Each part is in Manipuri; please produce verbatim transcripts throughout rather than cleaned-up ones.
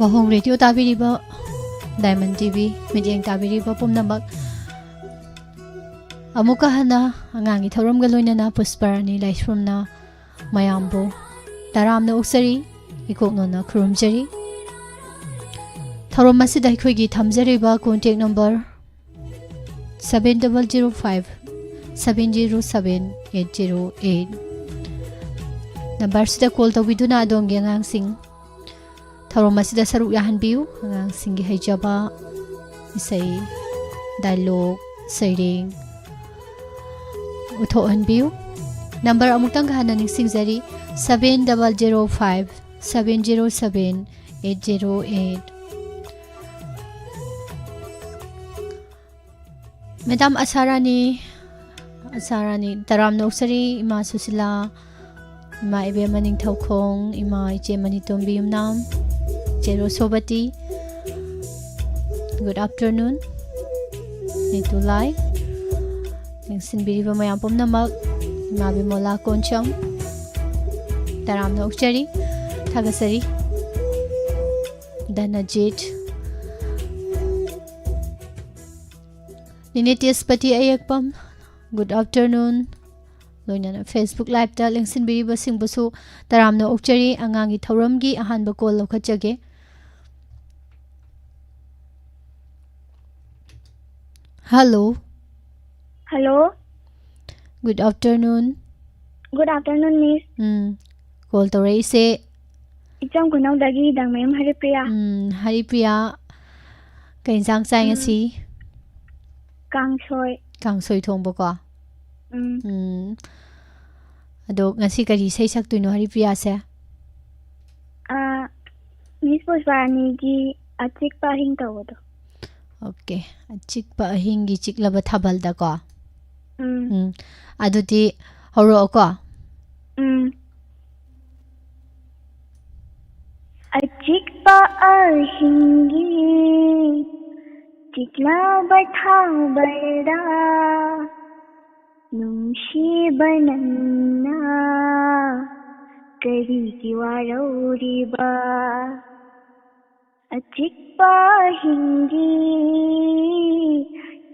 ꯋꯥꯍꯣꯡ ꯔꯦꯗꯤꯑꯣ ꯇꯥꯕꯤꯔꯤꯕ, ꯗꯥꯏꯃꯟ ꯇꯤꯚꯤ ꯃꯤꯠꯌꯦꯡ ꯇꯥꯕꯤꯔꯤꯕ ꯄꯨꯝꯅꯃꯛ, ꯑꯃꯨꯛꯀ ꯍꯟꯅ ꯑꯉꯥꯡꯒꯤ ꯊꯧꯔꯝꯒ ꯂꯣꯏꯅꯅ ꯄꯨꯁꯄꯔꯥꯅꯤ ꯂꯥꯏꯁ꯭ꯔꯝꯅ ꯃꯌꯥꯝꯕꯨ ꯇꯔꯥꯝꯅ ꯑꯣꯛꯆꯔꯤ, ꯏꯀꯣꯛꯅꯅ ꯈꯨꯔꯨꯝꯖꯔꯤ꯫ ꯊꯧꯔꯝ ꯑꯁꯤꯗ ꯑꯩꯈꯣꯏꯒꯤ ꯊꯝꯖꯔꯤꯕ contact number seven double zero five seven zero seven eight zero eight꯫ ꯅꯝꯕꯔꯁꯤꯗ ꯀꯣꯜ ꯇꯧꯕꯤꯗꯨꯅ ꯑꯗꯣꯝꯒꯤ ꯑꯉꯥꯡꯁꯤꯡ ꯊꯧꯔꯝ ꯑꯁꯤꯗ ꯁꯔꯨꯛ ꯌꯥꯍꯟꯕꯤꯌꯨ꯫ ꯑꯉꯥꯡꯁꯤꯡꯒꯤ ꯍꯩꯖꯕ ꯏꯁꯩ, ꯗꯥꯏꯂꯣꯒ, ꯁꯩꯔꯦꯡ ꯎꯠꯊꯣꯛꯍꯟꯕꯤꯌꯨ꯫ ꯅꯝꯕꯔ ꯑꯃꯨꯛꯇꯪ ꯍꯟꯅ ꯅꯤꯡꯁꯤꯡꯖꯔꯤ, seven double zero five seven zero seven eight zero eight꯫ Madam ꯑꯁꯥꯔꯥꯅꯤ, ꯑꯁꯥꯔꯥꯅꯤ, ꯇꯔꯥꯝꯅ ꯑꯣꯛꯆꯔꯤ꯫ ꯏꯃꯥ ꯁꯨꯁꯤꯂꯥ, ꯏꯃꯥ ꯏꯕꯦꯝꯃ ꯅꯤꯡꯊꯧꯈꯣꯡ, ꯏꯃꯥ ꯏꯆꯦ ꯃꯅꯤꯇꯣꯝꯕꯤ ꯌꯨꯝꯅꯥꯝ, ꯏꯆꯦ ꯔꯣꯁꯣꯕꯇꯤ, good afternoon꯫ ꯅꯤꯇꯨꯂꯥꯏ, ꯌꯦꯡꯁꯤꯟꯕꯤꯔꯤꯕ ꯃꯌꯥꯝ ꯄꯨꯝꯅꯃꯛ, ꯏꯃꯥ ꯕꯤꯃꯣꯂꯥ ꯀꯣꯟꯆꯝ, ꯇꯔꯥꯝꯅ ꯑꯣꯛꯆꯔꯤ, ꯊꯥꯒꯠꯆꯔꯤ꯫ ꯙꯅꯖꯤꯠ, ꯅꯤꯅꯦ ꯇꯦꯖꯄꯇꯤ ꯑꯌꯦꯛꯄꯝ, good afternoon꯫ ꯂꯣꯏꯅꯅ Facebook Liveꯇ ꯂꯦꯡꯁꯤꯟꯕꯤꯔꯤꯕꯁꯤꯡꯕꯨꯁꯨ ꯇꯔꯥꯝꯅ ꯑꯣꯛꯆꯔꯤ꯫ ꯑꯉꯥꯡꯒꯤ ꯊꯧꯔꯝꯒꯤ ꯑꯍꯥꯟꯕ ꯀꯣꯜ ꯂꯧꯈꯠꯆꯒꯦ꯫ Hello. Hello. Good afternoon꯫ Good afternoon, Miss꯫ Um, call ꯇꯧꯔꯛꯏꯁꯦ ꯏꯆꯝ ꯈꯨꯅꯧꯗꯒꯤ ꯗꯥꯡꯃꯌꯨꯝ ꯍꯔꯤꯄ꯭ꯔꯤꯌꯥ꯫ ꯎꯝ, ꯍꯔꯤꯄ꯭ꯔꯤꯌꯥ, ꯀꯩ ꯏꯟꯁꯥꯡ ꯆꯥꯏ ꯎꯝ꯫ ꯉꯁꯤ? ꯀꯥꯡꯁꯣꯏ꯫ ꯀꯥꯡꯁꯣꯏ ꯊꯣꯡꯕꯀꯣ? ꯎꯝ꯫ ꯎꯝ꯫ ꯑꯗꯣ ꯉꯁꯤ ꯀꯔꯤ ꯏꯁꯩ ꯁꯛꯇꯣꯏꯅꯣ ꯍꯔꯤꯄ꯭ꯔꯤꯌꯥꯁꯦ? ꯑꯥ, ꯃꯤꯁ ꯄꯨꯁꯄꯥꯔꯥꯅꯤꯒꯤ ꯑꯆꯤꯛꯄ ꯑꯍꯤꯡ ꯇꯧꯕꯗꯣ꯫ ꯑꯣꯀꯦ꯫ ꯑꯆꯤꯛꯄ ꯑꯍꯤꯡꯒꯤ ꯆꯤꯛꯂꯕ ꯊꯥꯕꯜꯗꯀꯣ? ꯎꯝ꯫ ꯎꯝ꯫ ꯑꯗꯨꯗꯤ ꯍꯧꯔꯛꯑꯣꯀꯣ? ꯎꯝ꯫ ꯑꯆꯤꯛꯄ ꯑꯍꯤꯡꯒꯤ ꯆꯤꯛꯂꯕ ꯊꯥꯕꯜꯗ ꯅꯨꯡꯁꯤꯕ ꯅꯪꯅ ꯀꯔꯤꯒꯤ ꯋꯥꯔꯧꯔꯤꯕ? ꯑꯆꯤꯛꯄ ꯑꯍꯤꯡꯒꯤ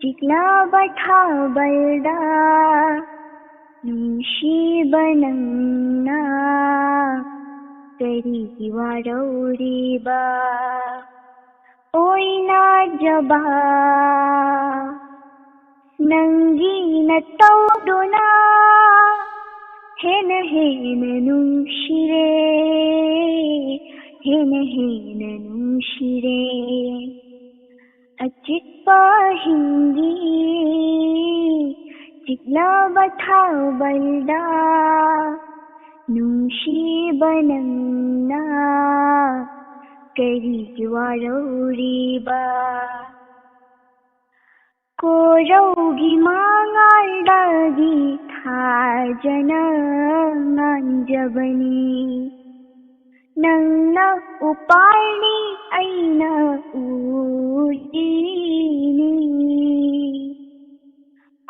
ꯆꯤꯛꯂꯕ ꯊꯥꯕꯜꯗ ꯅꯨꯡꯁꯤꯕ ꯅꯪꯅ ꯀꯔꯤꯒꯤ ꯋꯥꯔꯧꯔꯤꯕ? ꯑꯣꯏꯅꯖꯕ ꯅꯪꯒꯤ ꯅꯇꯧꯗꯨꯅ ꯍꯦꯟꯅ ꯍꯦꯟꯅ ꯅꯨꯡꯁꯤꯔꯦ, ꯍꯦꯟꯅ ꯍꯦꯟꯅ ꯅꯨꯡꯁꯤꯔꯦ꯫ ꯑꯆꯤꯛꯄ ꯑꯍꯤꯡꯒꯤ ꯆꯤꯛꯂꯕ ꯊꯥꯕꯜꯗ ꯅꯨꯡꯁꯤꯕ ꯅꯪꯅ ꯀꯔꯤꯒꯤ ꯋꯥꯔꯧꯔꯤꯕ? ꯀꯣꯔꯧꯒꯤ ꯃꯉꯥꯜꯗꯒꯤ ꯊꯥꯖꯅ ꯉꯥꯟꯖꯕꯅꯤ꯫ ꯅꯪꯅ ꯎꯄꯥꯜꯅꯤ, ꯑꯩꯅ ꯎꯔꯤꯅꯤ꯫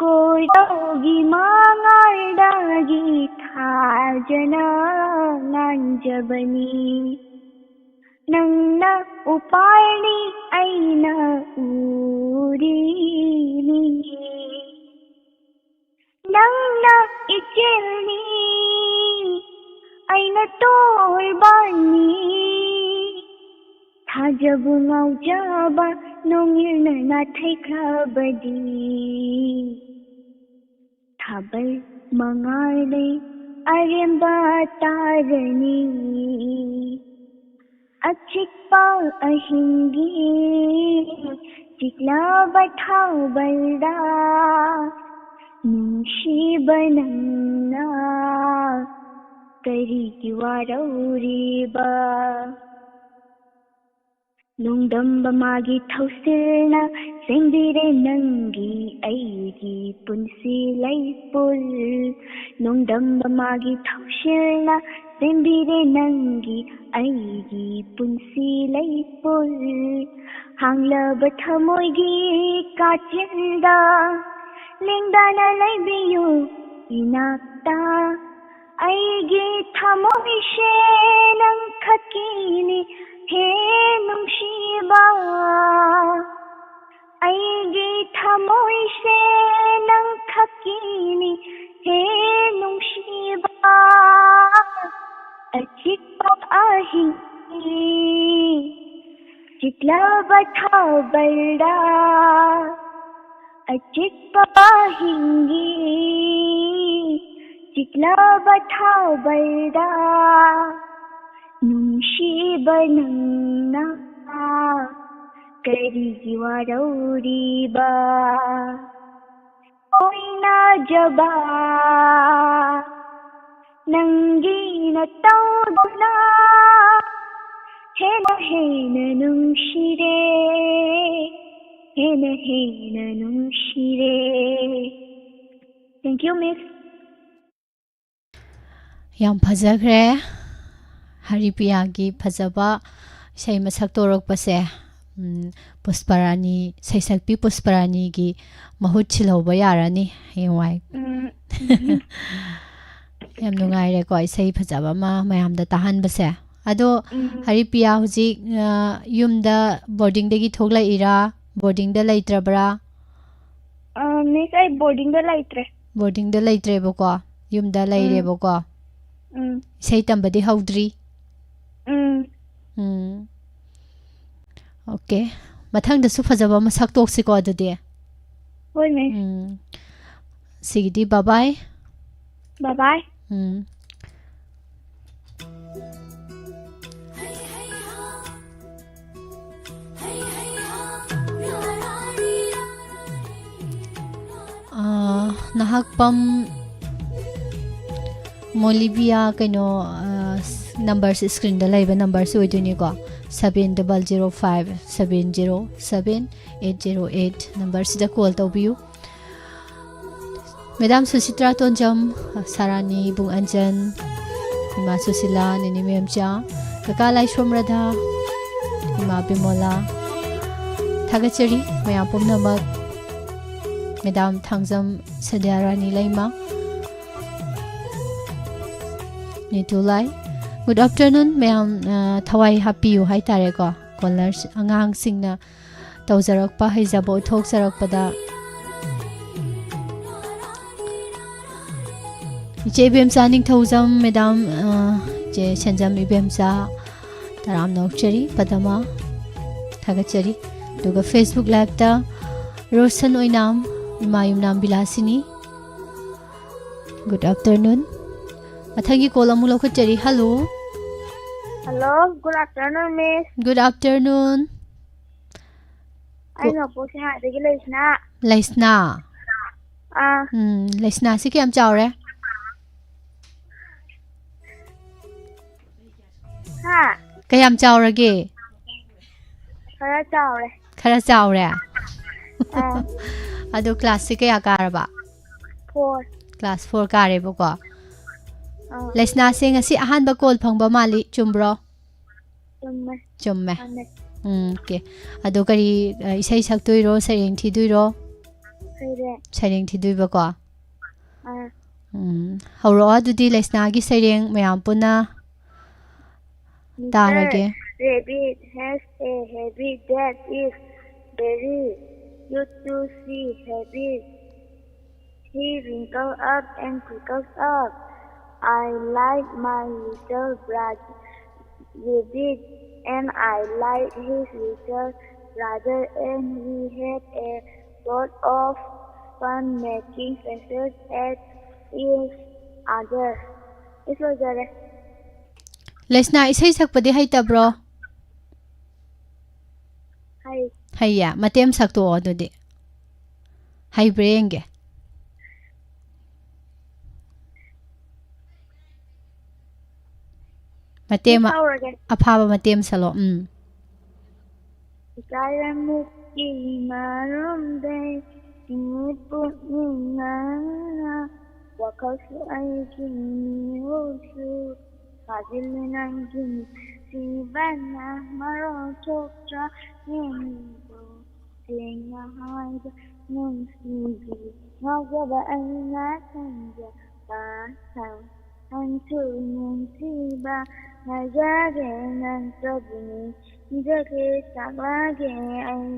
ꯀꯣꯔꯧꯒꯤ ꯃꯉꯥꯜꯗꯒꯤ ꯊꯥꯖꯅ ꯉꯥꯟꯖꯕꯅꯤ꯫ ꯅꯪꯅ ꯎꯄꯥꯜꯅꯤ, ꯑꯩꯅ ꯎꯔꯤꯅꯤ꯫ ꯅꯪꯅ ꯏꯆꯦꯜꯅꯤ, ꯑꯩꯅ ꯇꯣꯜꯕꯥꯜꯅꯤ꯫ ꯊꯥꯖꯕꯨ ꯉꯥꯎꯖꯕ ꯅꯣꯡꯏꯜꯅ ꯅꯥꯊꯩꯈ꯭ꯔꯕꯗꯤ ꯊꯥꯕꯜ ꯃꯉꯥꯜꯗꯩ ꯑꯔꯦꯝꯕ ꯇꯥꯔꯅꯤ꯫ ꯑꯆꯤꯛꯄ ꯑꯍꯤꯡꯒꯤ ꯆꯤꯛꯂꯕ ꯊꯥꯕꯜꯗ ꯅꯨꯡꯁꯤꯕ ꯅꯪꯅ ꯀꯔꯤꯒꯤ ꯋꯥꯔꯧꯔꯤꯕ? ꯅꯣꯡꯗꯝꯕ ꯃꯥꯒꯤ ꯊꯧꯁꯤꯜꯅ ꯁꯦꯡꯕꯤꯔꯦ ꯅꯪꯒꯤ ꯑꯩꯒꯤ ꯄꯨꯟꯁꯤ ꯂꯩꯄꯨꯜ꯫ ꯅꯣꯡꯗꯝꯕ ꯃꯥꯒꯤ ꯊꯧꯁꯤꯜꯅ ꯁꯦꯡꯕꯤꯔꯦ ꯅꯪꯒꯤ ꯑꯩꯒꯤ ꯄꯨꯟꯁꯤ ꯂꯩꯄꯨꯜ꯫ ꯍꯥꯡꯂꯕ ꯊꯃꯣꯏꯒꯤ ꯀꯥꯆꯤꯟꯗ ꯂꯦꯡꯗꯅ ꯂꯩꯕꯤꯌꯨ ꯏꯅꯥꯛꯇ꯫ ꯑꯩꯒꯤ ꯊꯃꯣꯏꯁꯦ ꯅꯪ ꯈꯛꯀꯤꯅꯤ, ꯍꯦ ꯅꯨꯡꯁꯤꯕ, ꯑꯩꯒꯤ ꯊꯃꯣꯏꯁꯦ ꯅꯪ ꯈꯛꯀꯤꯅꯤ꯫ ꯍꯦ ꯅꯨꯡꯁꯤꯕ, ꯑꯆꯤꯛꯄ ꯑꯍꯤꯡꯒꯤ ꯆꯤꯛꯂꯕ ꯊꯥꯕꯜꯗ, ꯑꯆꯤꯛꯄ ꯑꯍꯤꯡꯒꯤ ꯆꯤꯛꯂꯕ ꯊꯥꯕꯜꯗ, ꯅꯨꯡꯁꯤꯕ ꯅꯪꯅ ꯀꯔꯤꯒꯤ ꯋꯥꯔꯧꯔꯤꯕ? ꯑꯣꯏꯅꯖꯕ ꯅꯪꯒꯤ ꯅꯇꯧꯗꯨꯅ ꯍꯦꯟꯅ ꯍꯦꯟꯅ ꯅꯨꯡꯁꯤꯔꯦ, ꯍꯦꯟꯅ ꯍꯦꯟꯅ ꯅꯨꯡꯁꯤꯔꯦ꯫ Thank you, Miss. ꯌꯥꯝ ꯐꯖꯈ꯭ꯔꯦ꯫ ꯍꯔꯤꯄ꯭ꯔꯤꯌꯥꯒꯤ ꯐꯖꯕ ꯏꯁꯩ ꯃꯁꯛ ꯇꯧꯔꯛꯄꯁꯦ, ꯎꯝ, ꯄꯨꯁꯄꯔꯥꯅꯤ, ꯁꯩꯁꯛꯄꯤ ꯄꯨꯁꯄꯔꯥꯅꯤꯒꯤ ꯃꯍꯨꯠ ꯁꯤꯜꯍꯧꯕ ꯌꯥꯔꯅꯤ ꯍꯌꯦꯡꯋꯥꯏ꯫ ꯎꯝ, ꯌꯥꯝ ꯅꯨꯡꯉꯥꯏꯔꯦꯀꯣ, ꯏꯁꯩ ꯐꯖꯕ ꯑꯃ ꯃꯌꯥꯝꯗ ꯇꯥꯍꯟꯕꯁꯦ꯫ ꯑꯗꯣ ꯎꯝ. ꯍꯔꯤꯄ꯭ꯔꯤꯌꯥ ꯍꯧꯖꯤꯛ, ꯑ, ꯌꯨꯝꯗ ꯕꯣꯔꯗꯤꯡꯗꯒꯤ ꯊꯣꯛꯂꯛꯏꯔꯥ, ꯕꯣꯔꯗꯤꯡꯗ ꯂꯩꯇ꯭ꯔꯕ꯭ꯔꯥ? ꯑ, Miss, ꯑꯩ ꯕꯣꯔꯗꯤꯡꯗ ꯂꯩꯇ꯭ꯔꯦ꯫ ꯕꯣꯔꯗꯤꯡꯗ ꯂꯩꯇ꯭ꯔꯦꯕꯀꯣ, ꯌꯨꯝꯗ ꯂꯩꯔꯦꯕꯀꯣ꯫ ꯎꯝ. ꯏꯁꯩ ꯇꯝꯕꯗꯤ ꯍꯧꯗ꯭ꯔꯤ? ꯎꯝ. ꯎꯝ. ꯑꯣꯀꯦ꯫ ꯃꯊꯪꯗꯁꯨ ꯐꯖꯕ ꯑꯃ ꯁꯛꯇꯣꯛꯁꯤꯀꯣ ꯑꯗꯨꯗꯤ꯫ ꯍꯣꯏ, Miss. ꯎꯝ꯫ ꯁꯤꯒꯤꯗꯤ bye bye꯫ Bye bye. ꯎꯝ꯫ ꯑꯥ, ꯅꯍꯥꯛꯄꯝ ꯃꯣꯂꯤꯕꯤꯌꯥ, ꯀꯩꯅꯣ, ꯑꯥ, ꯅꯝꯕꯔꯁꯦ, ꯁ꯭ꯀ꯭ꯔꯤꯟꯗ ꯂꯩꯕ ꯅꯝꯕꯔꯁꯦ ꯑꯣꯏꯗꯣꯏꯅꯤꯀꯣ, seven double zero five seven zero seven eight zero eight ꯅꯝꯕꯔꯁꯤꯗ ꯀꯣꯜ ꯇꯧꯕꯤꯌꯨ꯫ ꯃꯦꯗꯥꯝ ꯁꯨꯁꯤꯇ꯭ꯔꯥ ꯇꯣꯟꯖꯝ, ꯁꯥꯔꯥꯅꯤ ꯏꯕꯨꯡ ꯑꯟꯖꯟ, ꯏꯃꯥ ꯁꯨꯁꯤꯂꯥ, ꯅꯦꯅꯦ ꯃꯦꯝꯆꯥ, ꯀꯀꯥ ꯂꯥꯏꯁ꯭ꯔꯣꯝ ꯔꯥꯙꯥ, ꯏꯃꯥ ꯕꯤꯃꯣꯂꯥ, ꯊꯥꯒꯠꯆꯔꯤ ꯃꯌꯥꯝ ꯄꯨꯝꯅꯃꯛ꯫ ꯃꯦꯗꯥꯝ ꯊꯥꯡꯖꯝ ꯁꯟꯙ꯭ꯌꯥꯔꯥꯅꯤ ꯂꯩꯃ, ꯅꯤꯇꯨ ꯂꯥꯏ, Good afternoon, ꯃꯌꯥꯝ꯫ ꯑ, ꯊꯋꯥꯏ ꯍꯥꯞꯄꯤꯌꯨ ꯍꯥꯏꯇꯥꯔꯦꯀꯣ꯫ Callers, ꯑꯉꯥꯡꯁꯤꯡꯅ ꯇꯧꯖꯔꯛꯄ, ꯍꯩꯖꯕ ꯎꯠꯊꯣꯛꯆꯔꯛꯄꯗ꯫ ꯏꯆꯦ ꯏꯕꯦꯝꯆꯥ ꯅꯤꯡꯊꯧꯖꯝ, ꯃꯦꯗꯥꯝ, ꯑ, ꯏꯆꯦ ꯁꯦꯟꯖꯝ ꯏꯕꯦꯝꯆꯥ, ꯇꯔꯥꯝꯅ ꯑꯣꯛꯆꯔꯤ, ꯄꯗꯃ ꯊꯥꯒꯠꯆꯔꯤ꯫ ꯑꯗꯨꯒ Facebook Liveꯇ ꯔꯣꯁꯟ ꯑꯣꯏꯅꯥꯝ, ꯏꯃꯥ ꯌꯨꯝꯅꯥꯝ ꯕꯤꯂꯥꯁꯤꯅꯤ꯫ Good afternoon꯫ ꯃꯊꯪꯒꯤ call ꯑꯃꯨꯛ ꯂꯧꯈꯠꯆꯔꯤ꯫ Hello꯫ Hello, good afternoon, Miss꯫ Good afternoon꯫ ꯑꯩ ꯀꯣ- ꯅꯣꯡꯄꯣꯛ ꯁꯦꯛꯃꯥꯏꯗꯒꯤ ꯂꯩꯁꯅꯥ꯫ ꯂꯩꯁꯅꯥ? ꯑꯥ꯫ ꯎꯝ, ꯂꯩꯁꯅꯥꯁꯤ ꯀꯌꯥꯝ ꯆꯥꯎꯔꯦ? ꯍꯥ? ꯀꯌꯥꯝ ꯆꯥꯎꯔꯒꯦ? ꯈꯔ ꯆꯥꯎꯔꯦ꯫ ꯈꯔ ꯆꯥꯎꯔꯦ? ꯑꯥ꯫ ꯑꯗꯣ classꯁꯤ ꯀꯌꯥ ꯀꯥꯔꯕ? Four꯫ Class four ꯀꯥꯔꯦꯕꯀꯣ꯫ ꯑꯥ꯫ ꯂꯩꯁꯅꯥꯁꯦ ꯉꯁꯤ ꯑꯍꯥꯟꯕ call ꯐꯪꯕ ꯃꯥꯜꯂꯤ, ꯆꯨꯝꯕ꯭ꯔꯣ? ꯆꯨꯝꯃꯦ꯫ ꯆꯨꯝꯃꯦ꯫ ꯃꯥꯅꯦ꯫ ꯎꯝ, okay꯫ ꯑꯗꯣ ꯀꯔꯤ, ꯑ, ꯏꯁꯩ ꯁꯛꯇꯣꯏꯔꯣ, ꯁꯩꯔꯦꯡ ꯊꯤꯗꯣꯏꯔꯣ? ꯁꯩꯔꯦꯡ꯫ ꯁꯩꯔꯦꯡ ꯊꯤꯗꯣꯏꯕꯀꯣ? ꯑꯥ꯫ ꯎꯝ, ꯍꯧꯔꯛꯑꯣ ꯑꯗꯨꯗꯤ ꯂꯩꯁꯅꯥꯒꯤ ꯁꯩꯔꯦꯡ ꯃꯌꯥꯝ ꯄꯨꯟꯅ ꯇꯥꯔꯒꯦ꯫ Mister Rabbit has a habit that is very cute to see. Habit. He wrinkles up and prickles up. I like my little brother Rabbit, and I like his little brother, and we had a lot of fun making faces at each other. ꯂꯣꯏꯁꯤꯜꯂꯦ꯫ ꯂꯩꯁꯅꯥ, ꯏꯁꯩ ꯁꯛꯄꯗꯤ ꯍꯩꯇꯕ꯭ꯔꯣ? ꯍꯩ꯫ ꯍꯩꯌꯦ? ꯃꯇꯦꯛ ꯑꯃ ꯁꯛꯇꯣꯛꯑꯣ ꯑꯗꯨꯗꯤ꯫ ꯍꯩꯕ꯭ꯔꯥ ꯌꯦꯡꯒꯦ꯫ ꯃꯇꯦꯛ ꯑꯃ, ꯍꯧꯔꯒꯦ꯫ ꯑꯐꯥꯕ ꯃꯇꯦꯛ ꯑꯃ ꯁꯛꯂꯛꯑꯣ꯫ ꯎꯝ꯫ ꯏꯀꯥꯏꯔꯝꯃꯨꯛꯀꯤ ꯃꯔꯨꯝꯗꯩ ꯏꯃꯨ ꯄꯨꯛꯅꯤꯡ ꯉꯥꯡꯅ ꯋꯥꯈꯜꯁꯨ ꯑꯩꯒꯤ ꯃꯤꯑꯣꯏꯁꯨ ꯐꯥꯖꯤꯜꯂꯦ ꯅꯪꯒꯤ ꯅꯨꯡꯁꯤꯕꯅ ꯃꯔꯣꯜ ꯊꯣꯛꯇ꯭ꯔ ꯌꯦꯡꯉꯤꯕꯣ ꯁꯦꯡꯅ ꯍꯥꯏꯕ ꯅꯨꯡꯁꯤꯕꯤ ꯉꯥꯎꯖꯕ ꯑꯩꯅ ꯈꯟꯖꯕ ꯅꯪꯁꯨ ꯅꯨꯡꯁꯤꯕ ꯉꯥꯏꯖꯒꯦ, ꯅꯪ ꯀꯕꯨꯅꯤ ꯅꯤꯖꯒꯦ, ꯆꯥꯛꯂꯒꯦ ꯑꯩ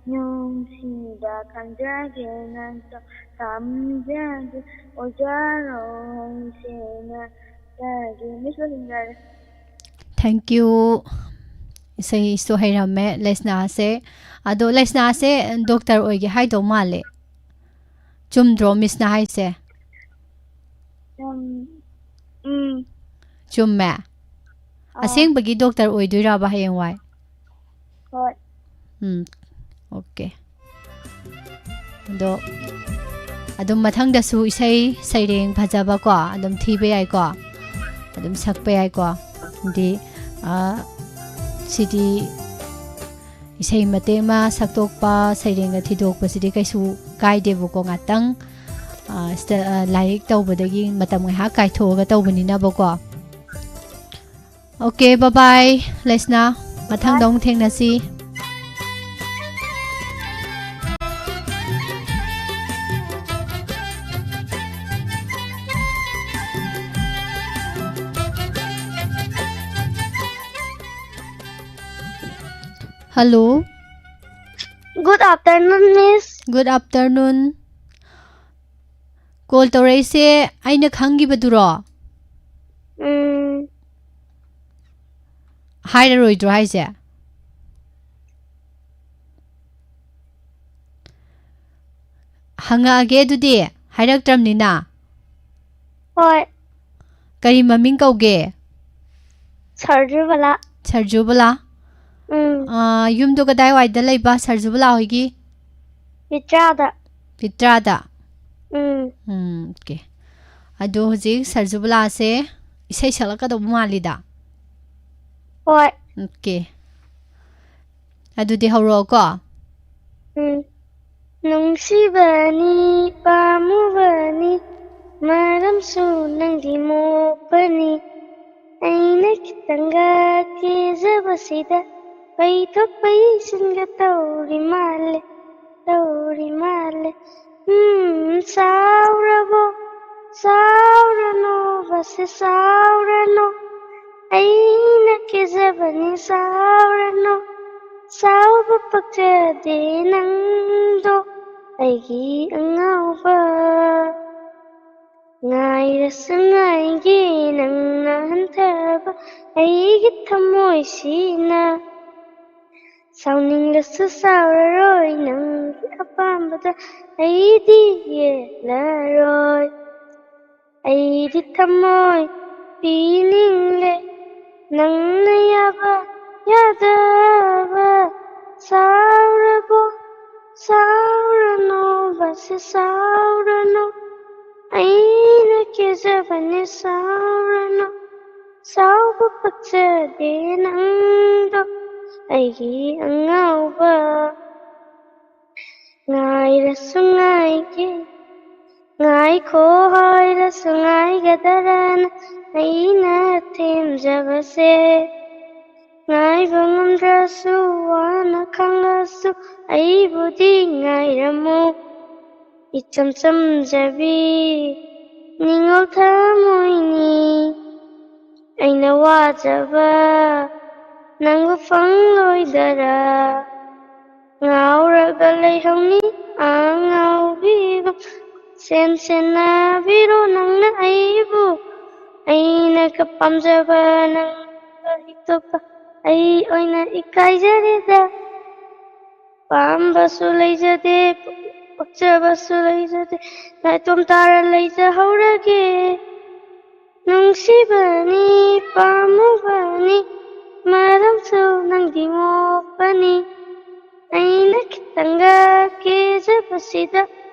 ꯅꯨꯡꯁꯤꯕ ꯈꯪꯖꯒꯦ, ꯅꯪꯁꯨ ꯇꯝꯖꯒꯦ, ꯑꯣꯖꯥꯔꯣ ꯍꯩꯁꯦꯅ ꯇꯥꯒꯦ꯫ Miss ꯂꯣꯏꯁꯤꯟꯖꯔꯦ꯫ Thank you꯫ ꯏꯁꯩꯁꯨ ꯍꯩꯔꯝꯃꯦ ꯂꯩꯁꯅꯥꯁꯦ꯫ ꯑꯗꯣ ꯂꯩꯁꯅꯥꯁꯦ ꯗꯣꯛꯇꯔ ꯑꯣꯏꯒꯦ ꯍꯥꯏꯗꯧ ꯃꯥꯜꯂꯦ꯫ ꯆꯨꯝꯗ꯭ꯔꯣ ꯃꯤꯁꯅ ꯍꯥꯏꯁꯦ? ꯎꯝ, ꯎꯝ꯫ ꯆꯨꯝꯃꯦ? ꯑꯥ꯫ ꯑꯁꯦꯡꯕꯒꯤ ꯗꯣꯛꯇꯔ ꯑꯣꯏꯗꯣꯏꯔꯕ ꯍꯌꯦꯡꯋꯥꯏ? ꯍꯣꯏ꯫ ꯎꯝ, ꯑꯣꯀꯦ꯫ ꯑꯗꯣ ꯑꯗꯨꯝ ꯃꯊꯪꯗꯁꯨ ꯏꯁꯩ ꯁꯩꯔꯦꯡ ꯐꯖꯕꯀꯣ ꯑꯗꯨꯝ ꯊꯤꯕ ꯌꯥꯏꯀꯣ, ꯑꯗꯨꯝ ꯁꯛꯄ ꯌꯥꯏꯀꯣ꯫ ꯑꯗꯤ, ꯑ, ꯁꯤꯗꯤ ꯏꯁꯩ ꯃꯇꯦꯛ ꯑꯃ ꯁꯛꯇꯣꯛꯄ, ꯁꯩꯔꯦꯡꯒ ꯊꯤꯗꯣꯛꯄꯁꯤꯗꯤ ꯀꯩꯁꯨ ꯀꯥꯏꯗꯦꯕꯀꯣ꯫ ꯉꯥꯛꯇꯪ, ꯑ, ꯁꯤꯗ, ꯑ, ꯂꯥꯏꯔꯤꯛ ꯇꯧꯕꯗꯒꯤ ꯃꯇꯝ ꯉꯥꯏꯍꯥꯛ ꯀꯥꯏꯊꯣꯛꯑꯒ ꯇꯧꯕꯅꯤꯅꯕꯀꯣ꯫ ꯑꯣꯀꯦ, bye bye, ꯂꯩꯁꯅꯥ꯫ ꯃꯊꯪꯗ ꯑꯃꯨꯛ ꯊꯦꯡꯅꯁꯤ꯫ Hello꯫ Good afternoon, Miss꯫ Good afternoon꯫ Call ꯇꯧꯔꯛꯏꯁꯦ ꯑꯩꯅ ꯈꯪꯈꯤꯕꯗꯨꯔꯣ? ꯎꯝ꯫ ꯍꯥꯏꯔꯔꯣꯏꯗ꯭ꯔꯣ ꯍꯥꯏꯁꯦ? ꯍꯪꯉꯛꯑꯒꯦ ꯑꯗꯨꯗꯤ, ꯍꯥꯏꯔꯛꯇ꯭ꯔꯕꯅꯤꯅ꯫ ꯍꯣꯏ꯫ ꯀꯔꯤ ꯃꯃꯤꯡ ꯀꯧꯒꯦ? ꯁꯔꯖꯨꯕꯂꯥ꯫ ꯁꯔꯖꯨꯕꯂꯥ? ꯎꯝ꯫ ꯑꯥ, ꯌꯨꯝꯗꯣ ꯀꯗꯥꯏꯋꯥꯏꯗ ꯂꯩꯕ ꯁꯔꯖꯨꯕꯂꯥ ꯍꯣꯏꯒꯤ? ꯄꯤꯇ꯭ꯔꯥꯗ꯫ ꯄꯤꯇ꯭ꯔꯥꯗ? ꯎꯝ꯫ ꯎꯝ, ꯑꯣꯀꯦ꯫ ꯑꯗꯣ ꯍꯧꯖꯤꯛ ꯁꯔꯖꯨꯕꯂꯥꯁꯦ ꯏꯁꯩ ꯁꯛꯂꯛꯀꯗꯧꯕ ꯃꯥꯜꯂꯤꯗ? ꯍꯣꯏ꯫ ꯑꯣꯀꯦ꯫ ꯑꯗꯨꯗꯤ ꯍꯧꯔꯛꯑꯣꯀꯣ꯫ ꯎꯝ꯫ ꯅꯨꯡꯁꯤꯕꯅꯤ, ꯄꯥꯝꯃꯨꯕꯅꯤ, ꯃꯔꯝꯁꯨ ꯅꯪꯗꯤ ꯃꯣꯞꯄꯅꯤ꯫ ꯑꯩꯅ ꯈꯤꯇꯪꯒ ꯀꯦꯖꯕꯁꯤꯗ ꯄꯩꯊꯣꯛ ꯄꯩꯁꯤꯟꯒ ꯇꯧꯔꯤ ꯃꯥꯜꯂꯦ, ꯇꯧꯔꯤ ꯃꯥꯜꯂꯦ꯫ ꯎꯝ, ꯁꯥꯎꯔꯕꯣ? ꯁꯥꯎꯔꯅꯣꯕ, ꯁꯤ ꯁꯥꯎꯔꯅꯨ, ꯑꯩꯅ ꯀꯦꯖꯕꯅꯤ ꯁꯥꯎꯔꯅꯨ, ꯁꯥꯎꯕ ꯄꯛꯆꯗꯦ ꯅꯪꯗꯣ ꯑꯩꯒꯤ ꯑꯉꯥꯎꯕ꯫ ꯉꯥꯏꯔꯁꯨ ꯉꯥꯏꯒꯦ ꯅꯪꯅ ꯍꯟꯊꯕ ꯑꯩꯒꯤ ꯊꯃꯣꯏꯁꯤꯅ꯫ ꯁꯥꯎꯅꯤꯡꯂꯁꯨ ꯁꯥꯎꯔꯔꯣꯏ ꯅꯪꯒꯤ ꯑꯄꯥꯝꯕꯗ ꯑꯩꯗꯤ ꯌꯦꯠꯂꯔꯣꯏ꯫ ꯑꯩꯗꯤ ꯊꯃꯣꯏ ꯄꯤꯅꯤꯡꯂꯦ ꯅꯪꯅ ꯌꯥꯕ ꯌꯥꯗꯕ꯫ ꯁꯥꯎꯔꯕꯣ ꯁꯥꯎꯔꯅꯣ ꯕꯁ ꯁꯥꯎꯔꯅꯣ ꯑꯩꯅ ꯀꯦꯖꯕꯅꯦ ꯁꯥꯎꯔꯅꯣ꯫ ꯁꯥꯎꯕ ꯄꯛꯆꯗꯦ ꯅꯪꯗꯣ ꯑꯩꯒꯤ ꯑꯉꯥꯎꯕ꯫ ꯉꯥꯏꯔꯁꯨ ꯉꯥꯏꯒꯦ ꯉꯥꯏꯈꯣ ꯍꯥꯏꯔꯁꯨ ꯉꯥꯏꯒꯗꯔꯅ ꯑꯩꯅ ꯊꯦꯝꯖꯕꯁꯦ꯫ ꯉꯥꯏꯕ ꯉꯝꯗ꯭ꯔꯁꯨ ꯋꯥꯅ ꯈꯪꯂꯁꯨ ꯑꯩꯕꯨꯗꯤ ꯉꯥꯏꯔꯝꯃꯨ꯫ ꯏꯆꯝ ꯆꯝꯖꯕꯤ ꯅꯤꯡꯉꯣꯜ ꯊꯃꯣꯏꯅꯤ ꯑꯩꯅ ꯋꯥꯖꯕ ꯅꯪꯕꯨ ꯐꯪꯂꯣꯏꯗꯔ꯫ ꯉꯥꯎꯔꯒ ꯂꯩꯍꯧꯅꯤ ꯑꯉꯥꯎꯕꯤꯒꯨꯝ ꯁꯦꯟ ꯁꯦꯟꯅꯕꯤꯔꯣ ꯅꯪꯅ ꯑꯩꯕꯨ꯫ ꯑꯩꯅ ꯄꯥꯝꯖꯕ ꯅꯪ ꯑꯇꯣꯞꯄ ꯑꯩ ꯑꯣꯏꯅ ꯏꯀꯥꯏꯖꯔꯦꯗ꯫ ꯄꯥꯝꯕꯁꯨ ꯂꯩꯖꯗꯦ ꯄꯛꯆꯕꯁꯨ ꯂꯩꯖꯗꯦ ꯅꯥꯏꯇꯣꯝ ꯇꯥꯔ ꯂꯩꯖꯍꯧꯔꯒꯦ꯫ ꯅꯨꯡꯁꯤꯕꯅꯤ ꯄꯥꯝꯃꯨꯕꯅꯤ ꯃꯔꯝꯁꯨ ꯅꯪꯗꯤ ꯃꯣꯛꯄꯅꯤ꯫ ꯑꯩꯅ ꯈꯤꯇꯪꯒ ꯀꯦꯖꯕꯁꯤꯗ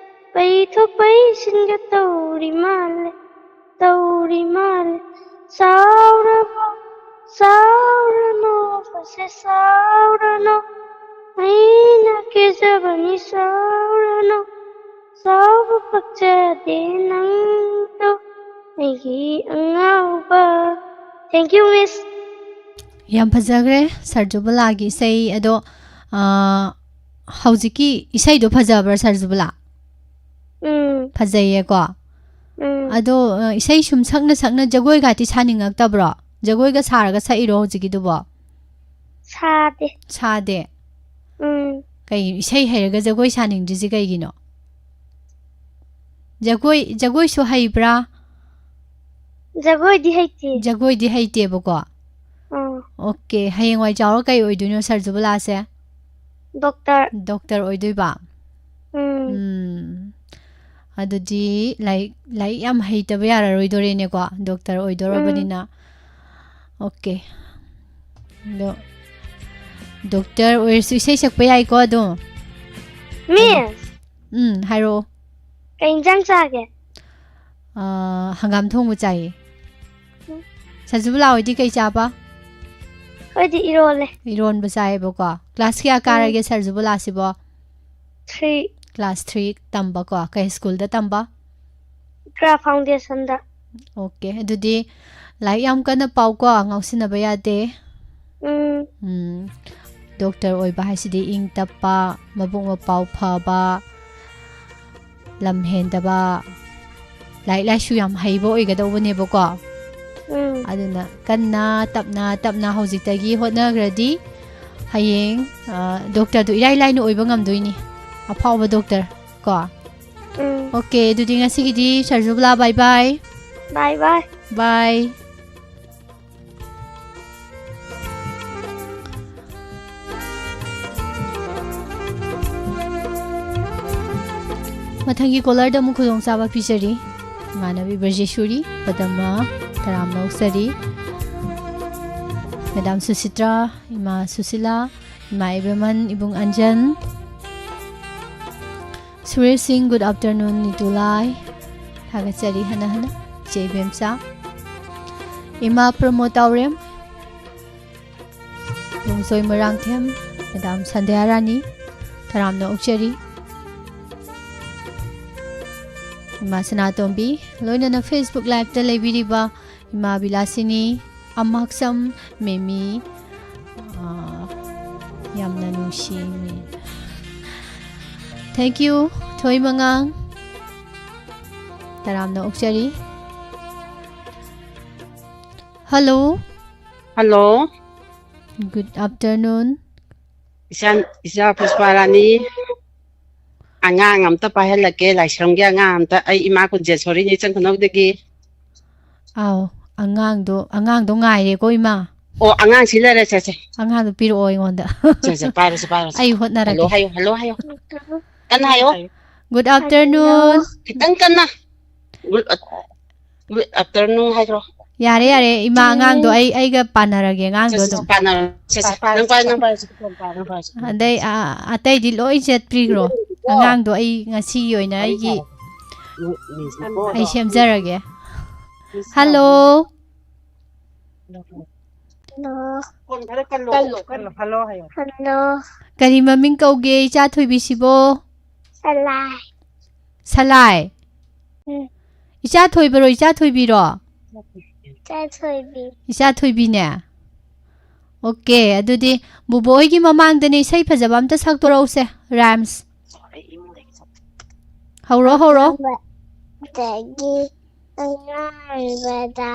ꯄꯩꯊꯣꯛ ꯄꯩꯁꯤꯟꯒ ꯇꯧꯔꯤ ꯃꯥꯜꯂꯦ ꯇꯧꯔꯤ ꯃꯥꯜꯂꯦ꯫ ꯁꯥꯎꯔꯕꯣ ꯁꯥꯎꯔꯅꯣ ꯕꯁꯦ ꯁꯥꯎꯔꯅꯣ ꯑꯩꯅ ꯀꯦꯖꯕꯅꯤ ꯁꯥꯎꯔꯅꯣ꯫ ꯁꯥꯎꯕ ꯄꯛꯆꯗꯦ ꯅꯪꯗꯣ ꯑꯩꯒꯤ ꯑꯉꯥꯎꯕ꯫ Thank you, Miss. ꯌꯥꯝ ꯐꯖꯈ꯭ꯔꯦ ꯁꯔꯖꯨꯕꯂꯥꯒꯤ ꯏꯁꯩ ꯑꯗꯣ꯫ ꯑꯥ, ꯍꯧꯖꯤꯛꯀꯤ ꯏꯁꯩꯗꯣ ꯐꯖꯕ꯭ꯔꯥ ꯁꯔꯖꯨꯕꯂꯥ? ꯎꯝ ꯐꯖꯩꯌꯦꯀꯣ꯫ ꯎꯝ ꯑꯗꯣ, ꯑ, ꯏꯁꯩ ꯁꯨꯝ ꯁꯛꯅ ꯁꯛꯅ ꯖꯒꯣꯏꯒꯥꯇꯤ ꯁꯥꯅꯤꯡꯉꯛꯇꯕ꯭ꯔꯣ? ꯖꯒꯣꯏꯒ ꯁꯥꯔꯒ ꯁꯛꯏꯔꯣ ꯍꯧꯖꯤꯛꯀꯤꯗꯨꯕꯣ? ꯁꯥꯗꯦ꯫ ꯁꯥꯗꯦ? ꯎꯝ꯫ ꯀꯩꯒꯤꯅꯣ? ꯏꯁꯩ ꯍꯩꯔꯒ ꯖꯒꯣꯏ ꯁꯥꯅꯤꯡꯗ꯭ꯔꯤꯁꯤ ꯀꯩꯒꯤꯅꯣ? ꯖꯒꯣꯏ, ꯖꯒꯣꯏꯁꯨ ꯍꯩꯕ꯭ꯔꯥ? ꯖꯒꯣꯏꯗꯤ ꯍꯩꯇꯦ꯫ ꯖꯒꯣꯏꯗꯤ ꯍꯩꯇꯦꯕꯀꯣ? ꯑꯥ꯫ ꯑꯣꯀꯦ꯫ ꯍꯌꯦꯡꯋꯥꯏ ꯆꯥꯎꯔ ꯀꯩ ꯑꯣꯏꯗꯣꯏꯅꯣ ꯁꯔꯖꯨꯕꯂꯥꯁꯦ? ꯗꯣꯛꯇꯔ꯫ ꯗꯣꯛꯇꯔ ꯑꯣꯏꯗꯣꯏꯕ? ꯎꯝ꯫ ꯎꯝ꯫ ꯑꯗꯨꯗꯤ ꯂꯥꯏꯔꯤꯛ, ꯂꯥꯏꯔꯤꯛ ꯌꯥꯝ ꯍꯩꯇꯕ ꯌꯥꯔꯔꯣꯏꯗꯣꯔꯦꯅꯦꯀꯣ, ꯗꯣꯛꯇꯔ ꯎꯝ꯫ ꯑꯣꯏꯗꯣꯔꯕꯅꯤꯅ꯫ ꯑꯣꯀꯦ꯫ ꯑꯗꯣ ꯗꯣꯛꯇꯔ ꯑꯣꯏꯔꯁꯨ ꯏꯁꯩ ꯁꯛꯄ ꯌꯥꯏꯀꯣ ꯑꯗꯨꯝ? ꯃꯤꯁ! ꯎꯝ, ꯍꯥꯏꯔꯛꯑꯣ꯫ ꯀꯩ ꯏꯟꯖꯥꯡ ꯆꯥꯒꯦ? ꯑꯥ, ꯍꯪꯒꯥꯝ ꯊꯣꯡꯕ ꯆꯥꯏꯌꯦ꯫ ꯎꯝ꯫ ꯁꯖꯨꯕꯂꯥ ꯍꯣꯏꯗꯤ ꯀꯩ ꯆꯥꯕ? ꯑꯩꯈꯣꯏꯗꯤ ꯏꯔꯣꯜꯂꯦ꯫ ꯏꯔꯣꯟꯕ ꯆꯥꯏꯌꯦꯕꯀꯣ꯫ ꯀ꯭ꯂꯥꯁ ꯀꯌꯥ ꯎꯝ꯫ ꯀꯥꯔꯒꯦ ꯁꯔꯖꯨꯕꯂꯥꯁꯤꯕꯣ? ꯊ꯭ꯔꯤ꯫ ꯀ꯭ꯂꯥꯁ ꯊ꯭ꯔꯤ ꯇꯝꯕꯀꯣ꯫ ꯀꯩ ꯁ꯭ꯀꯨꯜꯗ ꯇꯝꯕ? ꯏꯀ꯭ꯔꯥ ꯐꯥꯎꯟꯗꯦꯁꯟꯗ꯫ ꯑꯣꯀꯦ, ꯑꯗꯨꯗꯤ ꯂꯥꯏꯔꯤꯛ ꯌꯥꯝ ꯀꯟꯅ ꯄꯥꯎꯀꯣ, ꯉꯥꯎꯁꯤꯟꯅꯕ ꯌꯥꯗꯦ꯫ ꯎꯝ꯫ ꯎꯝ, ꯗꯣꯛꯇꯔ ꯑꯣꯏꯕ ꯍꯥꯏꯁꯤꯗꯤ ꯏꯪ ꯇꯞꯄ, ꯃꯕꯨꯛ ꯃꯄꯥꯎ ꯐꯕ, ꯂꯝ ꯍꯦꯟꯗꯕ, ꯂꯥꯏꯔꯤꯛ ꯂꯥꯏꯁꯨ ꯌꯥꯝ ꯍꯩꯕ ꯑꯣꯏꯒꯗꯧꯕꯅꯦꯕꯀꯣ꯫ ꯎꯝ꯫ ꯑꯗꯨꯅ ꯀꯟꯅ, ꯇꯞꯅ, ꯇꯞꯅ ꯍꯧꯖꯤꯛꯇꯒꯤ ꯍꯣꯠꯅꯈ꯭ꯔꯗꯤ ꯍꯌꯦꯡ, ꯑ, ꯗꯣꯛꯇꯔꯗꯨ ꯏꯔꯥꯏ ꯂꯥꯏꯅ ꯑꯣꯏꯕ ꯉꯝꯗꯣꯏꯅꯤ꯫ ꯑꯐꯥꯎꯕ ꯗꯣꯛꯇꯔ ꯀꯣ꯫ ꯎꯝ꯫ ꯑꯣꯀꯦ, ꯑꯗꯨꯗꯤ ꯉꯁꯤꯒꯤꯗꯤ ꯁꯔꯖꯨꯕꯂꯥ, bye bye꯫ Bye bye꯫ Bye꯫ ꯃꯊꯪꯒꯤ ꯀꯣꯂꯔꯗ ꯑꯃꯨꯛ ꯈꯨꯗꯣꯡꯆꯥꯕ ꯄꯤꯖꯔꯤ꯫ ꯏꯃꯥꯟꯅꯕꯤ ꯕ꯭ꯔꯖꯦꯁꯣꯔꯤ, ꯄꯗꯃ, ꯇꯔꯥꯝꯅ ꯑꯣꯛꯆꯔꯤ꯫ ꯃꯦꯗꯥꯝ ꯁꯨꯁꯤꯇ꯭ꯔꯥ, ꯏꯃꯥ ꯁꯨꯁꯤꯂꯥ, ꯏꯃꯥ ꯏꯕꯦꯝꯍꯟ, ꯏꯕꯨꯡ ꯑꯟꯖꯟ꯫ ꯁꯨꯔꯦꯁ ꯁꯤꯡ, good afternoon, ꯅꯤꯇꯨꯂꯥꯏ꯫ ꯊꯥꯒꯠꯆꯔꯤ ꯍꯟꯅ ꯍꯟꯅ, ꯏꯆꯦ ꯏꯕꯦꯝꯆꯥ꯫ ꯏꯃꯥ ꯄ꯭ꯔꯃꯣꯗ ꯇꯥꯎꯔꯦꯝ, ꯅꯣꯡꯖꯣꯏ ꯃꯣꯏꯔꯥꯡꯊꯦꯝ, ꯃꯦꯗꯥꯝ ꯁꯟꯙ꯭ꯌꯥ ꯔꯥꯅꯤ, ꯇꯔꯥꯝꯅ ꯑꯣꯛꯆꯔꯤ꯫ ꯏꯃꯥ ꯁꯅꯥꯇꯣꯝꯕꯤ, ꯂꯣꯏꯅꯅ Facebook Liveꯇ ꯂꯩꯕꯤꯔꯤꯕ ꯏꯃꯥ ꯕꯤꯂꯥꯁꯤꯅꯤ, ꯑꯃꯥꯛꯁꯝ, ꯃꯦꯃꯤ, ꯑꯥ, ꯌꯥꯝꯅ ꯅꯨꯡꯁꯤ꯫ Thank you, ꯊꯣꯏꯃꯉꯥꯡ꯫ ꯇꯔꯥꯝꯅ ꯑꯣꯛꯆꯔꯤ꯫ Hello꯫ Hello꯫ Good afternoon꯫ ꯏꯆꯥ, ꯏꯆꯥ ꯄꯨꯁꯄꯥꯔꯥꯅꯤ, ꯑꯉꯥꯡ ꯑꯝꯇ ꯄꯥꯏꯍꯜꯂꯛꯀꯦ, ꯂꯥꯏꯁ꯭ꯔꯝꯒꯤ ꯑꯉꯥꯡ ꯑꯝꯇ꯫ ꯑꯩ ꯏꯃꯥ ꯀꯨꯟꯖꯦꯁꯣꯔꯤꯅꯤ, ꯏꯆꯟ ꯈꯨꯅꯧꯗꯒꯤ꯫ ꯑꯥꯎ, ꯑꯉꯥꯡꯗꯣ, ꯑꯉꯥꯡꯗꯣ ꯉꯥꯏꯔꯦꯀꯣ, ꯏꯃꯥ꯫ ꯑꯣ, ꯑꯉꯥꯡꯁꯤ ꯂꯩꯔꯦ, ꯁꯦ, ꯁꯦ꯫ ꯑꯉꯥꯡꯗꯣ ꯄꯤꯔꯛꯑꯣ ꯑꯩꯉꯣꯟꯗ꯫ ꯁꯦ, ꯁꯦ, ꯄꯥꯏꯔꯣ, ꯁꯦ, ꯄꯥꯏꯔꯣ, ꯁꯦ꯫ ꯑꯩ ꯍꯣꯠꯅꯔꯒꯦ꯫ Hello ꯍꯥꯏꯌꯣ, hello ꯍꯥꯏꯌꯣ꯫ ꯀꯟꯅ ꯍꯥꯏꯌꯣ꯫ Good afternoon꯫ ꯈꯤꯇꯪ ꯀꯟꯅ꯫ Good, good afternoon ꯍꯥꯏꯈ꯭ꯔꯣ꯫ ꯌꯥꯔꯦ, ꯌꯥꯔꯦ, ꯏꯃꯥ, ꯑꯉꯥꯡꯗꯣ ꯑꯩ, ꯑꯩꯒ ꯄꯥꯟꯅꯔꯒꯦ, ꯑꯉꯥꯡꯗꯣ ꯁꯦ, ꯁꯦ, ꯑꯗꯨꯝ꯫ ꯄꯥꯟꯅꯔꯣ꯫ ꯁꯦ, ꯁꯦ, ꯅꯪ ꯄꯥꯏ, ꯅꯪ ꯄꯥꯏ, ꯅꯪ ꯄꯥꯏ, ꯅꯪ ꯄꯥꯏ꯫ ꯑꯗꯩ, ꯑ, ꯑꯇꯩꯗꯤ ꯂꯣꯏ ꯆꯠꯄꯤꯈ꯭ꯔꯣ꯫ ꯑꯉꯥꯡꯗꯣ ꯑꯩ ꯉꯁꯤꯒꯤ ꯑꯣꯏꯅ ꯑꯩꯒꯤ, ꯎꯝ, ꯎꯝ, ꯎꯝ꯫ ꯑꯩ ꯁꯦꯝꯖꯔꯒꯦ꯫ Hello꯫ Hello꯫ ꯀꯣꯟ ꯈꯔ ꯀꯜꯂꯣ꯫ ꯀꯜꯂꯣ, ꯀꯜꯂꯣ꯫ Hello ꯍꯥꯏꯌꯣ꯫ Hello꯫ ꯀꯔꯤ ꯃꯃꯤꯡ ꯀꯧꯒꯦ ꯏꯆꯥ ꯊꯣꯏꯕꯤꯁꯤꯕꯣ? ꯁꯂꯥꯏ꯫ ꯁꯂꯥꯏ? ꯎꯝ꯫ ꯏꯆꯥ ꯊꯣꯏꯕꯔꯣ, ꯏꯆꯥ ꯊꯣꯏꯕꯤꯔꯣ? ꯏꯆꯥ ꯊꯣꯏꯕꯤ꯫ ꯏꯆꯥ ꯊꯣꯏꯕꯤꯅꯦ? OK, ꯑꯗꯨꯗꯤ ꯕꯨꯕꯣ ꯍꯣꯏꯒꯤ ꯃꯃꯥꯡꯗꯅꯦ ꯏꯁꯩ ꯐꯖꯕ ꯑꯝꯇ ꯁꯛꯇꯣꯔꯛꯎꯁꯦ, rhymes꯫ ꯍꯧꯔꯣ, ꯍꯧꯔꯣ꯫ ꯑꯍꯥꯟꯕꯗꯒꯤ ꯑꯉꯥꯡꯕꯗ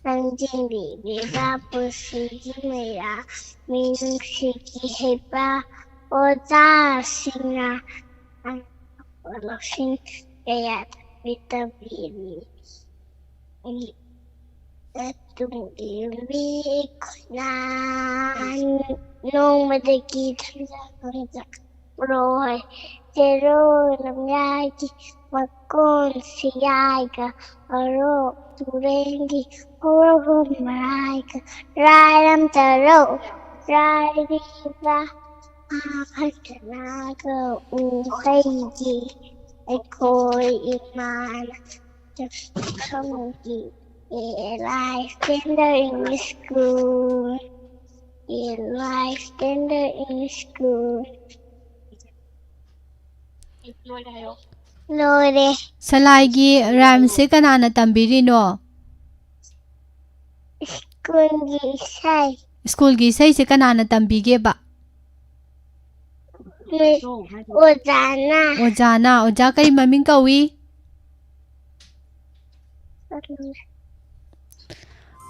ꯂꯝꯖꯤꯡꯕꯤꯔꯤꯕ ꯄꯨꯟꯁꯤꯒꯤ ꯃꯩꯔꯥ, ꯃꯤꯅꯨꯡꯁꯤꯒꯤ ꯍꯩꯕ ꯑꯣꯖꯥꯁꯤꯡꯅ ꯂꯧꯁꯤꯡ ꯀꯌꯥ ꯇꯝꯕꯤꯔꯤ꯫ ꯇꯨꯡ ꯏꯜꯂꯤ ꯑꯩꯈꯣꯏꯅ ꯅꯣꯡꯃꯗꯒꯤ ꯊꯝꯖ ꯈꯣꯟꯖ ꯂꯣꯏ ꯆꯦꯔꯣ ꯂꯝꯌꯥꯏꯒꯤ ꯃꯀꯣꯟ ꯁꯤꯌꯥꯏꯒ ꯑꯣꯔꯣꯛ ꯇꯨꯔꯦꯟꯒꯤ ꯍꯧꯔꯛꯐꯝ ꯃꯔꯥꯏꯒ ꯔꯥꯏꯔꯝ ꯇꯔꯧ ꯔꯥꯏꯔꯤꯕ ꯑꯍꯜ ꯀꯅꯥꯒ ꯎꯍꯩꯒꯤ ꯑꯩꯈꯣꯏ ꯏꯃꯥꯅ ꯈꯪꯈꯤ꯫ A life tender in school. A life tender in school. ꯂꯣꯏꯔꯦ꯫ ꯁꯂꯥꯏꯒꯤ rhymeꯁꯦ ꯀꯅꯥꯅ ꯇꯝꯕꯤꯔꯤꯅꯣ? ꯁ꯭ꯀꯨꯜꯒꯤ ꯏꯁꯩ꯫ ꯁ꯭ꯀꯨꯜꯒꯤ ꯏꯁꯩꯁꯦ ꯀꯅꯥꯅ ꯇꯝꯕꯤꯒꯦꯕ? ꯃꯤꯁ ꯑꯣꯖꯥꯅ꯫ ꯑꯣꯖꯥꯅ꯫ ꯑꯣꯖꯥ ꯀꯔꯤ ꯃꯃꯤꯡ ꯀꯧꯏ?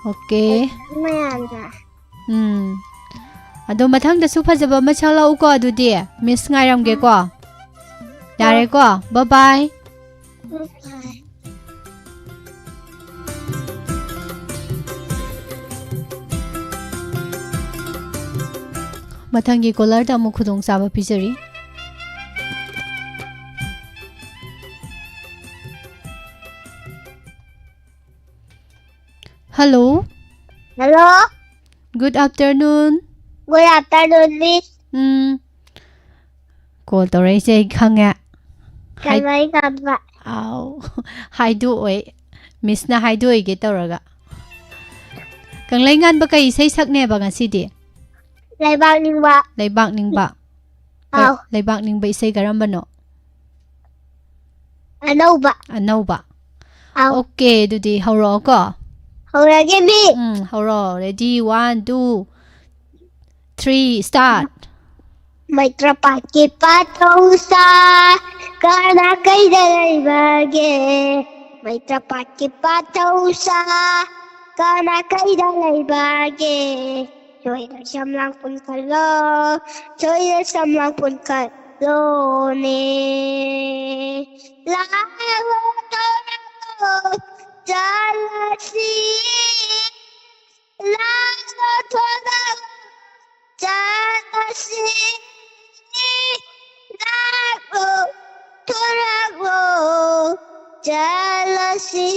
Okay. ꯃꯌꯥꯝꯗ꯫ ꯎꯝ꯫ ꯑꯗꯣ ꯃꯊꯪꯗꯁꯨ ꯐꯖꯕ ꯑꯃ ꯁꯛꯂꯛꯎꯀꯣ, ꯑꯗꯨꯗꯤ꯫ Miss ꯉꯥꯏꯔꯝꯒꯦꯀꯣ꯫ ꯌꯥꯔꯦꯀꯣ? Bye bye꯫ Bye bye꯫ ꯃꯊꯪꯒꯤ callerꯗ ꯑꯃꯨꯛ ꯈꯨꯗꯣꯡꯆꯥꯕ ꯄꯤꯖꯔꯤ꯫ Hello꯫ Hello꯫ Good afternoon꯫ Good afternoon, Miss꯫ ꯎꯝ꯫ Call ꯇꯧꯔꯛꯏꯁꯦ ꯑꯩ ꯈꯪꯉꯦ꯫ ꯍꯥꯏ-, ꯀꯃꯥꯏ ꯇꯧꯕ? ꯑꯥꯎ꯫ ꯍꯥꯏꯗꯣꯛꯑꯣꯏ꯫ Missꯅ ꯍꯥꯏꯗꯣꯛꯑꯣꯏꯒꯦ ꯇꯧꯔꯒ꯫ ꯀꯪꯂꯩꯉꯥꯟꯕ ꯀꯩ ꯏꯁꯩ ꯁꯛꯅꯦꯕ ꯉꯁꯤꯗꯤ? ꯂꯩꯕꯥꯛ ꯅꯤꯡꯕ꯫ ꯂꯩꯕꯥꯛ ꯅꯤꯡꯕ꯫ ꯀ-, ꯑꯥꯎ꯫ ꯂꯩꯕꯥꯛ ꯅꯤꯡꯕ ꯏꯁꯩ ꯀꯔꯝꯕꯅꯣ? ꯑꯅꯧꯕ꯫ ꯑꯅꯧꯕ꯫ ꯑꯥꯎ꯫ Okay, ꯑꯗꯨꯗꯤ ꯍꯧꯔꯛꯑꯣꯀꯣ꯫ ꯍꯧꯔꯒꯦ, Miss꯫ ꯎꯝ, ꯍꯧꯔꯛꯑꯣ꯫ Ready, one, two, three, start꯫ ꯃꯩꯇ꯭ꯔꯄꯥꯛꯀꯤ ꯄꯥꯊꯧꯁꯥ, ꯀꯅꯥ ꯀꯩꯗ ꯂꯩꯕꯒꯦ? ꯃꯩꯇ꯭ꯔꯄꯥꯛꯀꯤ ꯄꯥꯊꯧꯁꯥ, ꯀꯅꯥ ꯀꯩꯗ ꯂꯩꯕꯒꯦ? ꯁꯣꯏꯔ ꯁꯝꯂꯥꯡ ꯄꯨꯟꯈꯠꯂꯣ, ꯁꯣꯏꯔ ꯁꯝꯂꯥꯡ ꯄꯨꯟꯈꯠꯂꯣꯅꯦ꯫ ꯂꯥꯛꯂꯣ ꯊꯣꯔꯛꯂꯣ ꯆꯠꯂꯁꯤ꯫ ꯂꯥꯛꯂꯣ ꯊꯣꯔꯛꯂꯣ ꯆꯠꯂꯁꯤ꯫ ꯂꯥꯛꯂꯣ ꯊꯣꯔꯛꯂꯣ ꯆꯠꯂꯁꯤ꯫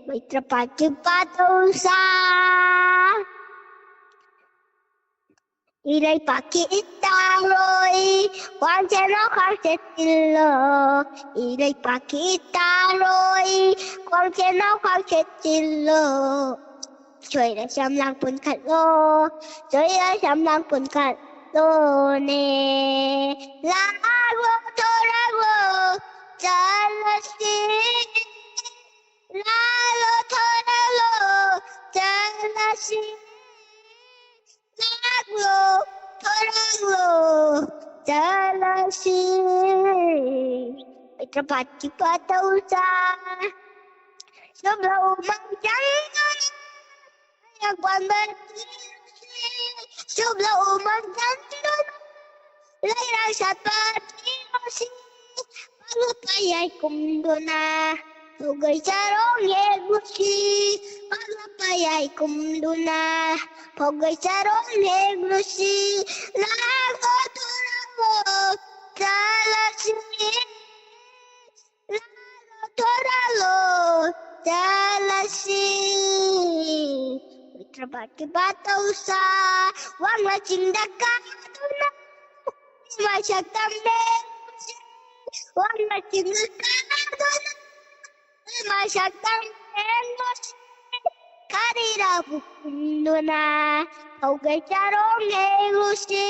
ꯃꯩꯇ꯭ꯔꯄꯥꯛꯀꯤ ꯄꯥꯊꯧꯁꯥ꯫ ꯏꯔꯩꯄꯥꯛꯀꯤ ꯏꯇꯥꯂꯣꯏ, ꯈ꯭ꯋꯥꯡ ꯆꯦꯠꯅꯧ ꯈ꯭ꯋꯥꯡ ꯆꯦꯠꯁꯤꯜꯂꯣ꯫ ꯏꯔꯩꯄꯥꯛꯀꯤ ꯏꯇꯥꯂꯣꯏ, ꯈ꯭ꯋꯥꯡ ꯆꯦꯠꯅꯧ ꯈ꯭ꯋꯥꯡ ꯆꯦꯠꯁꯤꯜꯂꯣ꯫ ꯁꯣꯏꯔ ꯁꯝꯂꯥꯡ ꯄꯨꯟꯈꯠꯂꯣ, ꯁꯣꯏꯔ ꯁꯝꯂꯥꯡ ꯄꯨꯟꯈꯠꯂꯣꯅꯦ꯫ ꯂꯥꯛꯂꯣ ꯊꯣꯔꯛꯂꯣ ꯆꯠꯂꯁꯤ꯫ ꯂꯥꯛꯂꯣ ꯊꯣꯔꯛꯂꯣ ꯆꯠꯂꯁꯤ꯫ ꯂꯥꯛꯂꯣ ꯊꯣꯔꯛꯂꯣ ꯆꯠꯂꯁꯤ꯫ ꯃꯩꯇ꯭ꯔꯄꯥꯠꯀꯤ ꯄꯥꯇꯧꯁꯥ, ꯁꯨꯞꯂꯧ ꯎꯃꯪ ꯆꯪꯗꯨꯅ, ꯂꯩꯔꯥꯡ ꯄꯥꯟꯕ ꯊꯤꯔꯨꯁꯤ, ꯁꯨꯞꯂꯧ ꯎꯃꯪ ꯆꯪꯗꯨꯅ, ꯂꯩꯔꯥꯡ ꯁꯥꯠꯄ ꯊꯤꯔꯨꯁꯤ, ꯄꯥꯛꯂꯛꯄ ꯌꯥꯏ ꯀꯨꯝꯗꯨꯅ, ꯐꯧꯒꯩ ꯆꯥꯔꯣꯡ ꯍꯦꯛꯂꯨꯁꯤ, ꯄꯥꯛꯂꯛꯄ ꯌꯥꯏ ꯀꯨꯝꯗꯨꯅ, ꯐꯧꯒꯩ ꯆꯥꯔꯣꯡ ꯍꯦꯛꯂꯨꯁꯤ, ꯂꯥꯛꯂꯣ ꯊꯣꯔꯛꯂꯣ ꯆꯠꯂꯁꯤ, ꯂꯥꯛꯂꯣ ꯊꯣꯔꯛꯂꯣ ꯆꯠꯂꯁꯤ꯫ ꯃꯩꯇ꯭ꯔꯄꯥꯠꯀꯤ ꯄꯥꯇꯧꯁꯥ, ꯋꯥꯡꯃ ꯆꯤꯡꯗ ꯀꯥꯗꯨꯅ, ꯏꯃꯥ ꯁꯛꯇꯝ ꯂꯦꯡꯂꯨꯁꯤ, ꯋꯥꯡꯃ ꯆꯤꯡꯗ ꯀꯥꯗꯨꯅ, ꯏꯃꯥ ꯁꯛꯇꯝ ꯂꯦꯡꯂꯨꯁꯤ, ꯈꯥꯔꯤꯔꯥꯕꯨ ꯀꯨꯝꯗꯨꯅ, ꯐꯧꯒꯩ ꯆꯥꯔꯣꯡ ꯍꯦꯛꯂꯨꯁꯤ,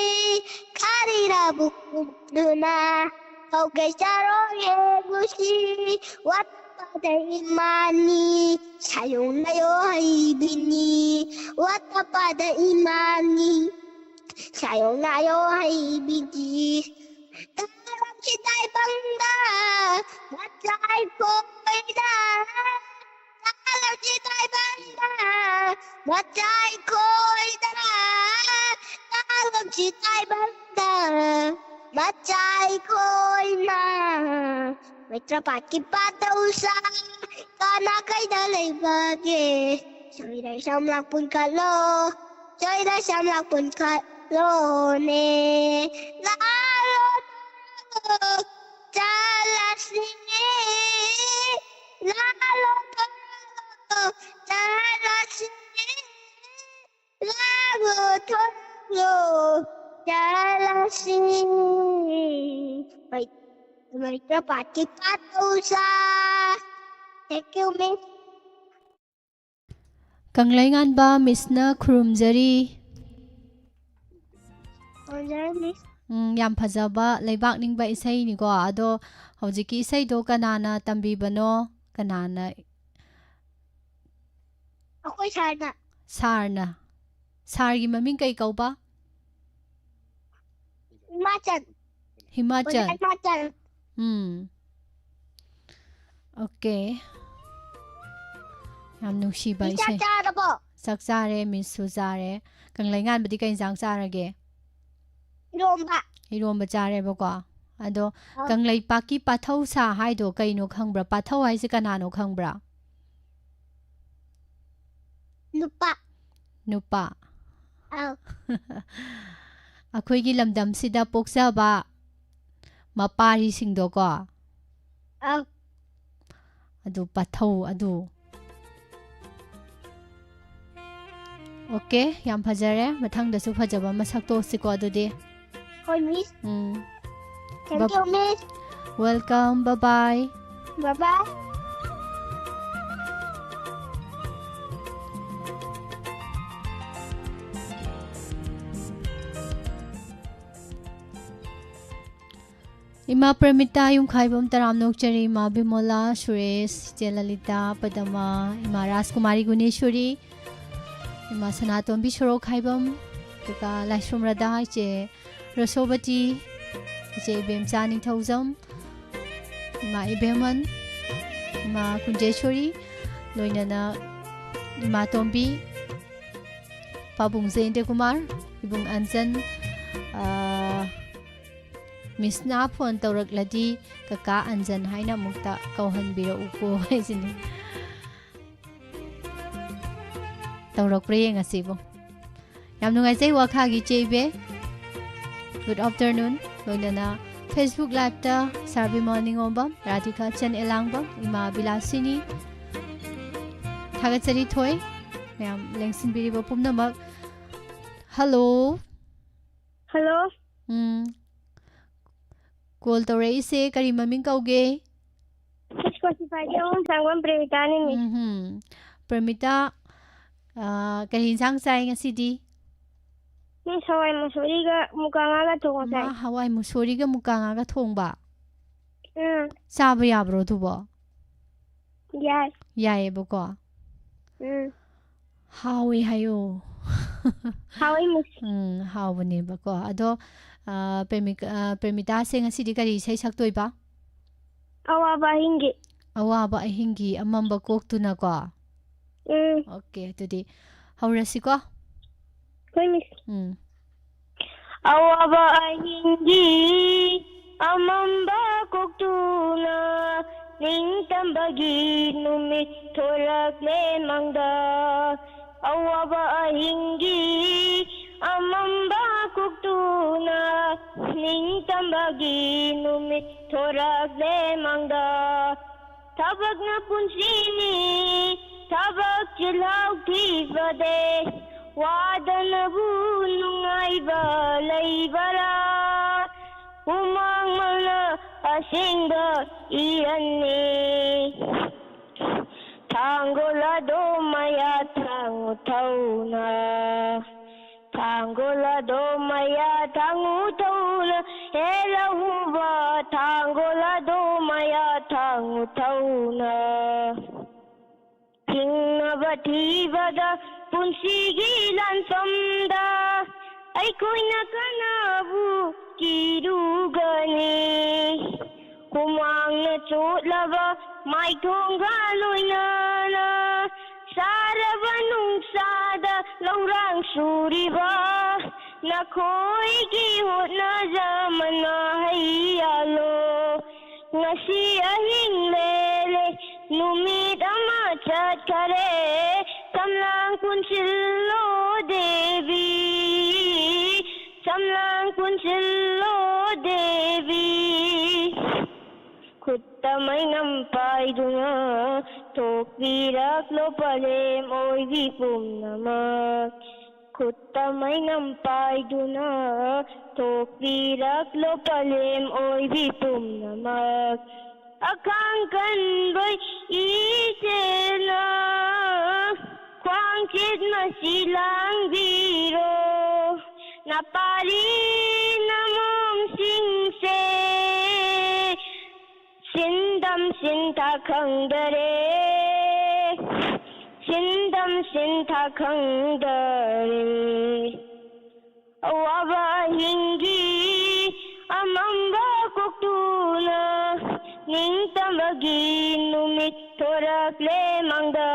ꯈꯥꯔꯤꯔꯥꯕꯨ ꯀꯨꯝꯗꯨꯅ, ꯐꯧꯒꯩ ꯆꯥꯔꯣꯡ ꯍꯦꯛꯂꯨꯁꯤ, ꯋꯥꯠꯇ ꯄꯥꯗ ꯏꯃꯥꯅꯤ, ꯁꯥꯌꯣꯡ ꯅꯥꯌꯣ ꯍꯩꯕꯤꯅꯤ, ꯋꯥꯠꯇ ꯄꯥꯗ ꯏꯃꯥꯅꯤ, ꯁꯥꯌꯣꯡ ꯅꯥꯌꯣ ꯍꯩꯕꯤꯅꯤ꯫ ꯀꯥꯂꯝꯁꯤ ꯇꯥꯏꯕꯪꯗ ꯃꯆꯥ ꯑꯩꯈꯣꯏꯗ, ꯀꯥꯂꯝꯁꯤ ꯇꯥꯏꯕꯪꯗ ꯃꯆꯥ ꯑꯩꯈꯣꯏꯗ, ꯀꯥꯂꯝꯁꯤ ꯇꯥꯏꯕꯪꯗ ꯃꯆꯥ ꯑꯩꯈꯣꯏꯅ꯫ ꯃꯩꯇ꯭ꯔꯄꯥꯠꯀꯤ ꯄꯥꯇꯧꯁꯥ, ꯀꯅꯥ ꯀꯩꯗ ꯂꯩꯕꯒꯦ? ꯁꯣꯏꯗ ꯁꯝꯂꯥꯛ ꯄꯨꯟꯈꯠꯂꯣ, ꯁꯣꯏꯗ ꯁꯝꯂꯥꯛ ꯄꯨꯟꯈꯠꯂꯣꯅꯦ꯫ ꯂꯥꯛꯂꯣ ꯊꯣꯔꯛꯂꯣ ꯆꯠꯂꯁꯤ, ꯂꯥꯛꯂꯣ ꯊꯣꯔꯛꯂꯣ ꯆꯠꯂꯁꯤ, ꯂꯥꯛꯂꯣ ꯊꯣꯔꯛꯂꯣ ꯆꯠꯂꯁꯤ꯫ ꯃꯩ-, ꯃꯩꯇ꯭ꯔꯄꯥꯠꯀꯤ ꯄꯥꯇꯧꯁꯥ꯫ Thank you, Miss. ꯀꯪꯂꯩꯉꯥꯟꯕ ꯃꯤꯁꯅ ꯈꯨꯔꯨꯝꯖꯔꯤ꯫ ꯈꯨꯔꯨꯝꯖꯔꯤ, Miss꯫ ꯎꯝ, ꯌꯥꯝ ꯐꯖꯕ ꯂꯩꯕꯥꯛ ꯅꯤꯡꯕ ꯏꯁꯩꯅꯤꯀꯣ꯫ ꯑꯗꯣ ꯍꯧꯖꯤꯛꯀꯤ ꯏꯁꯩꯗꯣ ꯀꯅꯥꯅ ꯇꯝꯕꯤꯕꯅꯣ? ꯀꯅꯥꯅ? ꯑꯩꯈꯣꯏ ꯁꯥꯔꯅ꯫ ꯁꯥꯔꯅ꯫ ꯁꯥꯔꯒꯤ ꯃꯃꯤꯡ ꯀꯩ ꯀꯧꯕ? ꯍꯤꯃꯥꯆꯜ꯫ ꯍꯤꯃꯥꯆꯜ꯫ ꯑꯣꯖꯥ ꯍꯤꯃꯥꯆꯜ꯫ ꯎꯝ꯫ ꯑꯣꯀꯦ꯫ ꯌꯥꯝ ꯅꯨꯡꯁꯤꯕ ꯃꯤꯁ, ꯆꯥꯛ ꯏꯁꯩ꯫ ꯆꯥꯔꯕꯣ? ꯆꯥꯛ ꯆꯥꯔꯦ, ꯃꯤꯁꯁꯨ ꯆꯥꯔꯦ꯫ ꯀꯪꯂꯩ ꯉꯥꯟꯕꯗꯤ ꯀꯩ ꯏꯟꯁꯥꯡ ꯆꯥꯔꯒꯦ? ꯏꯔꯣꯝꯕ꯫ ꯏꯔꯣꯝꯕ ꯆꯥꯔꯦꯕꯀꯣ꯫ ꯑꯗꯣ ꯑꯥ꯫ ꯀꯪꯂꯩꯄꯥꯛꯀꯤ ꯄꯥꯊꯧ ꯁꯥ ꯍꯥꯏꯗꯣ ꯀꯩꯅꯣ ꯈꯪꯕ꯭ꯔꯥ? ꯄꯥꯊꯧ ꯍꯥꯏꯁꯦ ꯀꯅꯥꯅꯣ ꯈꯪꯕ꯭ꯔꯥ? ꯅꯨꯄꯥ꯫ ꯅꯨꯄꯥ꯫ ꯑꯥ꯫ ꯑꯩꯈꯣꯏꯒꯤ ꯂꯝꯗꯝꯁꯤꯗ ꯄꯣꯛꯆꯕ ꯃꯄꯥꯔꯤꯁꯤꯡꯗꯣꯀꯣ꯫ ꯑꯥ꯫ ꯑꯗꯨ ꯄꯥꯊꯧ ꯑꯗꯨ꯫ ꯑꯣꯀꯦ, ꯌꯥꯝ ꯐꯖꯔꯦ꯫ ꯃꯊꯪꯗꯁꯨ ꯐꯖꯕ ꯑꯃ ꯁꯛꯇꯣꯛꯁꯤꯀꯣ ꯑꯗꯨꯗꯤ꯫ ꯍꯣꯏ, ꯃꯤꯁ꯫ ꯎꯝ꯫ Thank Bye- you, miss. Welcome, bye bye꯫ Bye bye꯫ ꯏꯃꯥ ꯄ꯭ꯔꯃꯤꯇꯥ ꯌꯨꯝꯈꯥꯏꯕꯝ ꯇꯔꯥꯝꯅ ꯑꯣꯛꯆꯔꯤ, ꯏꯃꯥ ꯕꯤꯃꯣꯂꯥ, ꯁꯨꯔꯦꯁ, ꯏꯆꯦ ꯂꯂꯤꯇꯥ, ꯄꯗꯃ, ꯏꯃꯥ ꯔꯥꯖꯀꯨꯃꯥꯔꯤ ꯒꯨꯅꯦꯁꯣꯔꯤ, ꯏꯃꯥ ꯁꯅꯥꯇꯣꯝꯕꯤ ꯁꯣꯔꯣꯛꯈꯥꯏꯕꯝ, ꯀꯀꯥ ꯂꯥꯏꯁ꯭ꯔꯝ ꯔꯥꯙꯥ, ꯏꯆꯦ ꯔꯣꯁꯣꯕꯇꯤ, ꯏꯆꯦ ꯏꯕꯦꯝꯆꯥ ꯅꯤꯡꯊꯧꯖꯝ, ꯏꯃꯥ ꯏꯕꯦꯝꯃꯟ, ꯏꯃꯥ ꯀꯨꯟꯖꯦꯁꯣꯔꯤ, ꯂꯣꯏꯅꯅ ꯏꯃꯥ ꯇꯣꯝꯕꯤ, ꯄꯥꯕꯨꯡ ꯖꯌꯦꯟꯇ ꯀꯨꯃꯥꯔ, ꯏꯕꯨꯡ ꯑꯟꯖꯟ, ꯑꯥ, ꯃꯤꯁꯅ ꯐꯣꯟ ꯇꯧꯔꯛꯂꯗꯤ ꯀꯀꯥ ꯑꯟꯖꯟ ꯍꯥꯏꯅ ꯑꯃꯨꯛꯇ ꯀꯧꯍꯟꯕꯤꯔꯛꯎꯀꯣ ꯍꯥꯏꯁꯤꯅꯤ꯫ ꯇꯧꯔꯛꯄ꯭ꯔꯥ ꯌꯦꯡꯉꯁꯤꯕꯨ꯫ ꯌꯥꯝ ꯅꯨꯡꯉꯥꯏꯖꯩ ꯋꯥꯈꯥꯒꯤ ꯏꯆꯦ ꯏꯕꯦ꯫ Good afternoon꯫ ꯂꯣꯏꯅꯅ Facebook liveꯇ ꯁꯥꯔ ꯕꯤꯃꯣꯜ ꯅꯤꯉꯣꯝꯕꯝ, ꯔꯥꯙꯤꯀꯥ ꯆꯟ ꯑꯦꯂꯥꯡꯕꯝ, ꯏꯃꯥ ꯕꯤꯂꯥꯁꯤꯅꯤ꯫ ꯊꯥꯒꯠꯆꯔꯤ ꯊꯣꯏ꯫ ꯃꯌꯥꯝ ꯂꯦꯡꯁꯤꯟꯕꯤꯔꯤꯕ ꯄꯨꯝꯅꯃꯛ꯫ Hello꯫ Hello꯫ ꯎꯝ꯫ Call ꯇꯧꯔꯛꯏꯁꯦ ꯀꯔꯤ ꯃꯃꯤꯡ ꯀꯧꯒꯦ? Six forty fiveꯀꯤ ꯑꯍꯨꯝ ꯁꯪꯕꯝ ꯄ꯭ꯔꯦꯃꯤꯇꯥꯅꯤ, ꯃꯤꯁ꯫ ꯎꯝꯍꯨꯝ꯫ ꯄ꯭ꯔꯃꯤꯇꯥ, ꯑꯥ, ꯀꯔꯤ ꯏꯟꯁꯥꯡ ꯆꯥꯏ ꯉꯁꯤꯗꯤ? ꯃꯤꯁ, ꯍꯋꯥꯏ ꯃꯁꯣꯔꯤꯒ ꯃꯨꯀꯥ ꯉꯥꯒ ꯊꯣꯡꯉ ꯆꯥꯏ꯫ ꯃꯥ, ꯍꯋꯥꯏ ꯃꯨꯁꯣꯔꯤꯒ ꯃꯨꯀꯥ ꯉꯥꯒ ꯊꯣꯡꯕ? ꯎꯝ꯫ ꯆꯥꯕ ꯌꯥꯕ꯭ꯔꯣ ꯑꯗꯨꯕꯣ? ꯌꯥꯏ꯫ ꯌꯥꯏꯌꯦꯕꯀꯣ꯫ ꯎꯝ꯫ ꯍꯥꯎꯋꯦ ꯍꯥꯏꯌꯣ꯫ ꯍꯥꯎꯋꯦ, ꯃꯤꯁ꯫ ꯎꯝ, ꯍꯥꯎꯕꯅꯦꯕꯀꯣ꯫ ꯑꯗꯣ, ꯑꯥ, ꯄ꯭ꯔꯦꯃꯤꯛ-, ꯑꯥ, ꯄ꯭ꯔꯦꯃꯤꯇꯥꯁꯦ ꯉꯁꯤꯗꯤ ꯀꯔꯤ ꯏꯁꯩ ꯁꯛꯇꯣꯏꯕ? ꯑꯋꯥꯕ ꯑꯍꯤꯡꯒꯤ꯫ ꯑꯋꯥꯕ ꯑꯍꯤꯡꯒꯤ ꯑꯃꯝꯕ ꯀꯣꯛꯇꯨꯅꯀꯣ꯫ ꯎꯝ꯫ ꯑꯣꯀꯦ, ꯑꯗꯨꯗꯤ ꯍꯧꯔꯁꯤꯀꯣ꯫ ꯍꯣꯏ, ꯃꯤꯁ꯫ ꯎꯝ꯫ ꯑꯋꯥꯕ ꯑꯍꯤꯡꯒꯤ ꯑꯃꯝꯕ ꯀꯣꯛꯇꯨꯅ ꯅꯤꯡꯇꯝꯕꯒꯤ ꯅꯨꯃꯤꯠ ꯊꯣꯔꯛꯂꯦ ꯃꯪꯗ꯫ ꯑꯋꯥꯕ ꯑꯍꯤꯡꯒꯤ ꯑꯃꯝꯕ ꯀꯣꯛꯇꯨꯅ ꯅꯤꯡꯇꯝꯕꯒꯤ ꯅꯨꯃꯤꯠ ꯊꯣꯔꯛꯂꯦ ꯃꯪꯗ꯫ ꯊꯕꯛꯅ ꯄꯨꯟꯁꯤꯅꯤ, ꯊꯕꯛ ꯆꯤꯜꯍꯥꯎ ꯊꯤꯕꯗꯦ, ꯋꯥꯗꯅꯕꯨ ꯅꯨꯡꯉꯥꯏꯕ ꯂꯩꯕꯔꯥ? ꯍꯨꯃꯥꯡꯃꯛꯅ ꯑꯁꯦꯡꯕ ꯏꯔꯟꯅꯤ꯫ ꯊꯥꯡꯒꯣꯜ ꯑꯗꯣ ꯃꯌꯥ ꯊꯥꯡꯉꯨ ꯊꯧꯅ꯫ ꯊꯥꯡꯒꯣꯜ ꯑꯗꯣ ꯃꯌꯥ ꯊꯥꯡꯉꯨ ꯊꯧꯅ꯫ ꯍꯦ ꯂꯧꯎꯕ, ꯊꯥꯡꯒꯣꯜ ꯑꯗꯣ ꯃꯌꯥ ꯊꯥꯡꯉꯨ ꯊꯧꯅ꯫ ꯍꯤꯡꯅꯕ ꯊꯤꯕꯗ ꯄꯨꯟꯁꯤꯒꯤ ꯂꯥꯟꯐꯝꯗ ꯑꯩꯈꯣꯏꯅ ꯀꯅꯥꯕꯨ ꯀꯤꯔꯨꯒꯅꯤ? ꯍꯨꯃꯥꯡꯅ ꯆꯣꯠꯂꯕ ꯃꯥꯏꯊꯣꯡꯒ ꯂꯣꯏꯅꯅ ꯁꯥꯔꯕ ꯅꯨꯡꯁꯥꯗ ꯂꯧꯔꯥꯡ ꯁꯨꯔꯤꯕ ꯅꯈꯣꯏꯒꯤ ꯍꯣꯠꯅꯖꯃꯟ ꯃꯍꯩ ꯌꯥꯜꯂꯣ꯫ ꯉꯁꯤ ꯑꯍꯤꯡ ꯂꯦꯜꯂꯦ, ꯅꯨꯃꯤꯠ ꯑꯃ ꯆꯠꯈꯔꯦ, ꯁꯝꯂꯥꯡ ꯄꯨꯟꯁꯤꯜꯂꯣ ꯗꯦꯕꯤ, ꯁꯝꯂꯥꯡ ꯄꯨꯟꯁꯤꯜꯂꯣ ꯗꯦꯕꯤ꯫ ꯈꯨꯠꯇ ꯃꯩꯅꯝ ꯄꯥꯏꯗꯨꯅ ꯊꯣꯛꯄꯤꯔꯛꯂꯣ ꯄꯂꯦꯝ ꯑꯣꯏꯕꯤ ꯄꯨꯝꯅꯃꯛ꯫ ꯈꯨꯠꯇ ꯃꯩꯅꯝ ꯄꯥꯏꯗꯨꯅ ꯊꯣꯛꯄꯤꯔꯛꯂꯣ ꯄꯂꯦꯝ ꯑꯣꯏꯕꯤ ꯄꯨꯝꯅꯃꯛ꯫ ꯑꯈꯥꯡ ꯀꯟꯕ ꯏꯆꯦꯜꯅ ꯈ꯭ꯋꯥꯡꯆꯤꯠ ꯃꯁꯤ ꯂꯥꯡꯕꯤꯔꯣ꯫ ꯅꯄꯥꯔꯤ ꯅꯃꯣꯝꯁꯤꯡꯁꯦ ꯁꯤꯟꯗꯝ ꯁꯤꯟꯊꯥ ꯈꯪꯗꯔꯦ, ꯁꯤꯟꯗꯝ ꯁꯤꯟꯊꯥ ꯈꯪꯗꯔꯦ꯫ ꯑꯋꯥꯕ ꯑꯍꯤꯡꯒꯤ ꯑꯃꯝꯕ ꯀꯣꯛꯇꯨꯅ ꯅꯤꯡꯇꯝꯕꯒꯤ ꯅꯨꯃꯤꯠ ꯊꯣꯔꯛꯂꯦ ꯃꯪꯗ꯫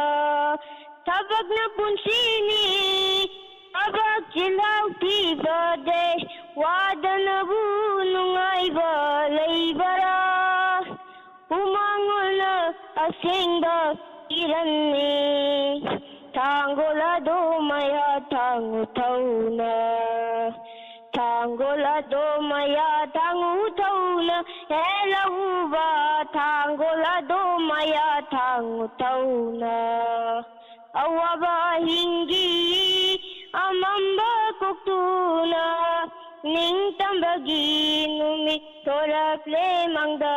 ꯊꯕꯛꯅ ꯄꯨꯟꯁꯤꯅꯤ, ꯊꯕꯛ ꯆꯤꯜꯍꯥꯎ ꯊꯤꯕ ꯗꯦ꯫ ꯋꯥꯗꯅꯕꯨ ꯅꯨꯡꯉꯥꯏꯕ ꯂꯩꯕꯔꯥ? ꯍꯨꯃꯥꯡꯅ ꯑꯁꯦꯡꯕ ꯏꯔꯟꯅꯤ꯫ ꯊꯥꯡꯒꯣꯜ ꯑꯗꯣ ꯃꯌꯥ ꯊꯥꯡꯉꯨ ꯊꯧꯅ꯫ ꯊꯥꯡꯒꯣꯜ ꯑꯗꯣ ꯃꯌꯥ ꯊꯥꯡꯉꯨ ꯊꯧꯅ꯫ ꯍꯦ ꯂꯧꯎꯕ, ꯊꯥꯡꯒꯣꯜ ꯑꯗꯣ ꯃꯌꯥ ꯊꯥꯡꯉꯨ ꯊꯧꯅ꯫ ꯑꯋꯥꯕ ꯑꯍꯤꯡꯒꯤ ꯑꯃꯝꯕ ꯀꯣꯛꯇꯨꯅ꯫ ꯅꯤꯡꯇꯝꯕꯒꯤ ꯅꯨꯃꯤꯠ ꯊꯣꯔꯛꯂꯦ ꯃꯪꯗ꯫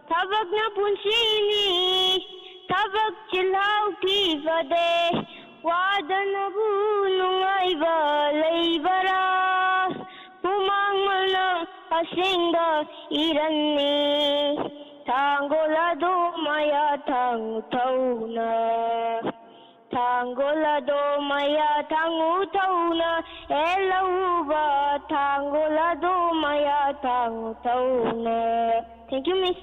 ꯊꯕꯛꯅ ꯄꯨꯟꯁꯤꯅꯤ, ꯊꯕꯛ ꯆꯤꯜꯍꯥꯎ ꯊꯤꯕꯗꯦ꯫ ꯋꯥꯗꯅꯕꯨ ꯅꯨꯡꯉꯥꯏꯕ ꯂꯩꯕꯔꯥ? ꯍꯨꯃꯥꯡ ꯃꯅꯝ ꯑꯁꯦꯡꯕ ꯏꯔꯟꯅꯤ꯫ ꯊꯥꯡꯒꯣꯜ ꯑꯗꯣ ꯃꯌꯥ ꯊꯥꯡꯉꯨ ꯊꯧꯅ꯫ ꯊꯥꯡꯒꯣꯜ ꯑꯗꯣ ꯃꯌꯥ ꯊꯥꯡꯉꯨ ꯊꯧꯅ꯫ ꯑꯦ ꯂꯧꯎꯕ, ꯊꯥꯡꯒꯣꯜ ꯑꯗꯣ ꯃꯌꯥ ꯊꯥꯡꯉꯨ ꯊꯧꯅ꯫ Thank you, Miss.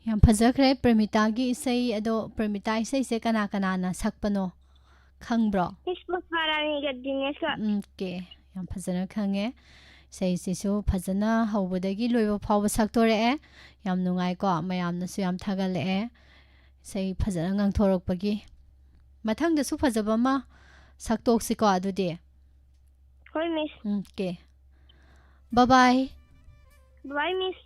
ꯌꯥꯝ ꯐꯖꯈ꯭ꯔꯦ ꯄ꯭ꯔꯦꯃꯤꯇꯥꯒꯤ ꯏꯁꯩ꯫ ꯑꯗꯣ ꯄ꯭ꯔꯦꯃꯤꯇꯥ ꯏꯁꯩꯁꯦ ꯀꯅꯥ ꯀꯅꯥꯅ ꯁꯛꯄꯅꯣ ꯈꯪꯕ꯭ꯔꯣ? Miss ꯄꯨꯁꯄꯥꯔꯥꯅꯤꯒ ꯗꯤꯅꯦꯁꯀ꯫ ꯎꯝ, ꯑꯣꯀꯦ꯫ ꯌꯥꯝ ꯐꯖꯅ ꯈꯪꯉꯦ꯫ ꯏꯁꯩꯁꯤꯁꯨ ꯐꯖꯅ ꯍꯧꯕꯗꯒꯤ ꯂꯣꯏꯕ ꯐꯥꯎꯕ ꯁꯛꯇꯣꯔꯛꯑꯦ꯫ ꯌꯥꯝ ꯅꯨꯡꯉꯥꯏꯀꯣ? ꯃꯌꯥꯝꯅꯁꯨ ꯌꯥꯝ ꯊꯥꯒꯠꯂꯛꯑꯦ ꯏꯁꯩ ꯐꯖꯅ ꯉꯪꯊꯣꯔꯛꯄꯒꯤ꯫ ꯃꯊꯪꯗꯁꯨ ꯐꯖꯕ ꯑꯃ ꯁꯛꯇꯣꯛꯁꯤꯀꯣ ꯑꯗꯨꯗꯤ꯫ ꯍꯣꯏ, Miss꯫ ꯎꯝ, okay. Bye bye꯫ Bye bye, Miss꯫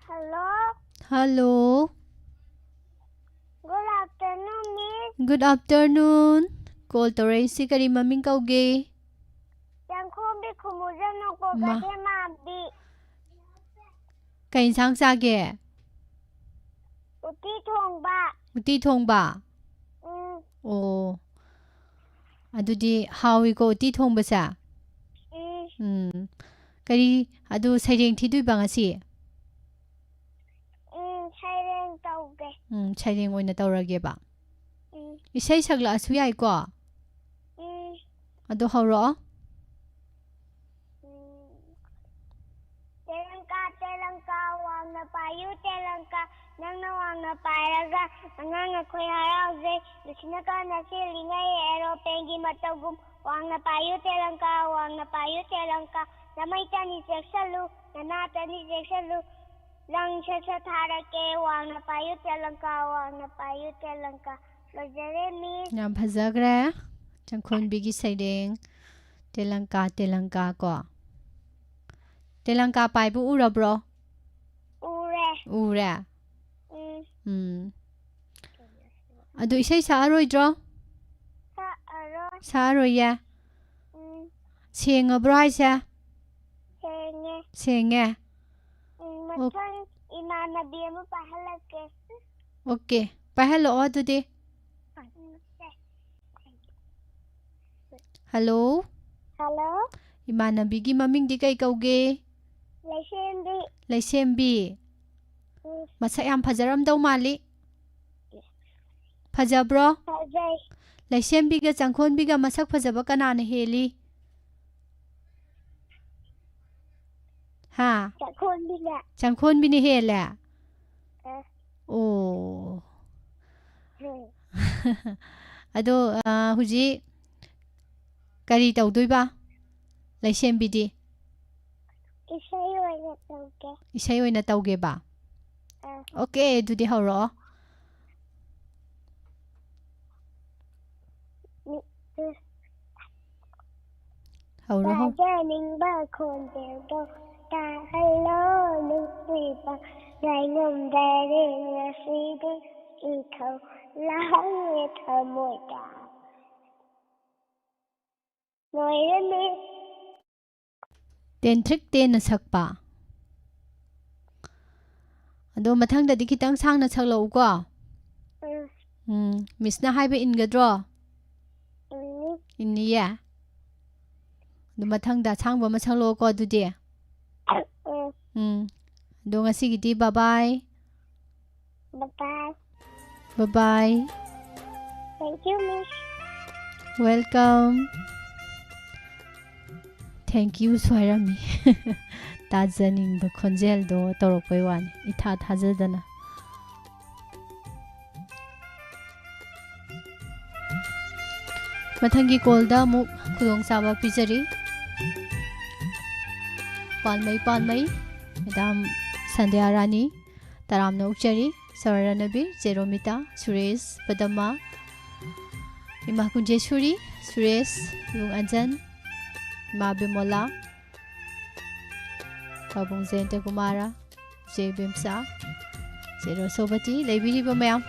Hello꯫ Hello꯫ Good afternoon, Miss꯫ Good afternoon꯫ Call ꯇꯧꯔꯛꯏꯁꯤ ꯀꯔꯤ ꯃꯃꯤꯡ ꯀꯧꯒꯦ? ꯆꯪꯈꯣꯝꯕꯤ ꯈꯨꯃꯨꯖꯝ ꯅꯣꯡꯄꯣꯛ ꯃꯥ꯫ ꯀꯩꯊꯦꯜ ꯃꯥꯟꯕꯤ꯫ ꯀꯩ ꯏꯟꯁꯥꯡ ꯆꯥꯒꯦ? ꯎꯇꯤ ꯊꯣꯡꯕ꯫ ꯎꯇꯤ ꯊꯣꯡꯕ? ꯎꯝ꯫ ꯑꯣ꯫ ꯑꯗꯨꯗꯤ ꯍꯥꯎꯏꯀꯣ ꯎꯇꯤ ꯊꯣꯡꯕꯁꯦ? ꯎꯝ꯫ ꯎꯝ꯫ ꯀꯔꯤ, ꯑꯗꯨ ꯁꯩꯔꯦꯡ ꯊꯤꯗꯣꯏꯕ ꯉꯁꯤ? ꯎꯝ, ꯁꯩꯔꯦꯡ ꯇꯧꯒꯦ꯫ ꯎꯝ, ꯁꯩꯔꯦꯡ ꯑꯣꯏꯅ ꯇꯧꯔꯒꯦꯕ꯫ ꯎꯝ꯫ ꯏꯁꯩ ꯁꯛꯂꯛꯑꯁꯨ ꯌꯥꯏꯀꯣ? ꯎꯝ꯫ ꯑꯗꯣ ꯍꯧꯔꯛꯑꯣ꯫ ꯎꯝ꯫ ꯇꯦꯂꯪꯀꯥ, ꯇꯦꯂꯪꯀꯥ, ꯋꯥꯡꯅ ꯄꯥꯏꯌꯨ ꯇꯦꯂꯪꯀꯥ, ꯅꯪꯅ ꯋꯥꯡꯅ ꯄꯥꯏꯔꯒ ꯑꯉꯥꯡ ꯑꯩꯈꯣꯏ ꯍꯔꯥꯎꯖꯩ꯫ ꯅꯨꯡꯁꯤꯠꯅ ꯀꯟꯅ ꯁꯤꯠꯂꯤꯉꯩ aeroplaneꯒꯤ ꯃꯇꯧꯒꯨꯝ, ꯋꯥꯡꯅ ꯄꯥꯏꯌꯨ ꯇꯦꯂꯪꯀꯥ, ꯋꯥꯡꯅ ꯄꯥꯏꯌꯨ ꯇꯦꯂꯪꯀꯥ, ꯅꯃꯩꯇꯅꯤ ꯆꯦꯛꯁꯜꯂꯨ, ꯅꯅꯥꯇꯅꯤ ꯆꯦꯛꯁꯜꯂꯨ, ꯂꯪ ꯁꯠ ꯁꯠ ꯊꯥꯔꯛꯀꯦ, ꯋꯥꯡꯅ ꯄꯥꯏꯌꯨ ꯇꯦꯂꯪꯀꯥ, ꯋꯥꯡꯅ ꯄꯥꯏꯌꯨ ꯇꯦꯂꯪꯀꯥ꯫ ꯂꯣꯏꯖꯔꯦ, ꯃꯤꯁ꯫ ꯌꯥꯝ ꯐꯖꯈ꯭ꯔꯦ꯫ ꯆꯪꯈꯣꯟꯕꯤꯒꯤ ꯁꯩꯔꯦꯡ, ꯇꯦꯂꯪꯀꯥ, ꯇꯦꯂꯪꯀꯥ ꯀꯣ꯫ ꯇꯦꯂꯪꯀꯥ ꯄꯥꯏꯕ ꯎꯔꯕ꯭ꯔꯣ? ꯎꯔꯦ꯫ ꯎꯔꯦ? ꯎꯝ꯫ ꯎꯝ꯫ ꯑꯗꯨ ꯏꯁꯩ ꯁꯛꯑꯔꯣꯏꯗ꯭ꯔꯣ? ꯁꯛꯑꯔꯣꯏ꯫ ꯁꯛꯑꯔꯣꯏꯌꯦ? ꯎꯝ꯫ ꯁꯦꯡꯉꯕ꯭ꯔꯣ ꯍꯥꯏꯁꯦ? ꯁꯦꯡꯉꯦ꯫ ꯁꯦꯡꯉꯦ? ꯎꯝ, ꯑꯣ꯫ ꯃꯊꯪ ꯏꯃꯥꯟꯅꯕꯤ ꯑꯃ ꯄꯥꯏꯍꯜꯂꯛꯀꯦ꯫ ꯑꯣꯀꯦ, ꯄꯥꯏꯍꯜꯂꯛꯑꯣ ꯑꯗꯨꯗꯤ꯫ ꯎꯝ, ꯁꯦ꯫ ꯍꯜꯂꯣ? ꯍꯜꯂꯣ? ꯏꯃꯥꯟꯅꯕꯤꯒꯤ ꯃꯃꯤꯡꯗꯤ ꯀꯩ ꯀꯧꯒꯦ? ꯂꯩꯁꯦꯝꯕꯤ꯫ ꯂꯩꯁꯦꯝꯕꯤ? ꯎꯝ꯫ ꯃꯁꯛ ꯌꯥꯝ ꯐꯖꯔꯝꯗꯧ ꯃꯥꯜꯂꯤ꯫ ꯐꯖꯕ꯭ꯔꯣ? ꯐꯖꯩ꯫ ꯂꯩꯁꯦꯝꯕꯤꯒ ꯆꯪꯈꯣꯟꯕꯤꯒ ꯃꯁꯛ ꯐꯖꯕ ꯀꯅꯥꯅ ꯍꯦꯜꯂꯤ? ꯍꯥ? ꯆꯪꯈꯣꯟꯕꯤꯅ꯫ ꯆꯪꯈꯣꯟꯕꯤꯅ ꯍꯦꯜꯂꯦ? ꯑ꯫ ꯑꯣ꯫ ꯎꯝ꯫ ꯑꯗꯣ, ꯑ, ꯍꯧꯖꯤꯛ ꯀꯔꯤ ꯇꯧꯗꯣꯏꯕ? ꯂꯩꯁꯦꯝꯕꯤꯗꯤ? ꯏꯁꯩ ꯑꯣꯏꯅ ꯇꯧꯒꯦ꯫ ꯏꯁꯩ ꯑꯣꯏꯅ ꯇꯧꯒꯦꯕ? ꯑ꯫ ꯑꯣꯀꯦ, ꯑꯗꯨꯗꯤ ꯍꯧꯔꯛꯑꯣ꯫ ꯎꯝ, ꯎꯝ꯫ ꯍꯧꯔꯣ, ꯍꯧꯔꯣ꯫ ꯇꯥꯖꯅꯤꯡꯕ ꯈꯣꯟꯖꯦꯜꯗꯣ ꯇꯥꯍꯜꯂꯣ ꯅꯨꯡꯁꯤꯕ, ꯉꯥꯏꯉꯝꯗꯔꯦ ꯉꯁꯤꯗꯤ ꯏꯊꯧ ꯂꯥꯡꯉꯦ ꯊꯃꯣꯏꯗ꯫ ꯂꯣꯏꯔꯦ, ꯃꯤꯁ꯫ ꯇꯦꯟꯊ꯭ꯔꯤꯛ ꯇꯦꯟꯅ ꯁꯛꯄ꯫ ꯑꯗꯣ ꯃꯊꯪꯗꯗꯤ ꯈꯤꯇꯪ ꯁꯥꯡꯅ ꯁꯛꯂꯛꯎꯀꯣ꯫ ꯎꯝ꯫ ꯎꯝ, ꯃꯤꯁꯅ ꯍꯥꯏꯕ ꯏꯟꯒꯗ꯭ꯔꯣ? ꯎꯝ꯫ ꯏꯟꯅꯤꯌꯦ? ꯑꯗꯨ ꯃꯊꯪꯗ ꯑꯁꯥꯡꯕ ꯑꯃ ꯁꯛꯂꯛꯑꯣꯀꯣ ꯑꯗꯨꯗꯤ꯫ ꯎꯝ꯫ ꯎꯝ꯫ ꯑꯗꯣ ꯉꯁꯤꯒꯤꯗꯤ bye bye꯫ Bye-bye. Bye bye. Thank you, Miss. Welcome. Thank you ꯁꯨ ꯍꯥꯏꯔꯝꯃꯤ꯫ ꯇꯥꯖꯅꯤꯡꯕ ꯈꯣꯟꯖꯦꯜꯗꯣ ꯇꯧꯔꯛꯄꯩ ꯋꯥꯅꯤ, ꯏꯊꯥ ꯊꯥꯖꯗꯅ꯫ ꯃꯊꯪꯒꯤ ꯀꯣꯜꯗ ꯑꯃꯨꯛ ꯈꯨꯗꯣꯡꯆꯥꯕ ꯄꯤꯖꯔꯤ꯫ ꯄꯥꯜꯃꯩ ꯄꯥꯜꯃꯩ, ꯃꯦꯗꯥꯝ ꯁꯟꯙ꯭ꯌꯥ ꯔꯥꯅꯤ, ꯇꯔꯥꯝꯅ ꯑꯣꯛꯆꯔꯤ꯫ ꯁꯔꯅꯕꯤꯔ, ꯆꯦꯔꯣꯃꯤꯇꯥ, ꯁꯨꯔꯦꯁ, ꯄꯗꯃ, ꯏꯃꯥ ꯀꯨꯟꯖꯦꯁꯨꯔꯤ, ꯁꯨꯔꯦꯁ, ꯏꯕꯨꯡ ꯑꯟꯖꯟ, ꯏꯃꯥ ꯕꯤꯃꯣꯂꯥ, ꯄꯥꯕꯨꯡ ꯖꯌꯟꯇ ꯀꯨꯃꯥꯔ, ꯆꯦ ꯕꯦꯝꯆꯥ, ꯆꯦ ꯔꯣꯁꯣꯕꯇꯤ, ꯂꯩꯕꯤꯔꯤꯕ ꯃꯌꯥꯝ,